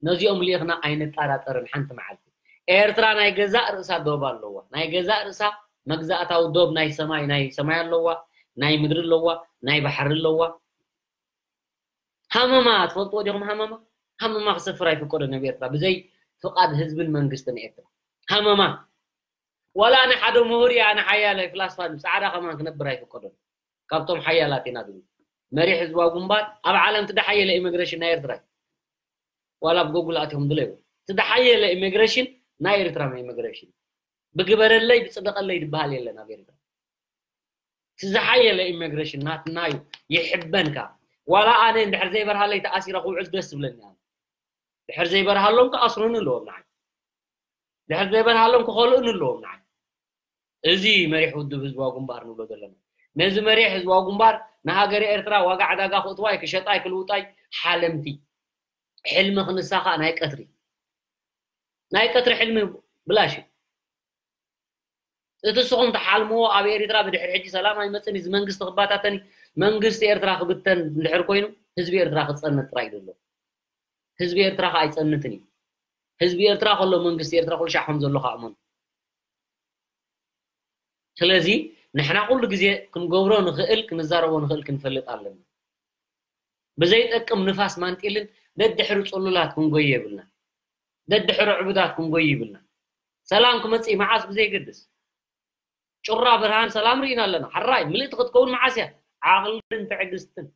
ነዚኦም ልኢኽና ኣይንጠራጠርን ሓንቲ መዓልቲ። ኤርትራ ናይ ገዛእ ርእሳ ዶብ ኣለዋ። ናይ ገዛእ ርእሳ መግዛእታዊ ዶብ ናይ ሰማይ፣ ናይ ሰማይ ኣለዋ፣ ናይ ምድሪ ኣለዋ፣ ናይ ባሕሪ ኣለዋ። ሃመማ ትፈልጥዎ ዲኹም? ሃመማ፣ ሃመማ ክሰፍር ኣይፍቀዶን ኣብ ኤርትራ ብዘይ ፍቓድ ህዝብን መንግስትን ኤርትራ። ሃመማ ዋላ ኣነ ሓደ ምሁር እየ፣ ኣነ ሓያል እየ፣ ፍላስፋ፣ ጻዕዳ ከማን ክነብር ኣይፍቀዶን። ካብቶም ሓያላት ኢና ዝብል መሪሕ ህዝባዊ ግንባር ኣብ ዓለም እቲ ደሓየለ ኢሚግሬሽን ናይ ኤርትራ እዩ። ዋላ ኣብ ጎጉል ኣትዮም ድለይዎ። እቲ ደሓየለ ኢሚግሬሽን ናይ ኤርትራ ኢሚግሬሽን። ብግበረለይ ብጽደቐለይ ዝበሃል የለን ኣብ ኤርትራ። እቲ ዝሓየለ ኢሚግሬሽን ናትና እዩ፣ ይሕበን ከኣ። ዋላ ኣነ እንድሕር ዘይበርሃለይ ተኣሲረ ክውዕል ደስ ዝብለኒ ኣነ። ድሕር ዘይበርሃሎም ክኣስሩኒ ኣለዎም ንዓይ። ድሕር ዘይበርሃሎም ክኸልኡን ኣለዎም ንዓይ። እዚ መሪሕ ውድብ ህዝባዊ ግንባር ንብሎ ዘለና። ነዚ መሪሕ ህዝባዊ ግንባር ንሃገረ ኤርትራ ዋጋ ዕዳጋ ክእትዋይ ክሸጣይ ክልውጣይ ሓለምቲ፣ ሕልሚ ክንሳ ከዓ ናይ ቀትሪ ናይ ቀትሪ ሕልሚ ብላሽ እዩ። እቲ ንስኹም ትሓልምዎ ኣብ ኤርትራ ብድሕሪ ሕጂ ሰላም ኣይመፅን እዩ፣ እዚ መንግስቲ ክባታተን እዩ፣ መንግስቲ ኤርትራ ክብተን እንድሕር ኮይኑ ህዝቢ ኤርትራ ክፀንት ጥራይ እዩ ዘሎ። ህዝቢ ኤርትራ ከዓ ኣይፀንትን እዩ። ህዝቢ ኤርትራ ከሎ መንግስቲ ኤርትራ ኩሉ ሻዕ ከም ዘሎ ከዓ እመኑ። ስለዚ ንሕና ኩሉ ግዜ ክንገብሮ ንኽእል ክንዛረቦ ንኽእል ክንፈልጥ ኣለና። ብዘይጠቅም ንፋስ ማንጢልን ደድሕሪ ጽሉላት ክንጎይ የብልና። ደድሕሪ ዕቡዳት ክንጎይ ይብልና። ሰላም ክመጽእ መዓስ ብዘይገድስ ጩራ ብርሃን ሰላም ርኢና ኣለና። ሓራይ ምልእቲ ክትከውን መዓስ እያ? ዓቕልን ትዕግስትን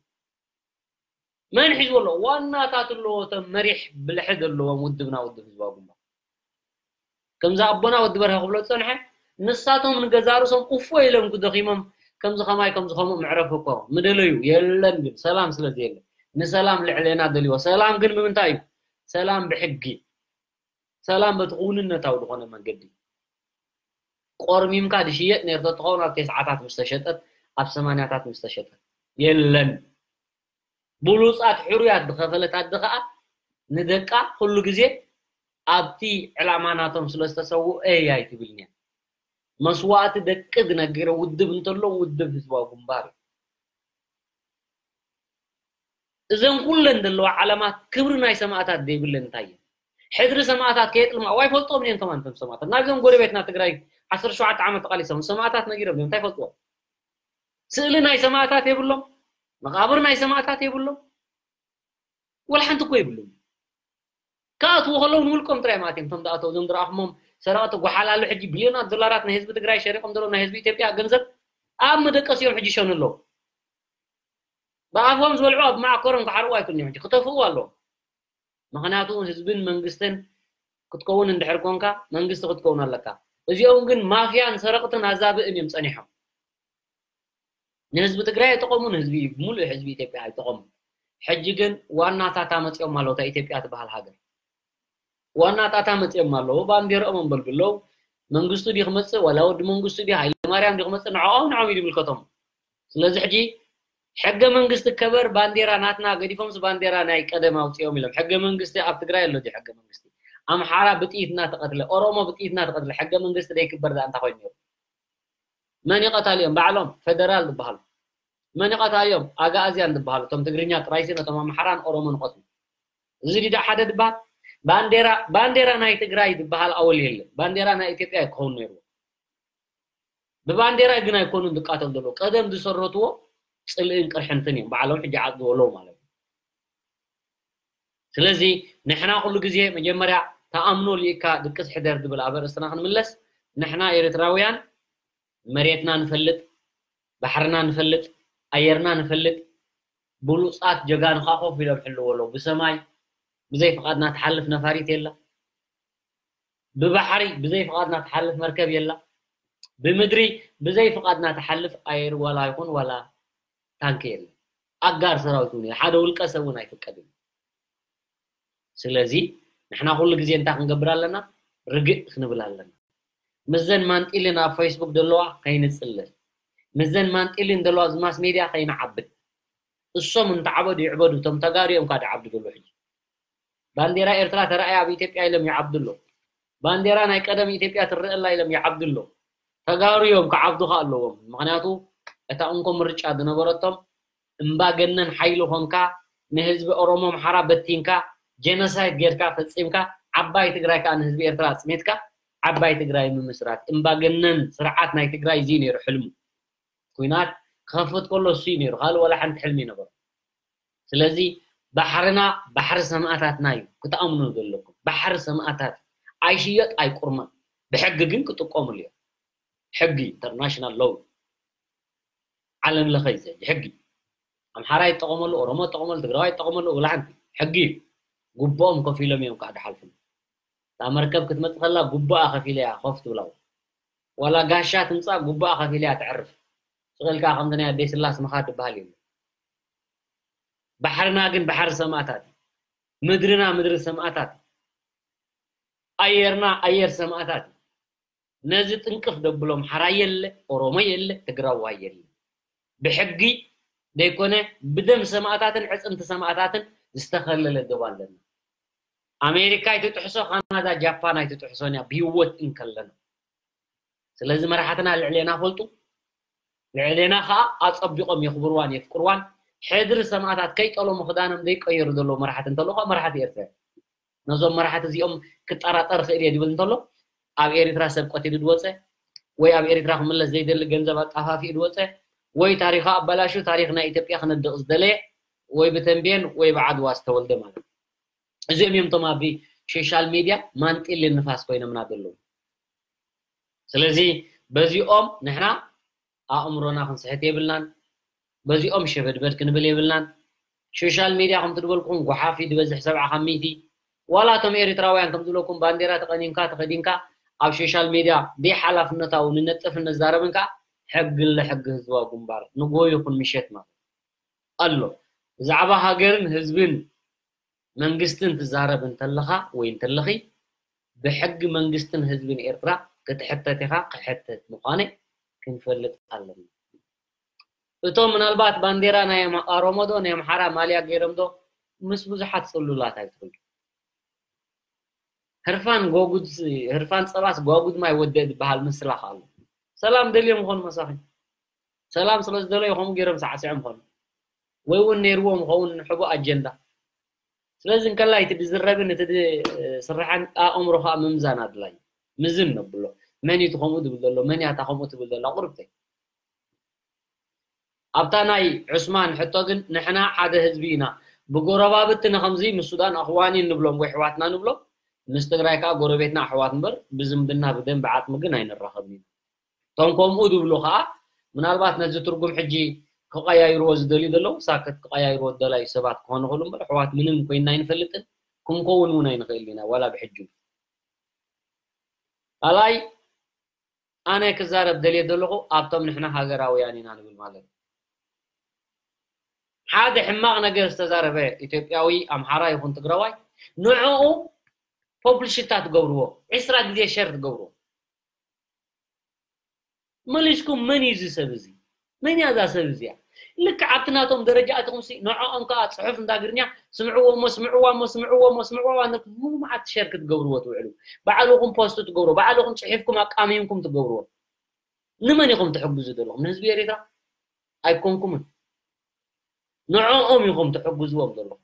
መን ሒዝዎ ኣሎ? ዋናታት ኣለዎ፣ እቶም መሪሕ ብልሒ ዘለዎም ውድብና ውድብ ህዝባዊ ግንባር። ከምዚ ኣቦና ወዲ በርሀ ክብሎ ዝጸንሐ ንሳቶም ንገዛ ርእሶም እፎ ኢሎም ክደኺሞም ከምዚ ከማይ ከምዚ ከምኡ ምዕረፍ እኮ ምደለዩ የለን። ግን ሰላም ስለ ዘየለ ንሰላም ልዕሌና ደልዎ። ሰላም ግን ብምንታይ እዩ? ሰላም ብሕጊ፣ ሰላም በቲ ክውንነታዊ ዝኾነ መንገዲ። ቆርሚምካ ድሽየጥ ነርቶ ትኸውን ኣብ ተስዓታት ምስ ተሸጠት፣ ኣብ ሰማንያታት ምስ ተሸጠት የለን። ብሉጻት ሕሩያት ዝኸፈለት ኣደ ኸኣ ንደቃ ኩሉ ግዜ ኣብቲ ዕላማ ናቶም ስለ ዝተሰውኡ እይ ኣይትብልን እያ። መስዋእቲ ደቂ ዝነግር ውድብ እንተሎ ውድብ ህዝባዊ ግንባር እዩ። እዘን ኩለን ዘለዋ ዓለማት ክብሪ ናይ ሰማእታት ዘይብለን እንታይ እየን? ሕድሪ ሰማእታት ከየጥልማ ዋይ ፈልጦም እየን ከማን እቶም ሰማእታት ናብዞም ጎረቤትና ትግራይ ዓሰርተ ሸውዓተ ዓመት ተቃሊሶም ሰማእታት ነጊሮም እዮም እንታይ ፈልጥዎም? ስእሊ ናይ ሰማእታት የብሎም፣ መቃብር ናይ ሰማእታት የብሎም፣ ወላ ሓንቲ እኮ የብሎም። ክኣትዉ ከለዉ ንውልቆም ጥራይ ማለት እዮም። እቶም ዝኣተዉ እዞም ዝረኣኹሞም ሰረቕቲ ጓሓላሉ ሕጂ ቢልዮናት ዶላራት ናይ ህዝቢ ትግራይ ሸሪቖም ዘለዉ ናይ ህዝቢ ኢትዮጵያ ገንዘብ ኣብ መደቀሲኦም ሕጂ ይሸኑ ኣለዉ። ብኣፎም ዝበልዑ ኣብ መዓኮሮም ክሓርቑ ኣይክእሉን እዮም። ሕጂ ክተፍኡ ኣለዎም። ምኽንያቱ ህዝብን መንግስትን ክትከውን እንድሕር ኮንካ መንግስቲ ክትከውን ኣለካ። እዚኦም ግን ማፍያን ሰረቕትን ኣዛብእን እዮም ጸኒሖም። ንህዝቢ ትግራይ ኣይጠቐሙ፣ ንህዝቢ ሙሉእ ህዝቢ ኢትዮጵያ ኣይጠቐሙ። ሕጂ ግን ዋናታታ መፂኦም ኣለዉ፣ እታ ኢትዮጵያ ትበሃል ሃገር ዋናታታ መፂኦም ኣለዉ። ባንዴርኦም ኣንበልብለዉ። መንግስቱ ድዩ ክመፅእ ዋላ ወዲ መንግስቱ ድዩ ሃይለ ማርያም ድዩ ክመፅእ ንዕኦም ንዕኦም እዩ ዝምልከቶም። ስለዚ ሕጂ ሕገ መንግስቲ ከበር ባንዴራ ናትና ገዲፎምስ ባንዴራ ናይ ቀደም ኣውፂኦም ኢሎም። ሕገ መንግስቲ ኣብ ትግራይ ኣሎ ድዩ ሕገ መንግስቲ? ኣምሓራ ብጥይት እናተቐትለ፣ ኦሮሞ ብጥይት እናተቐትለ ሕገ መንግስቲ ደይክበር ዳ እንታይ ኮይኑ ነይሩ? መን ይቐታልዮም? ባዕሎም ፌደራል ዝበሃሉ። መን ይቐታልዮም? ኣጋኣዝያን ዝበሃሉ። እቶም ትግርኛ ጥራይሲ ነቶም ኣምሓራን ኦሮሞን ይቐትሉ። እዚ ድዳ ሓደ ድበሃል? ባንዴራ ባንዴራ ናይ ትግራይ ዝበሃል ኣወል የለን። ባንዴራ ናይ ኢትዮጵያ ክኸውን ነይርዎ። ብባንዴራ ግን ኣይኮኑን ዝቃተሉ ዘለዉ። ቀደም ዝሰረትዎ ፅልእን ቅርሕንትን እዮም። ባዕሎም ሕጂ ዓፅዎ ኣለዉ ማለት እዩ። ስለዚ ንሕና ኩሉ ግዜ መጀመርያ ተኣምኖ ልኢካ ድቅስ ሕደር ዝብል ኣብ ኣርእስትና ክንምለስ፣ ንሕና ኤርትራውያን መሬትና ንፈልጥ፣ ባሕርና ንፈልጥ፣ ኣየርና ንፈልጥ፣ ብሉጻት ጀጋኑ ከኣ ኮፍ ኢሎም ሕልዎ ኣለዉ። ብሰማይ ብዘይ ፍቓድና ትሓልፍ ነፋሪት የላ። ብባሕሪ ብዘይ ፍቓድና ትሓልፍ መርከብ የላ። ብምድሪ ብዘይ ፍቓድና ትሓልፍ ኣየር ዋላ ይኹን ዋላ ታንኪ የለን። ኣጋር ሰራዊት እውን የለን። ሓደ ውልቀ ሰብ እውን ኣይፍቀድን። ስለዚ ንሕና ኩሉ ግዜ እንታይ ክንገብር ኣለና? ርግእ ክንብል ኣለና። ምስዘን ማንጢልን ኣብ ፌስቡክ ዘለዋ ከይንጽልእ፣ ምስዘን ማንጢልን ዘለዋ ኣብዚ ማስ ሜድያ ከይንዓብድ። እሶም እንተዓበዱ ይዕበዱ፣ እቶም ተጋሩ እዮም ካብ ዝዓብዱ ዘለዉ ሕጂ። ባንዴራ ኤርትራ ተራእያ ኣብ ኢትዮጵያ ኢሎም ይዓብዱ ኣለዉ። ባንዴራ ናይ ቀደም ኢትዮጵያ ትረአ ኣላ ኢሎም ይዓብዱ ኣለዉ። ተጋሩ እዮም ክዓብዱ ከኣ ኣለዎም። ምኽንያቱ እታ እንኮ ምርጫ ዝነበረቶም እምባገነን ሓይሊ ኾንካ ንህዝቢ ኦሮሞ ኣምሓራ በቲንካ ጀኖሳይድ ጌርካ ፈጺምካ ዓባይ ትግራይ ከኣ ንህዝቢ ኤርትራ ኣጽኒትካ ዓባይ ትግራይ ምምስራት። እምባገነን ስርዓት ናይ ትግራይ እዚ ነይሩ ሕልሙ። ኩናት ክኸፍት ከሎ እሱ እዩ ነይሩ፣ ካልእ ዋላ ሓንቲ ሕልሚ ይነበሮ። ስለዚ ባሕርና ባሕሪ ሰማእታትና እዩ፣ ክትኣምኑ ዘለኩም። ባሕሪ ሰማእታት ኣይሽየጥ ኣይቁርመን፣ ብሕጊ ግን ክጥቀሙሉ እዮም። ሕጊ ኢንተርናሽናል ሎው ዓለም ለኸ እዩ ዘ- ሕጊ። ኣምሓራ ይጠቐመሉ፣ ኦሮሞ ይጠቐመሉ፣ ትግራዋይ ይጠቐመሉ፣ ዋላ ሓንቲ ሕጊ እዩ። ጉቦኦም ከፊሎም እዮም ከዓ ድሓልፉ። እታ መርከብ ክትመፅእ ከላ ጉቦኣ ከፊለ እያ ኮፍ ትብላ። ዋላ ጋሻ ትምፃእ ጉቦኣ ከፊለ እያ ትዕርፍ። ስቕ ኢልካ ከምዚ ናይ ኣደይ ስላስ ምኻድ ዝበሃል የለን። ባሕርና ግን ባሕሪ ሰማእታት እዩ። ምድርና ምድሪ ሰማእታት እዩ። ኣየርና ኣየር ሰማእታት እዩ። ነዚ ጥንቅፍ ደብሎ ኣምሓራ የለ፣ ኦሮሞ የለ፣ ትግራዋይ የለ። ብሕጊ ዘይኮነ ብደም ሰማእታትን ዕፅምቲ ሰማእታትን ዝተኸለለ ዶብ ኣለና። ኣሜሪካ ኣይትጥሕሶ፣ ካናዳ ጃፓን ኣይትጥሕሶን እያ ብህይወት እንከለና። ስለዚ መራሕትና ልዕሌና ፈልጡ፣ ልዕሌና ከዓ ኣፀቢቆም የኽብርዋን የፍቅርዋን። ሕድሪ ሰማእታት ከይጠለሙ ክዳኖም ዘይቀየሩ ዘለዉ መራሕቲ እንተለዉ ከዓ መራሕቲ ኤርትራ እዮም። ነዞም መራሕቲ እዚኦም ክጠራጠር ክእል እየ ዝብል እንተሎ፣ ኣብ ኤርትራ ሰብ ቀቲሉ ዝወፀ፣ ወይ ኣብ ኤርትራ ክምለስ ዘይደሊ ገንዘብ ኣጣፋፊኡ ዝወፀ፣ ወይ ታሪኻ ኣባላሹ ታሪኽ ናይ ኢትዮጵያ ክነድቕ ዝደለየ፣ ወይ ብተንቤን ወይ ብዓድዋ ዝተወልደ ማለት እዩ። እዚኦም እዮም እቶም ኣብ ሶሻል ሚድያ ማንጢልን ንፋስ ኮይኖምና ዘለዉ። ስለዚ በዚኦም ንሕና ኣእምሮና ክንስሕት የብልናን። በዚኦም ሸበድበድ ክንብል የብልናን። ሶሻል ሚድያ ከምቲ ዝበልኩኹም ጓሓፍ እዩ ዝበዝሕ፣ ሰብዓ ካብ ሚእቲ። ዋላ እቶም ኤርትራውያን ከም ዝበልኩም ባንዴራ ተቐኒንካ ተኸዲንካ ኣብ ሶሻል ሚድያ ብሓላፍነታዊ ንነጥፍን ንዛረብን ከኣ ሕጊ ለሕጊ ህዝባዊ ግንባር ንጎ ይኹን ምሸት ማለት ኣሎ። ብዛዕባ ሃገርን ህዝብን መንግስትን ትዛረብ እንተለኻ ወይ እንተለኺ ብሕጊ መንግስትን ህዝብን ኤርትራ ክትሕተት ኢኻ፣ ክሕተት ምዃነይ ክንፈልጥ ኣለና። እቶም ምናልባት ባንዴራ ናይ ኣማ- ኦሮሞ ዶ ናይ ኣምሓራ ማልያ ገይሮም ዶ ምስ ብዙሓት ጽሉላት ኣይትኹኑ። ህርፋን ጓጉድ ህርፋን ጸባስ ጓጉድ ማይ ወደ ዝበሃል ምስላ ኣሎ። ሰላም ደልዮም ይኾኑ መሳኺ። ሰላም ስለ ዝደለዩ ከምኡ ገይሮም ሳዕሲዖም ይኾኑ። ወይ እውን ነይርዎም ይኸውን ሕቡእ ኣጀንዳ። ስለዚ እንከላይ እቲ ዝዝረብን እቲ ዝስራሕን ኣእምሮኻ ምምዛን ኣድላይ። ምዝን ነብሎ። መን እዩ እቲ ከምኡ ዝብል ዘሎ? መን እያ እታ ከምኡ ትብል ዘላ? ቁርብተይ። ኣብታ ናይ ዑስማን ሕቶ ግን ንሕና ሓደ ህዝቢ ኢና። ብጎረባብቲ ንኸምዚ ምስ ሱዳን ኣኽዋኒ ንብሎም ወይ ኣሕዋትና ንብሎም፣ ምስ ትግራይ ከኣ ጎረቤትና ኣሕዋት እምበር ብዝምድና ብደም ብዓጽሚ ግን ኣይንራኸብን ኢና። እቶም ከምኡ ዝብሉ ከኣ ምናልባት ነዚ ትርጉም ሕጂ ክቐያይርዎ ዝደልዩ ዘለዉ ሳክት ክቐያይርዎ ዝደላዩ ሰባት ክኾኑ ይኽእሉ እምበር ኣሕዋት ምንም ኮይንና ኣይንፈልጥን፣ ክንከውን እውን ኣይንኽእልን ኢና ዋላ ብሕጂ። ካልኣይ ኣነ ክዛረብ ደልየ ዘለኹ ኣብቶም ንሕና ሃገራውያን ኢና ንብል ማለት እዩ። ሓደ ሕማቕ ነገር ዝተዛረበ ኢትዮጵያዊ ኣምሓራ ይኹን ትግራዋይ ንዕኡ ፖብሊሽታ ትገብርዎ፣ ዕስራ ግዜ ሸር ትገብርዎ። መሊስኩም መን እዩ እዚ ሰብ እዚ? መን እያ እዛ ሰብ እዚኣ? ልክዕ ኣብቲ ናቶም ደረጃ ኣትኹም ሲ ንዕኦም ከዓ ፅሑፍ እንዳ ግርኛ ስምዕዎ እሞ ስምዕዋ እሞ ስምዕዎ እሞ ስምዕዋ እንዳልኩም ሙሉ መዓልቲ ሸር ክትገብርዎ ትውዕሉ። ባዕልኹም ፖስት ትገብርዎ፣ ባዕልኹም ፅሒፍኩም ኣቃሚምኩም ትገብርዎ። ንመን ኢኹም ትሕግዙ ዘለኹም? ንህዝቢ ኤርትራ ኣይኮንኩምን። ንዕኦም ኢኹም ትሕግዝዎም ዘለኹም።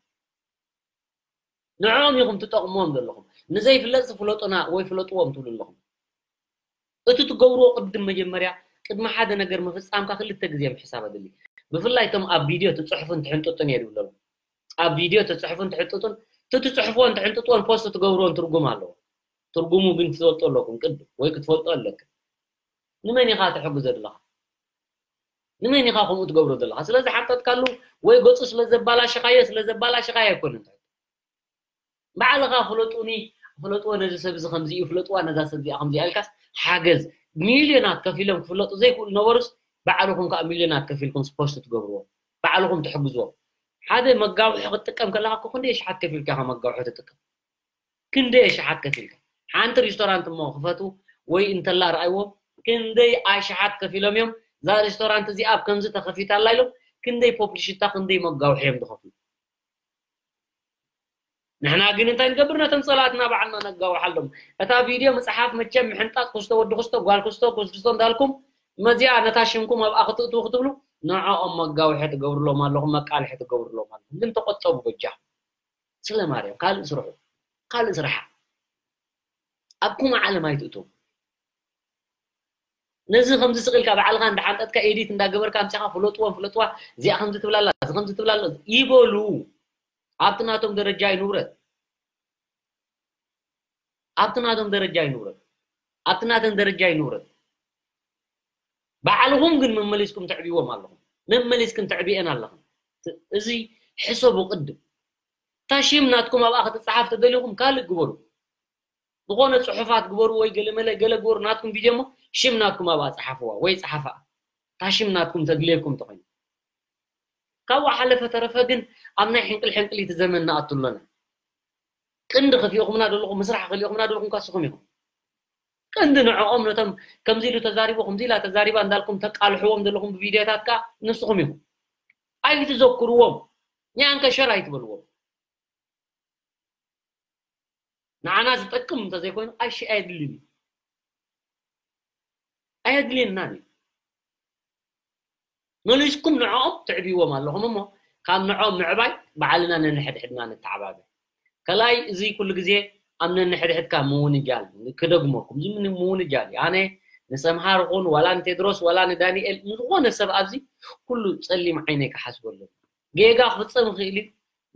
ንዕኦም ኢኹም ትጠቕምዎም ዘለኹም። ንዘይፍለጥ ፍለጡና ወይ ፍለጥዎም ትብሉ ኣለኹም። እቲ ትገብርዎ ቅድም መጀመርያ ቅድሚ ሓደ ነገር ምፍጻምካ ክልተ ግዜ ምሕሳብ ኣድሊ። ብፍላይ እቶም ኣብ ቪድዮ ትጽሕፉን ትሕንጥጡን እየ ዝብል ዘለኹ። ኣብ ቪድዮ ትጽሕፉን ትሕንጥጡን እቲ ትጽሕፍዎን ትሕንጥጥዎን ፖስት ትገብርዎን ትርጉም ኣለዎ። ትርጉሙ ግን ክትፈልጡ ኣለኩም ቅድም ወይ ክትፈልጡ ኣለክ። ንመን ኢኻ ትሕግዞ ዘለኻ? ንመን ኢኻ ከምኡ ትገብሮ ዘለኻ? ስለ ዝሓንጠጥካሉ ወይ ገጹ ስለ ዘባላሸኻዮ ስለ ዘባላሸኻዮ ኣይኮነን። ባዕልኻ ፍለጡኒ ፍለጥዎ ነዚ ሰብ እዚ ከምዚ እዩ ፍለጥዋ ነዛ ሰብ እዚኣ ከምዚ ኢልካስ ሓገዝ ሚልዮናት ከፊሎም ክፍለጡ ዘይክእሉ ነበሩስ ባዕልኹም ከዓ ሚልዮናት ከፊልኩም ስፖስት ትገብርዎ ባዕልኹም ትሕግዝዎ ሓደ መጋውሒ ክትጥቀም ከለካ እኮ ክንደይ ኣሽሓት ከፊልካ ኢኻ መጋውሒ ትጥቀም ክንደይ ኣሽሓት ከፊልካ ሓንቲ ሪስቶራንት እሞ ክፈቱ ወይ እንተላ ረኣይዎ ክንደይ ኣሽሓት ከፊሎም እዮም እዛ ሪስቶራንት እዚኣ ኣብ ከምዚ ተኸፊታ ኣላ ኢሎም ክንደይ ፖፕሊሽታ ክንደይ መጋውሒ እዮም ዝኸፍሉ ንሕና ግን እንታይ ንገብር ነቶም ጸላእትና ባዕልና ነጋውሓሎም እታ ቪድዮ መጽሓፍ መቸም ምሕንጣጥ ክስቶ ወዲ ክስቶ ጓል ክስቶ ክስቶ እንዳልኩም መዚኣ ነታ ሽምኩም ኣብኣ ክትእትዉ ክትብሉ ንዕኦም መጋውሒ ትገብርሎም ኣለኹም መቃልሒ ትገብርሎም ኣለኹም ግን ተቆጠቡ በጃኹም ስለ ማርያም ካልእ ስርሑ ካልእ ስራሓ ኣብ ኩማ ዓለም ኣይትእትዉ ነዚ ከምዚ ስቕ ኢልካ ባዕልኻ እንዳሓንጠጥካ ኤዲት እንዳገበርካ ኣምጺኻ ፍለጥዎም ፍለጥዋ እዚኣ ከምዚ ትብላላ እዚ ከምዚ ትብላላ ይበሉ ኣብቲ ናቶም ደረጃ ይንውረድ ኣብቲ ናቶም ደረጃ ይንውረድ ኣብቲ ናተን ደረጃ ይንውረድ ባዕልኹም ግን መመሊስኩም ተዕብዎም ኣለኹም መመሊስክን ተዕብኤን ኣለኽን እዚ ሕሰቡ ቅድም እታ ሽም ናትኩም ኣብኣ ክትፀሓፍ ተደሊኹም ካልእ ግበሩ ዝኾነ ፅሑፋት ግበሩ ወይ ገለመለ ገለ ግበሩ ናትኩም ቪድዮ እሞ ሽም ናትኩም ኣብኣ ፀሓፍዋ ወይ ፀሓፋ እታ ሽም ናትኩም ተድልየኩም ተኾይኑ ካብኡ ሓለፈ ተረፈ ግን ኣብ ናይ ሕንቅል ሕንቅሊቲ ዘመን ንኣቱ ኣለና ቅንዲ ከፊእኹምና ዘለኹም፣ ምስራሕ ከሊእኹምና ዘለኹም ካስኹም ኢኹም። ቀንዲ ንዕኦም ነቶም ከምዚ ኢሉ ተዛሪቡ፣ ከምዚ ኢላ ተዛሪባ እንዳልኩም ተቃልሕዎም ዘለኹም ብቪድዮታት ከኣ ንስኹም ኢኹም። ኣይትዘክርዎም። ኛንከ ሸር ኣይትበልዎም። ንዓና ዝጠቅም እንተዘይኮይኑ ኣይሽ ኣየድልን እዩ። ኣየድልየናን እዩ። መሊስኩም ንዕኦም ትዕብይዎም ኣለኹም እሞ ካብ ንዕኦም ምዕባይ ባዕልና ነንሕድሕድና ንተዓባበ። ከላይ እዚ ኩሉ ግዜ ኣብ ነንሕድሕድካ ምውንጃል ክደግመኩም፣ እዚ ምን ምውንጃል እዩ። ኣነ ንሰምሃር ኹን ዋላ ንቴድሮስ ዋላ ንዳንኤል ንዝኾነ ሰብ ኣብዚ ኩሉ ጸሊም ዓይነይ ክሓስበሉ። ጌጋ ክፍጸም ይኽእል እዩ።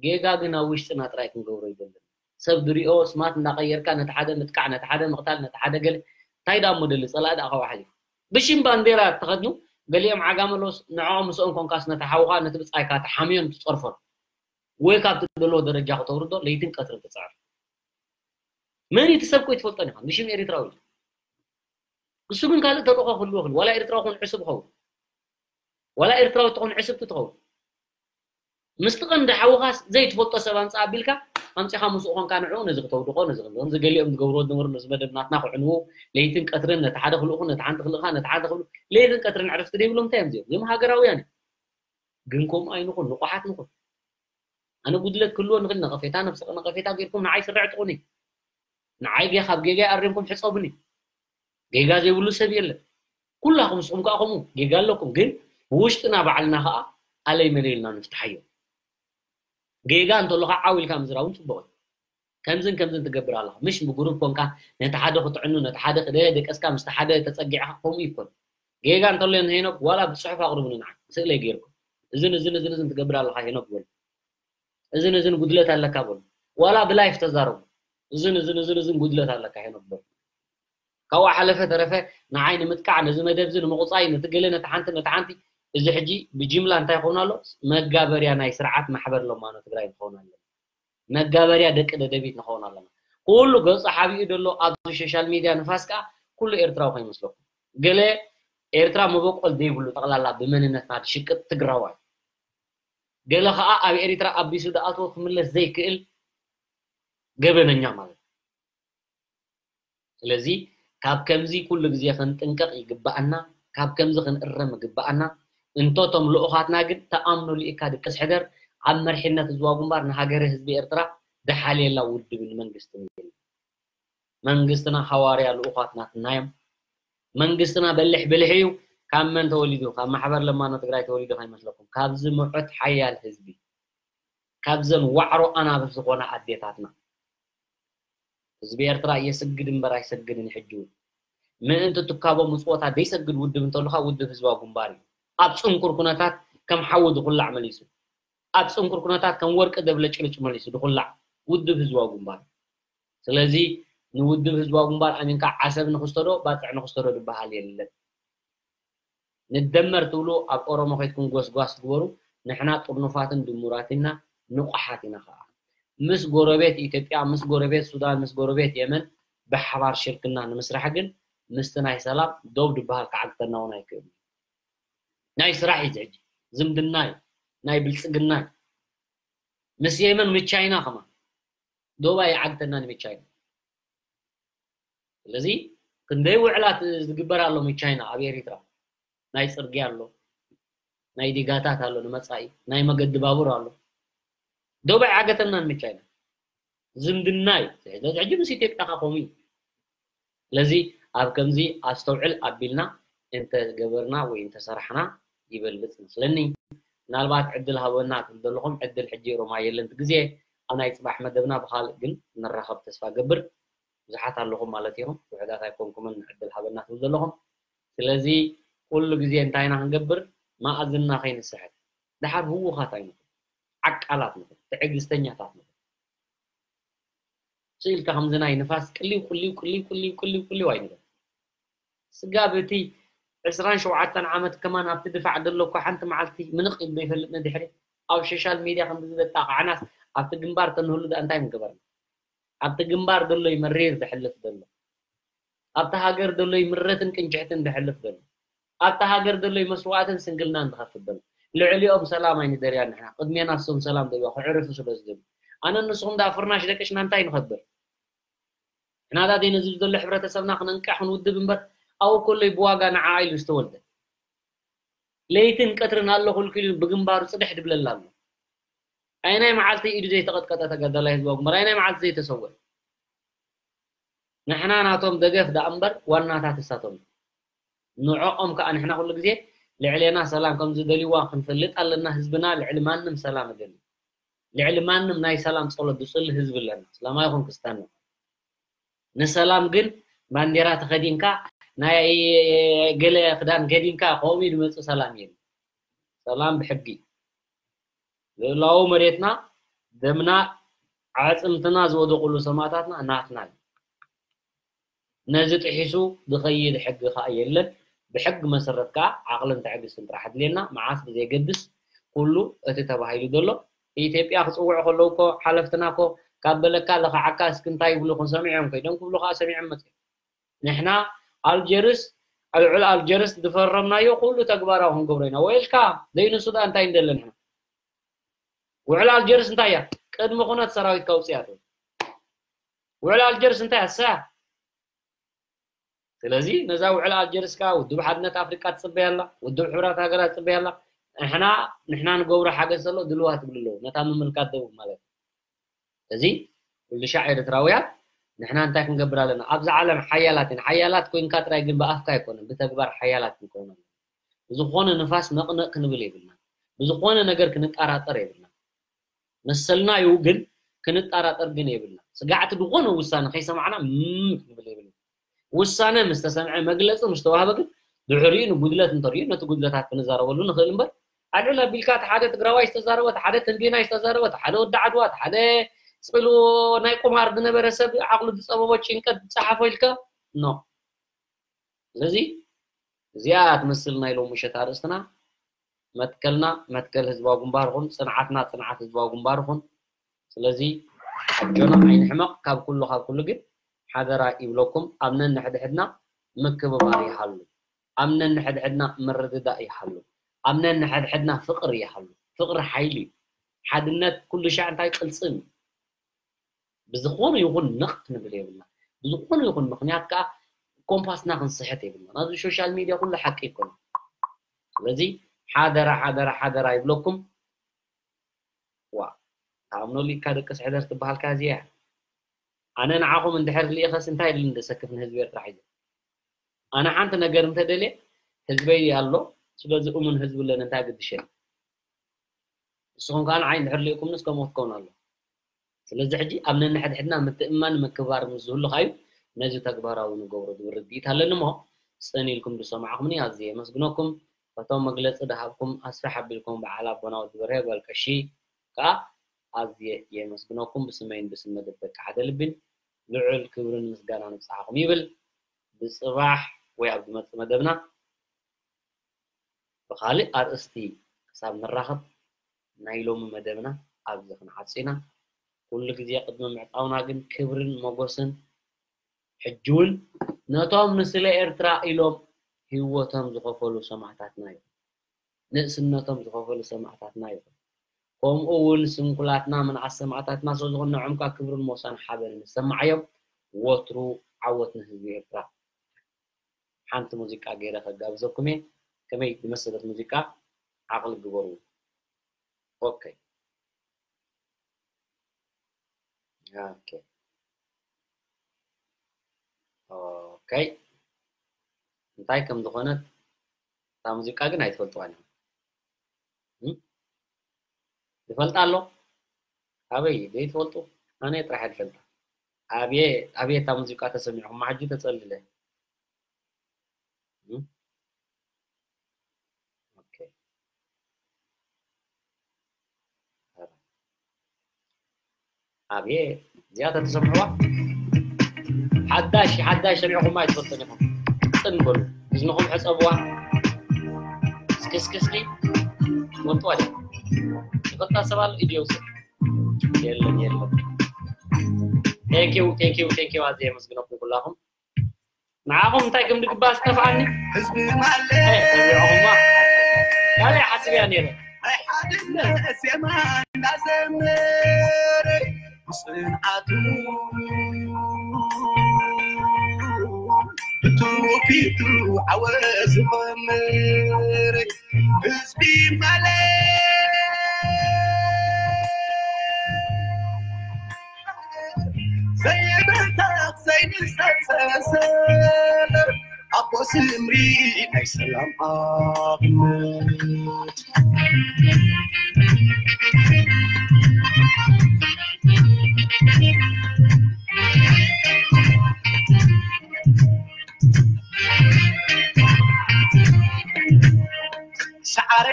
ጌጋ ግን ኣብ ውሽጥና ጥራይ ክንገብሮ ይደልን። ሰብ ድሪኦ ስማት እንዳቀየርካ ነቲ ሓደ ምጥቃዕ፣ ነቲ ሓደ ምቕታል፣ ነቲ ሓደ ገለ እንታይ ዳሞ ደሊ ጸላኢ ደኣ ከዋሓል እዩ። ብሽም ባንዴራ ተኸድኑ ገሊኦም ዓጋመሎስ ንዕኦም ምስኦም ኮንካስ ነቲ ሓውኻ ነቲ ብጻይካ ትሓምዮን ትጸርፎን ወይ ካብቲ ደሎ ደረጃ ክተውርዶ ለይትን ቀትርን ትጽዕር። መን እቲ ሰብ ኮይ ትፈልጦን ኢኻ ብሽም ኤሪትራዊ። እሱ ግን ካልእ ተልእኾ ክህልዎ ይኽእል። ዋላ ኤርትራዊ ኹን ዕሱብ ኸውን። ዋላ ኤርትራዊ ትኾን ዕስብቲ ትኸውን። ምስቲ ቀንዲ ሓውኻስ ዘይትፈልጦ ሰብ ኣምጽእ ኣቢልካ ኣምጺኻ ምስኡ ኾንካ ንዕኡ ነዚ ክተውድቖ፣ ነዚ ክብሎ፣ ነዚ ገሊኦም ዝገብርዎ ዝነበሩ ነዚ መደብ ናትና ክዕንዉ ለይትን ቀትርን ነቲ ሓደ ክልእኹ፣ ነቲ ሓንቲ ክልእኻ፣ ነቲ ሓደ ክብሉ ለይትን ቀትርን ዕረፍቲ ደይብሎም እንታይ እዮም እዚኦም? እዚኦም ሃገራውያን እዮም። ግን ከምኡ ኣይንኹን፣ ንቑሓት ንኹን። ኣነ ጉድለት ክህልዎ ንኽእል፣ ነቐፌታ፣ ነብሰ ነቐፌታ ጌርኩም ንዓይ ስርዕ ጥቑኒ። ንዓይ ጌ ካብ ጌጋ ኣሪምኩም ሕጸቡኒ። ጌጋ ዘይብሉ ሰብ የለን። ኩላኹም ንስኹም ከኣ ከምኡ ጌጋ ኣለኩም፣ ግን ብውሽጥና ባዕልና ከኣ ኣለይ መለይ ኢልና ንፍትሓዮ። ጌጋ እንተሎ ከኣ ዓው ኢልካ ምዝራብ እውን ጽቡቕ እዩ። ከምዝን ከምዝን ትገብር ኣለኻ። ምሽ ብጉሩብ ኮንካ ነቲ ሓደ ክትዕኑ፣ ነቲ ሓደ ክደ ደቀስካ ምስቲ ሓደ ተጸጊዕካ ከምኡ ይኮን። ጌጋ እንተሎ ንሄኖክ ዋላ ብጽሑፍ ኣቕርቡኒ ንዓ። ስእለይ ጌርኩም። እዝን እዝን እዝን እዝን ትገብር ኣለኻ ሄኖክ በሉ። እዝን እዝን ጉድለት ኣለካ በሉ። ዋላ ብላይፍ ተዛረቡ። እዝን እዝን እዝን እዝን ጉድለት ኣለካ ሄኖክ በሉ። ካብኡ ሓለፈ ተረፈ ንዓይ ንምጥቃዕ፣ ነዚ መደብ እዚ ንምቑጻይ፣ ነቲ ገለ፣ ነቲ ሓንቲ፣ ነቲ ሓንቲ፣ እዚ ሕጂ ብጅምላ እንታይ ይኸውን ኣሎ? መጋበርያ ናይ ስርዓት ማሕበር ለማኖ ትግራይ ንኸውን ኣለና። መጋበርያ ደቂ ደደቢት ንኸውን ኣለና። ኩሉ ገጹ ሓቢኡ ዘሎ ኣብዚ ሶሻል ሚድያ ንፋስ ከኣ ኩሉ ኤርትራዊ ከይመስለኩም። ገለ ኤርትራ መበቆል ዘይብሉ ጠቕላላ ብመንነትና ዝሽቅጥ ትግራዋይ። ገለ ከኣ ኣብ ኤሪትራ ኣቢሱ ዝኣተወ ክምለስ ዘይክእል ገበነኛ ማለት እዩ። ስለዚ ካብ ከምዚ ኩሉ ግዜ ክንጥንቀቕ ይግባኣና፣ ካብ ከምዚ ክንእረም ይግባኣና። እንቶ እቶም ልኡኻትና ግን ተኣምኖ ልኢካ ድቅስ ሕደር፣ ኣብ መርሒነት ህዝባዊ ግንባር ንሃገረ ህዝቢ ኤርትራ ድሓልየላ ውድብን መንግስትን የለን። መንግስትና ሃዋርያ ልኡኻት ናትና እዮም። መንግስትና በሊሕ ብልሒ እዩ። ካብ መን ተወሊዱ? ካብ ማሕበር ለማኖ ትግራይ ተወሊዱ ከይመስለኩም። ካብዚ ምዑት ሓያል ህዝቢ፣ ካብዘን ዋዕሮ ኣናብስ ዝኾና ኣዴታትና። ህዝቢ ኤርትራ የስግድ እምበር ኣይሰግድን። ሕጂ እውን ምእንቲ ትካቦ ምጽወታ ዘይሰግድ ውድብ እንተሉኻ ውድብ ህዝባዊ ግንባር እዩ። ኣብ ጽንኩር ኩነታት ከም ሓዊ ዝኹላዕ መሊሱ፣ ኣብ ጽንኩር ኩነታት ከም ወርቂ ደብለጭልጭ መሊሱ ዝኹላዕ ውድብ ህዝባዊ ግንባር። ስለዚ ንውድብ ህዝባዊ ግንባር ኣሚንካ ዓሰብ ንኽስተዶ ባጽዕ ንኽስተዶ ዝበሃል የለን። ንደመር ትብሉ ኣብ ኦሮሞ ከይድኩም ጎስጓስ ግበሩ። ንሕና ጥርኑፋትን ድሙራት ኢና፣ ንቑሓት ኢና ኸዓ። ምስ ጎረቤት ኢትዮጵያ፣ ምስ ጎረቤት ሱዳን፣ ምስ ጎረቤት የመን ብሓባር ሽርክና ንምስራሕ ግን ምስቲ ናይ ሰላም ዶብ ዝበሃል ክዓግተና እውን ኣይክእልን። ናይ ስራሕ እዩ እዚ ሕጂ። ዝምድና እዩ፣ ናይ ብልጽግና እዩ። ምስ የመን፣ ምስ ቻይና ከማን ዶብ ኣይዓግተናን፣ ምስ ቻይና። ስለዚ ክንደይ ውዕላት ዝግበር ኣሎ ምስ ቻይና ኣብ ኤሪትራ። ናይ ጽርግያ ኣሎ፣ ናይ ዲጋታት ኣሎ፣ ንመጻኢ ናይ መገዲ ባቡር ኣሎ። ዶብ ኣይዓገተናን ምስ ቻይና። ዝምድና እዩ። ስለዚ ሕጂ ምስ ኢትዮጵያ ከኣ ከምኡ እዩ። ስለዚ ኣብ ከምዚ ኣስተውዕል ኣቢልና እንተገበርና ወይ እንተሰራሕና ይበልጽ መስለኒ። ምናልባት ዕድል ሃበና ትብሉ ዘለኹም፣ ዕድል ሕጂ ሮማ የለን እቲ ግዜ። ኣብ ናይ ጽባሕ መደብና ብኻልእ ግን ንራኸብ ተስፋ ገብር። ብዙሓት ኣለኹም ማለት ኢኹም፣ ውሑዳት ኣይኮንኩምን ዕድል ሃበና ትብሉ ዘለኹም። ስለዚ ኩሉ ግዜ እንታይ ኢና ክንገብር? መኣዝንና ከይንስሕት። ደሓር ህዉኻት ኣይንኹን፣ ዓቃላት ንኹን፣ ትዕግስተኛታት ንኹን። ስኢልካ ከምዚ ናይ ንፋስ ቅሊው ቅሊው ቅሊው ቅሊው ቅሊው ቅሊው ኣይንበል። ስጋብ እቲ ዕስራን ሸውዓተን ዓመት ከማን ኣብቲ ድፋዕ ዘሎ እኮ ሓንቲ መዓልቲ ምንቕ ኢሉ ዘይፈልጥ ንድሕሪት ኣብ ሶሻል ሚድያ ከምዚ ዝበጣቕዓናስ ኣብቲ ግንባር ተንህሉ ደኣ እንታይ ምገበርና? ኣብቲ ግንባር ዘሎ እዩ መሪር ዘሕልፍ ዘሎ። ኣብቲ ሃገር ዘሎ እዩ ምረትን ቅንጭሕትን ዘሕልፍ ዘሎ። ኣብቲ ሃገር ዘሎ እዩ መስዋእትን ስንክልናን ዝኸፍል ዘሎ። ልዕሊኦም ሰላም ኣይንደልያን ንሕና። ቅድሜና እሶም ሰላም ደልዋ ክዕርፉ ስለ ዝደልዩ። ኣነ ንስኹም ደኣ ፍርናሽ ደቅሽና እንታይ ንኸብር? ንሕና ደኣ ዘይነዚ ዘሎ ሕብረተሰብና ክነንቅሕ ክንውድብ እምበር፣ ኣብኡ ከሎይ ብዋጋ ንዓኣ ኢሉ ዝተወልደ። ለይትን ቀትርን ኣለኹልኪ ኢሉ ብግንባሩ ጽድሕ ድብለላ ኣሎ። ኣይናይ መዓልቲ ኢዱ ዘይተቐጥቀጠ ተጋዳላይ ህዝባዊ ግንባር፣ ኣይናይ መዓልቲ ዘይተሰወ። ንሕና ናቶም ደገፍ ደኣ እምበር ዋናታት እሳቶም። ንዕኦም ከኣ ንሕና ኩሉ ግዜ ልዕሌና ሰላም ከም ዝደልይዋ ክንፈልጥ ኣለና። ህዝብና ልዕሊ ማንም ሰላም ይደሊ። ልዕሊ ማንም ናይ ሰላም ጸሎት ዝጽሊ ህዝቢ ኣለና። እስላማዊ ይኹን ክርስትያን ይኹን። ንሰላም ግን ባንዴራ ተኸዲንካ፣ ናይ ገለ ክዳን ከዲንካ፣ ከምኡ ዝመጽእ ሰላም የለን። ሰላም ብሕጊ። ልኡላዊ መሬትና፣ ደምና፣ ኣዕጽምትና ዝወደቑሉ ሰማእታትና ናትና እዩ። ነዚ ጥሒሱ ዝኸይድ ሕጊ ከኣ የለን። ብሕጊ መሰረት ከኣ ዓቕልን ትዕግስትን ጥራሕ ኣድልየና፣ መዓስ ብዘየገድስ ኩሉ እቲ ተባሂሉ ዘሎ ኢትዮጵያ ክጽውዑ ከለዉ እኮ ሓለፍትና እኮ ካብ በለካ ለኽዓካ እስኪ እንታይ ይብሉ ይኾን ሰሚዖም ከይዶም ክብሉ ከኣ ሰሚዖም መጽዮም። ንሕና ኣልጀርስ፣ ኣብ ውዕል ኣልጀርስ ዝፈረምናዮ ኩሉ ተግባራዊ ክንገብሮ ኢና። ወይልካ ዘይንሱ ደኣ እንታይ እንደለ ንሕና? ውዕል ኣልጀርስ እንታይ እያ? ቅድሚ ኩነት ሰራዊት ካውፅያ ትብል። ውዕል ኣልጀርስ እንታይ እያ? እሳ እያ። ስለዚ ነዛ ውዕል ኣልጀርስ ከኣ ውድብ ሓድነት ኣፍሪቃ ትጽበያ ኣላ፣ ውድብ ሕቡራት ሃገራት ትጽበያ ኣላ። ንሕና ንሕና ንገብሮ ሓገዝ ዘሎ ድልዋት ይብሉ ኣለዉ። ነታ ምምልካት ደቡብ ማለት እዩ። እዚ ኩሉ ሻዕ ኤርትራውያን ንሕና እንታይ ክንገብር ኣለና? ኣብዛ ዓለም ሓያላት ኢና። ሓያላት ኮይንካ ጥራይ ግን ብኣፍካ ኣይኮነን፣ ብተግባር ሓያላት ክንከውን ኣለና። ብዝኾነ ንፋስ ነቕነቕ ክንብል የብልና። ብዝኾነ ነገር ክንጠራጠር የብልና። መሰልና እዩ ግን ክንጠራጠር ግን የብልና። ስጋዕቲ ዝኾነ ውሳነ ከይሰማዕና እም ክንብል የብልና። ውሳነ ምስ ተሰምዐ፣ መግለጺ ምስ ተዋህበ ግን ድሕሪኡ ንጉድለት እንተርእዩ ነቲ ጉድለታት ክንዛረበሉ ንኽእል እምበር፣ ኣልዕል ኣቢልካ እቲ ሓደ ትግራዋይ ዝተዛረበ፣ እቲ ሓደ ተንቤናይ ዝተዛረበ፣ እቲ ሓደ ወዲ ዓድዋ፣ እቲ ሓደ ጽልዎ ናይ ቁማር ዝነበረ ሰብ ዓቕሉ ዝጸበቦ ጭንቀት ዝጸሓፎ ኢልካ ኖ። ስለዚ እዚኣ ትመስል ናይ ሎሚ ምሸት ኣርእስትና። መትከልና መትከል ህዝባዊ ግንባር ይኹን፣ ጽንዓትና ጽንዓት ህዝባዊ ግንባር ይኹን። ስለዚ ኣጆና ኣይንሕመቕ። ካብ ኩሉ ካብ ኩሉ ግን ሓደራ ይብለኩም፣ ኣብ ነንሕድሕድና ምክብባር ይሃሉ፣ ኣብ ነንሕድሕድና ምርድዳእ ይሃሉ፣ ኣብ ነንሕድሕድና ፍቕሪ ይሃሉ። ፍቕሪ ሓይሊ እዩ። ሓድነት ኩሉ ሻዕ እንታይ ቅልጽም እዩ። ብዝኾነ ይኹን ነቕ ክንብል የብልና። ብዝኾነ ይኹን ምኽንያት ከኣ ኮምፓስና ክንስሕት የብልና። ኣብዚ ሶሻል ሚድያ ኩሉ ሓቂ ኣይኮነን። ስለዚ ሓደራ ሓደራ ሓደራ ይብለኩም። ዋ ታምኖ ሊካ ደቂ ስሕደር ትበሃል ከኣ እዚኣ እያ። ኣነ ንዓኹም እንድሕር ልኢኸስ እንታይ ኢሉ እንደሰክፍ ንህዝቢ ኤርትራ ሒዘ? ኣነ ሓንቲ ነገር እንተደልየ ህዝበይ ኣሎ። ስለዚ እሙን ህዝቢ ኣለኒ፣ እንታይ ግድሸኒ? ንስኹም ከኣ ንዓይ እንድሕር ልኢኩምንስ ከምኡ ክትከውን ኣሎ። ስለዚ ሕጂ ኣብ ነንሕድሕድና ምትእምማን ምክብባር ምስ ዝህሉ ከኣዩ ነዚ ተግባራዊ ንገብሮ ዝብል ርድኢት ኣለኒ እሞ ጽን ኢልኩም ዝሰማዕኩምኒ ኣዝየ የመስግነኩም። በቶም መግለጺ ድሃብኩም ኣስፍሕ ኣቢልኩም በዓል ኣቦና ወዲ በርሀ ጓል ቀሺ ከኣ ኣዝየ የመስግነኩም። ብስመይን ብስም መደብ ደቂ ሓደ ልቢን ልዑል ክብርን ምስጋናን ይብጻሕኹም ይብል። ብጽባሕ ወይ ኣብ ዝመጽእ መደብና ብኻልእ ኣርእስቲ ክሳብ ንራኸብ ናይ ሎሚ መደብና ኣብዚ ክንዓጹ ኢና። ኩሉ ግዜ ቅድሚ ምዕጻውና ግን ክብርን ሞጎስን ሕጂ እውን ነቶም ንስለ ኤርትራ ኢሎም ህይወቶም ዝኸፈሉ ሰማእታትና ይኹን፣ ንእስነቶም ዝኸፈሉ ሰማእታትና ይኹን፣ ከምኡ እውን ስንኩላትና ምንኣስ ሰማእታትና ስለ ዝኾኑ ንዖም ከኣ ክብርን ሞሳን ሓበንን ይሰማዓዮም። ወትሩ ዓወት ንህዝቢ ኤርትራ። ሓንቲ ሙዚቃ ገይረ ከጋብዘኩም እየ። ከመይ ዝመሰለት ሙዚቃ ዓቕሊ ግበሩ። ኦኬ። ኦኬ። ኦኬ። እንታይ ከም ዝኾነት እታ ሙዚቃ ግን ኣይትፈልጥዋን ኢኹም። እም? ይፈልጣ ኣሎ? ኣበይ? ዘይትፈልጡ? ኣነ ጥራሕ እየ ዝፈልጣ። ኣብየ-፣ ኣብየ እታ ሙዚቃ ተሰሚዕኹማ ሕጂ ተጸልለ። እም? ኦኬ። ኣብየ እዚኣ ተትሰምዕዋ፣ ሓዳሽ፣ ሓዳሽ ሰሚዕኹማ ኣይትፈልጡን ኢኹም። ጽን በሉ፣ እዝንኹም ሕጸብዋ። እስኪ፣ እስኪ፣ እስኪ፣ ትፈልጥዋ ድያ? ይፈልጣ ሰብ ኣሎ? ኢድ የውጽእ። የለን፣ የለን። Thank you፣ thank you፣ thank you፣ ኣዝየ የመስግነኩም ኩላኹም። ንዓኹም እንታይ ከም ዝግባእ ዝጠፍኣኒ። ህዝቢ ማለት ኤ፣ ሰሚዕኹማ። ካልእ ሓስብ እያ ነይረ። ናይ ሓድነት ዜማ እንዳዘመረ ብጽንዓቱ ብትውፊቱ ዓወት ዝኸምር ህዝቢ ማለት ዘይብተኽ ዘይንሰሰሰ ኣቦ ስምሪ ናይ ሰላም ኣብነት። ሰዓረ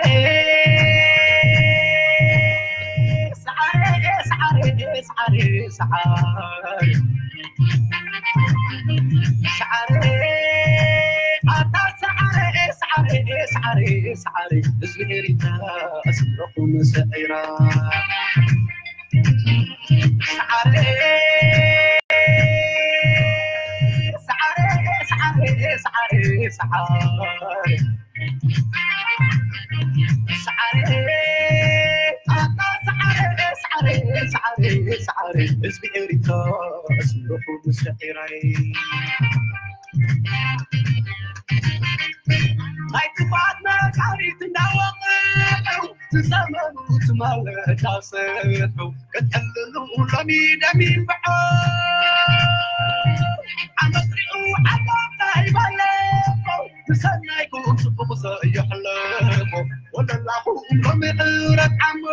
ሰዓረ ሰዓረ ሰዓረ ሰዓረ ሰዓረ ኣታ ሰዓረ ሰዓረ ሰዓረ ሰዓረ ህዝቢ ኤሪትራ ኣስምረኹም ሰዒራ ሰዓረ ሰዓረ ሰዓረ ሰዓረ ሰዓረ ሰዓረ ኣታ ሰዓረ ሰዓረ ሰዓረ ሰዓረ ህዝቢ ኤሪትራ ኣስምረኹም ሰዒራይ ናይ ክፋት ነጋሪት እናወቕዑ ዝዘመኑ ትማል እናሰርሑ ከጠልሉ ሎሚ ደሚንብዖ ዓመት ሪኡ ዓመት ኣይበለቆ ብሰናይኩም ጽቡቕ ዘየሕለፎ ወለላኹም ሎሚ ዕረት ዓሞ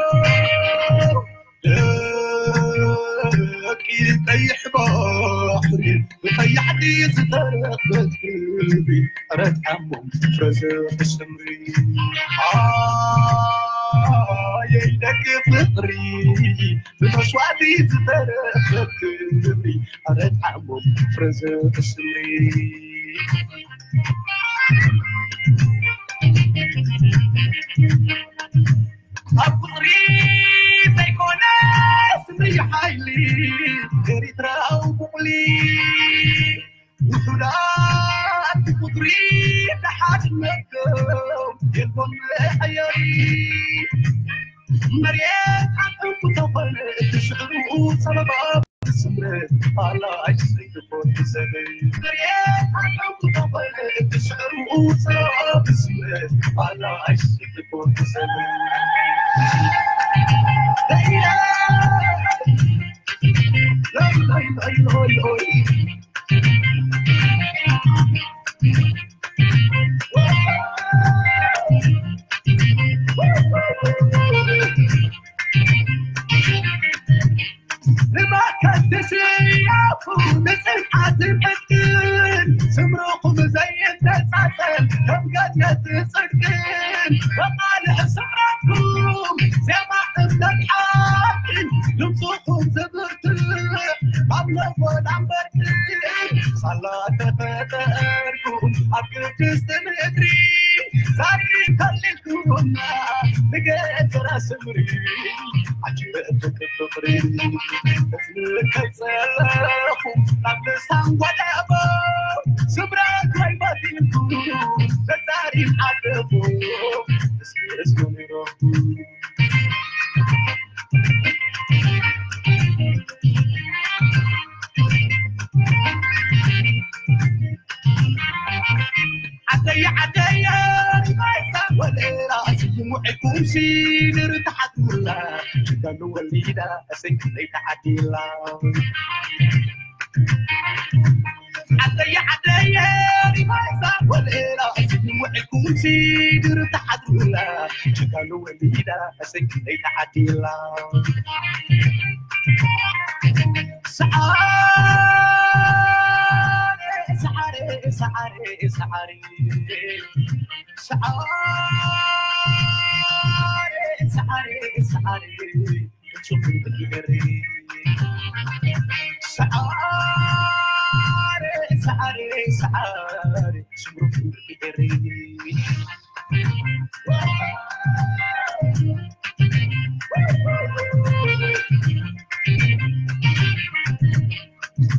ደቂ ቀይሕ ባሕሪ ብቀያሕቲ ዝተረኽበት ክብሪ ዕረት ዓሞም ፍረ ዘርኢ ስምሪ ኣየይ ደቂ ፍቕሪ ብመስዋእቲ ዝተረኽበት ክብሪ ዕረት ዓሞም ፍረ ዘርኢ ስምሪ ኣብ ቁጽሪ ዘይኮነ ስምሪ ሓይሊ ኤሪትራዊ ቡቕሊ ውሑዳት ብቁጽሪ ብሓድነቶም የልቦም መሐየሪ መሬት ዓቕም ተኾነ እቲ ሽዕሩ ጸበባ ስምረት ኣላ ኣይትሰይድቦ ትዘበይ መሬት ዓቕም ተኾነ እቲ ሽዕሩ ጸበባ ስምረት ኣላ ኣይትሰይድቦ ትዘበይ ንመከት ትስያፉ ንጽንዓትን ዕጥቅን ስምርኹም ዘይነጻጸል ከም ገነት ጽድቅን መቓልዕ ስምረትኩም ዜማ እምነት ሓቅን ድምፅኹም ዝብርትዕ ካብ ነጎዳ እምበርትዕ ሳላ ተፈጠርኩም ኣብ ቅድስቲ ምድሪ ዛሪ ከሊልኩምና ንገዘራ ስምሪ ዓጅበ ፍቅሪ ከይጸለኹ ናብ ልሳን ወደቦ ስምረት ከይበቲንኩ ተዛሪብ ዓደቦ እስእስ መኒሮኹ ዓደየ ዓደየ ሪማይሳ ወለላ ስይሙ ዕቁምሲ ንርትሓትሙላ ጅጋኑ ወሊዳ እሰይ ክንደይ ተዓዲላ ዓደየ ዓደየ ሪማይሳ ወለላ ስይሙ ዕቁምሲ ንርትሓትሙላ ጅጋኑ ወሊዳ እሰይ ክንደይ ተዓዲላ ሰዓረ ሰዓረ ሰዓረ ሰዓረ ሰዓረ ሰዓረ ሰዓረ ፍጹም ይገሪ ሰዓረ ሰዓረ ሰዓረ ስምሩ ይገሪ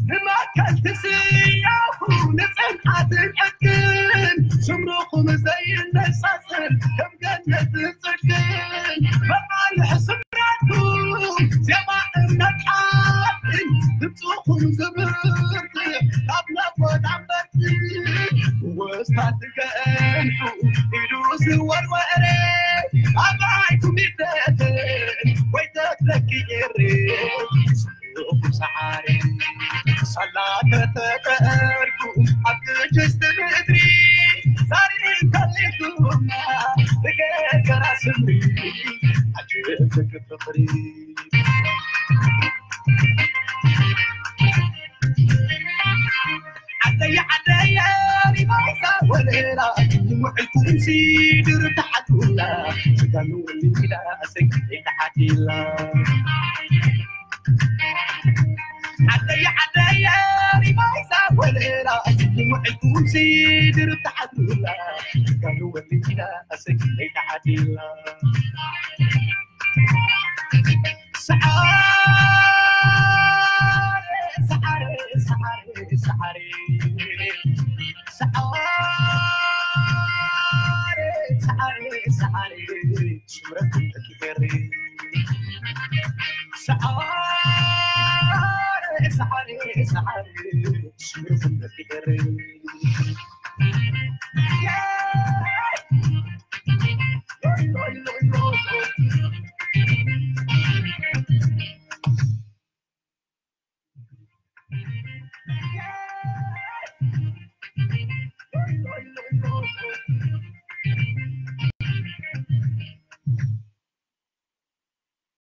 ንመከልቲ ስያኹ ንጽንዓትን ዕድግን ስምርኹም ዘይነጻጽል ከም ገነት ጽድቅን መቓልሕ ስምረትኩም ዜማ እምነት ኣይኩም ይደትን ወይ ተትለኪ ኤሪ ሰዓሪ ሳላ ከተጠርኩ ኣብ ቅድስቲ ምድሪ ዛሪ ከሊኩማ ብገገራ ስምሪ ኣጅብክ ፍቕሪ ዓደየ ዓደየ ሪባይሳ ወለላ ይምዕልኩም ሲድር ተሓቱላ ስጋኑ ወሊላ ሰጊ ተሓቲላ ዓደየ ዓደየ ሪባይሳ ወለላ ይምዕልኩም ሲድር ተሓቱላ ስጋኑ ወሊላ ሰጊ ተሓቲላ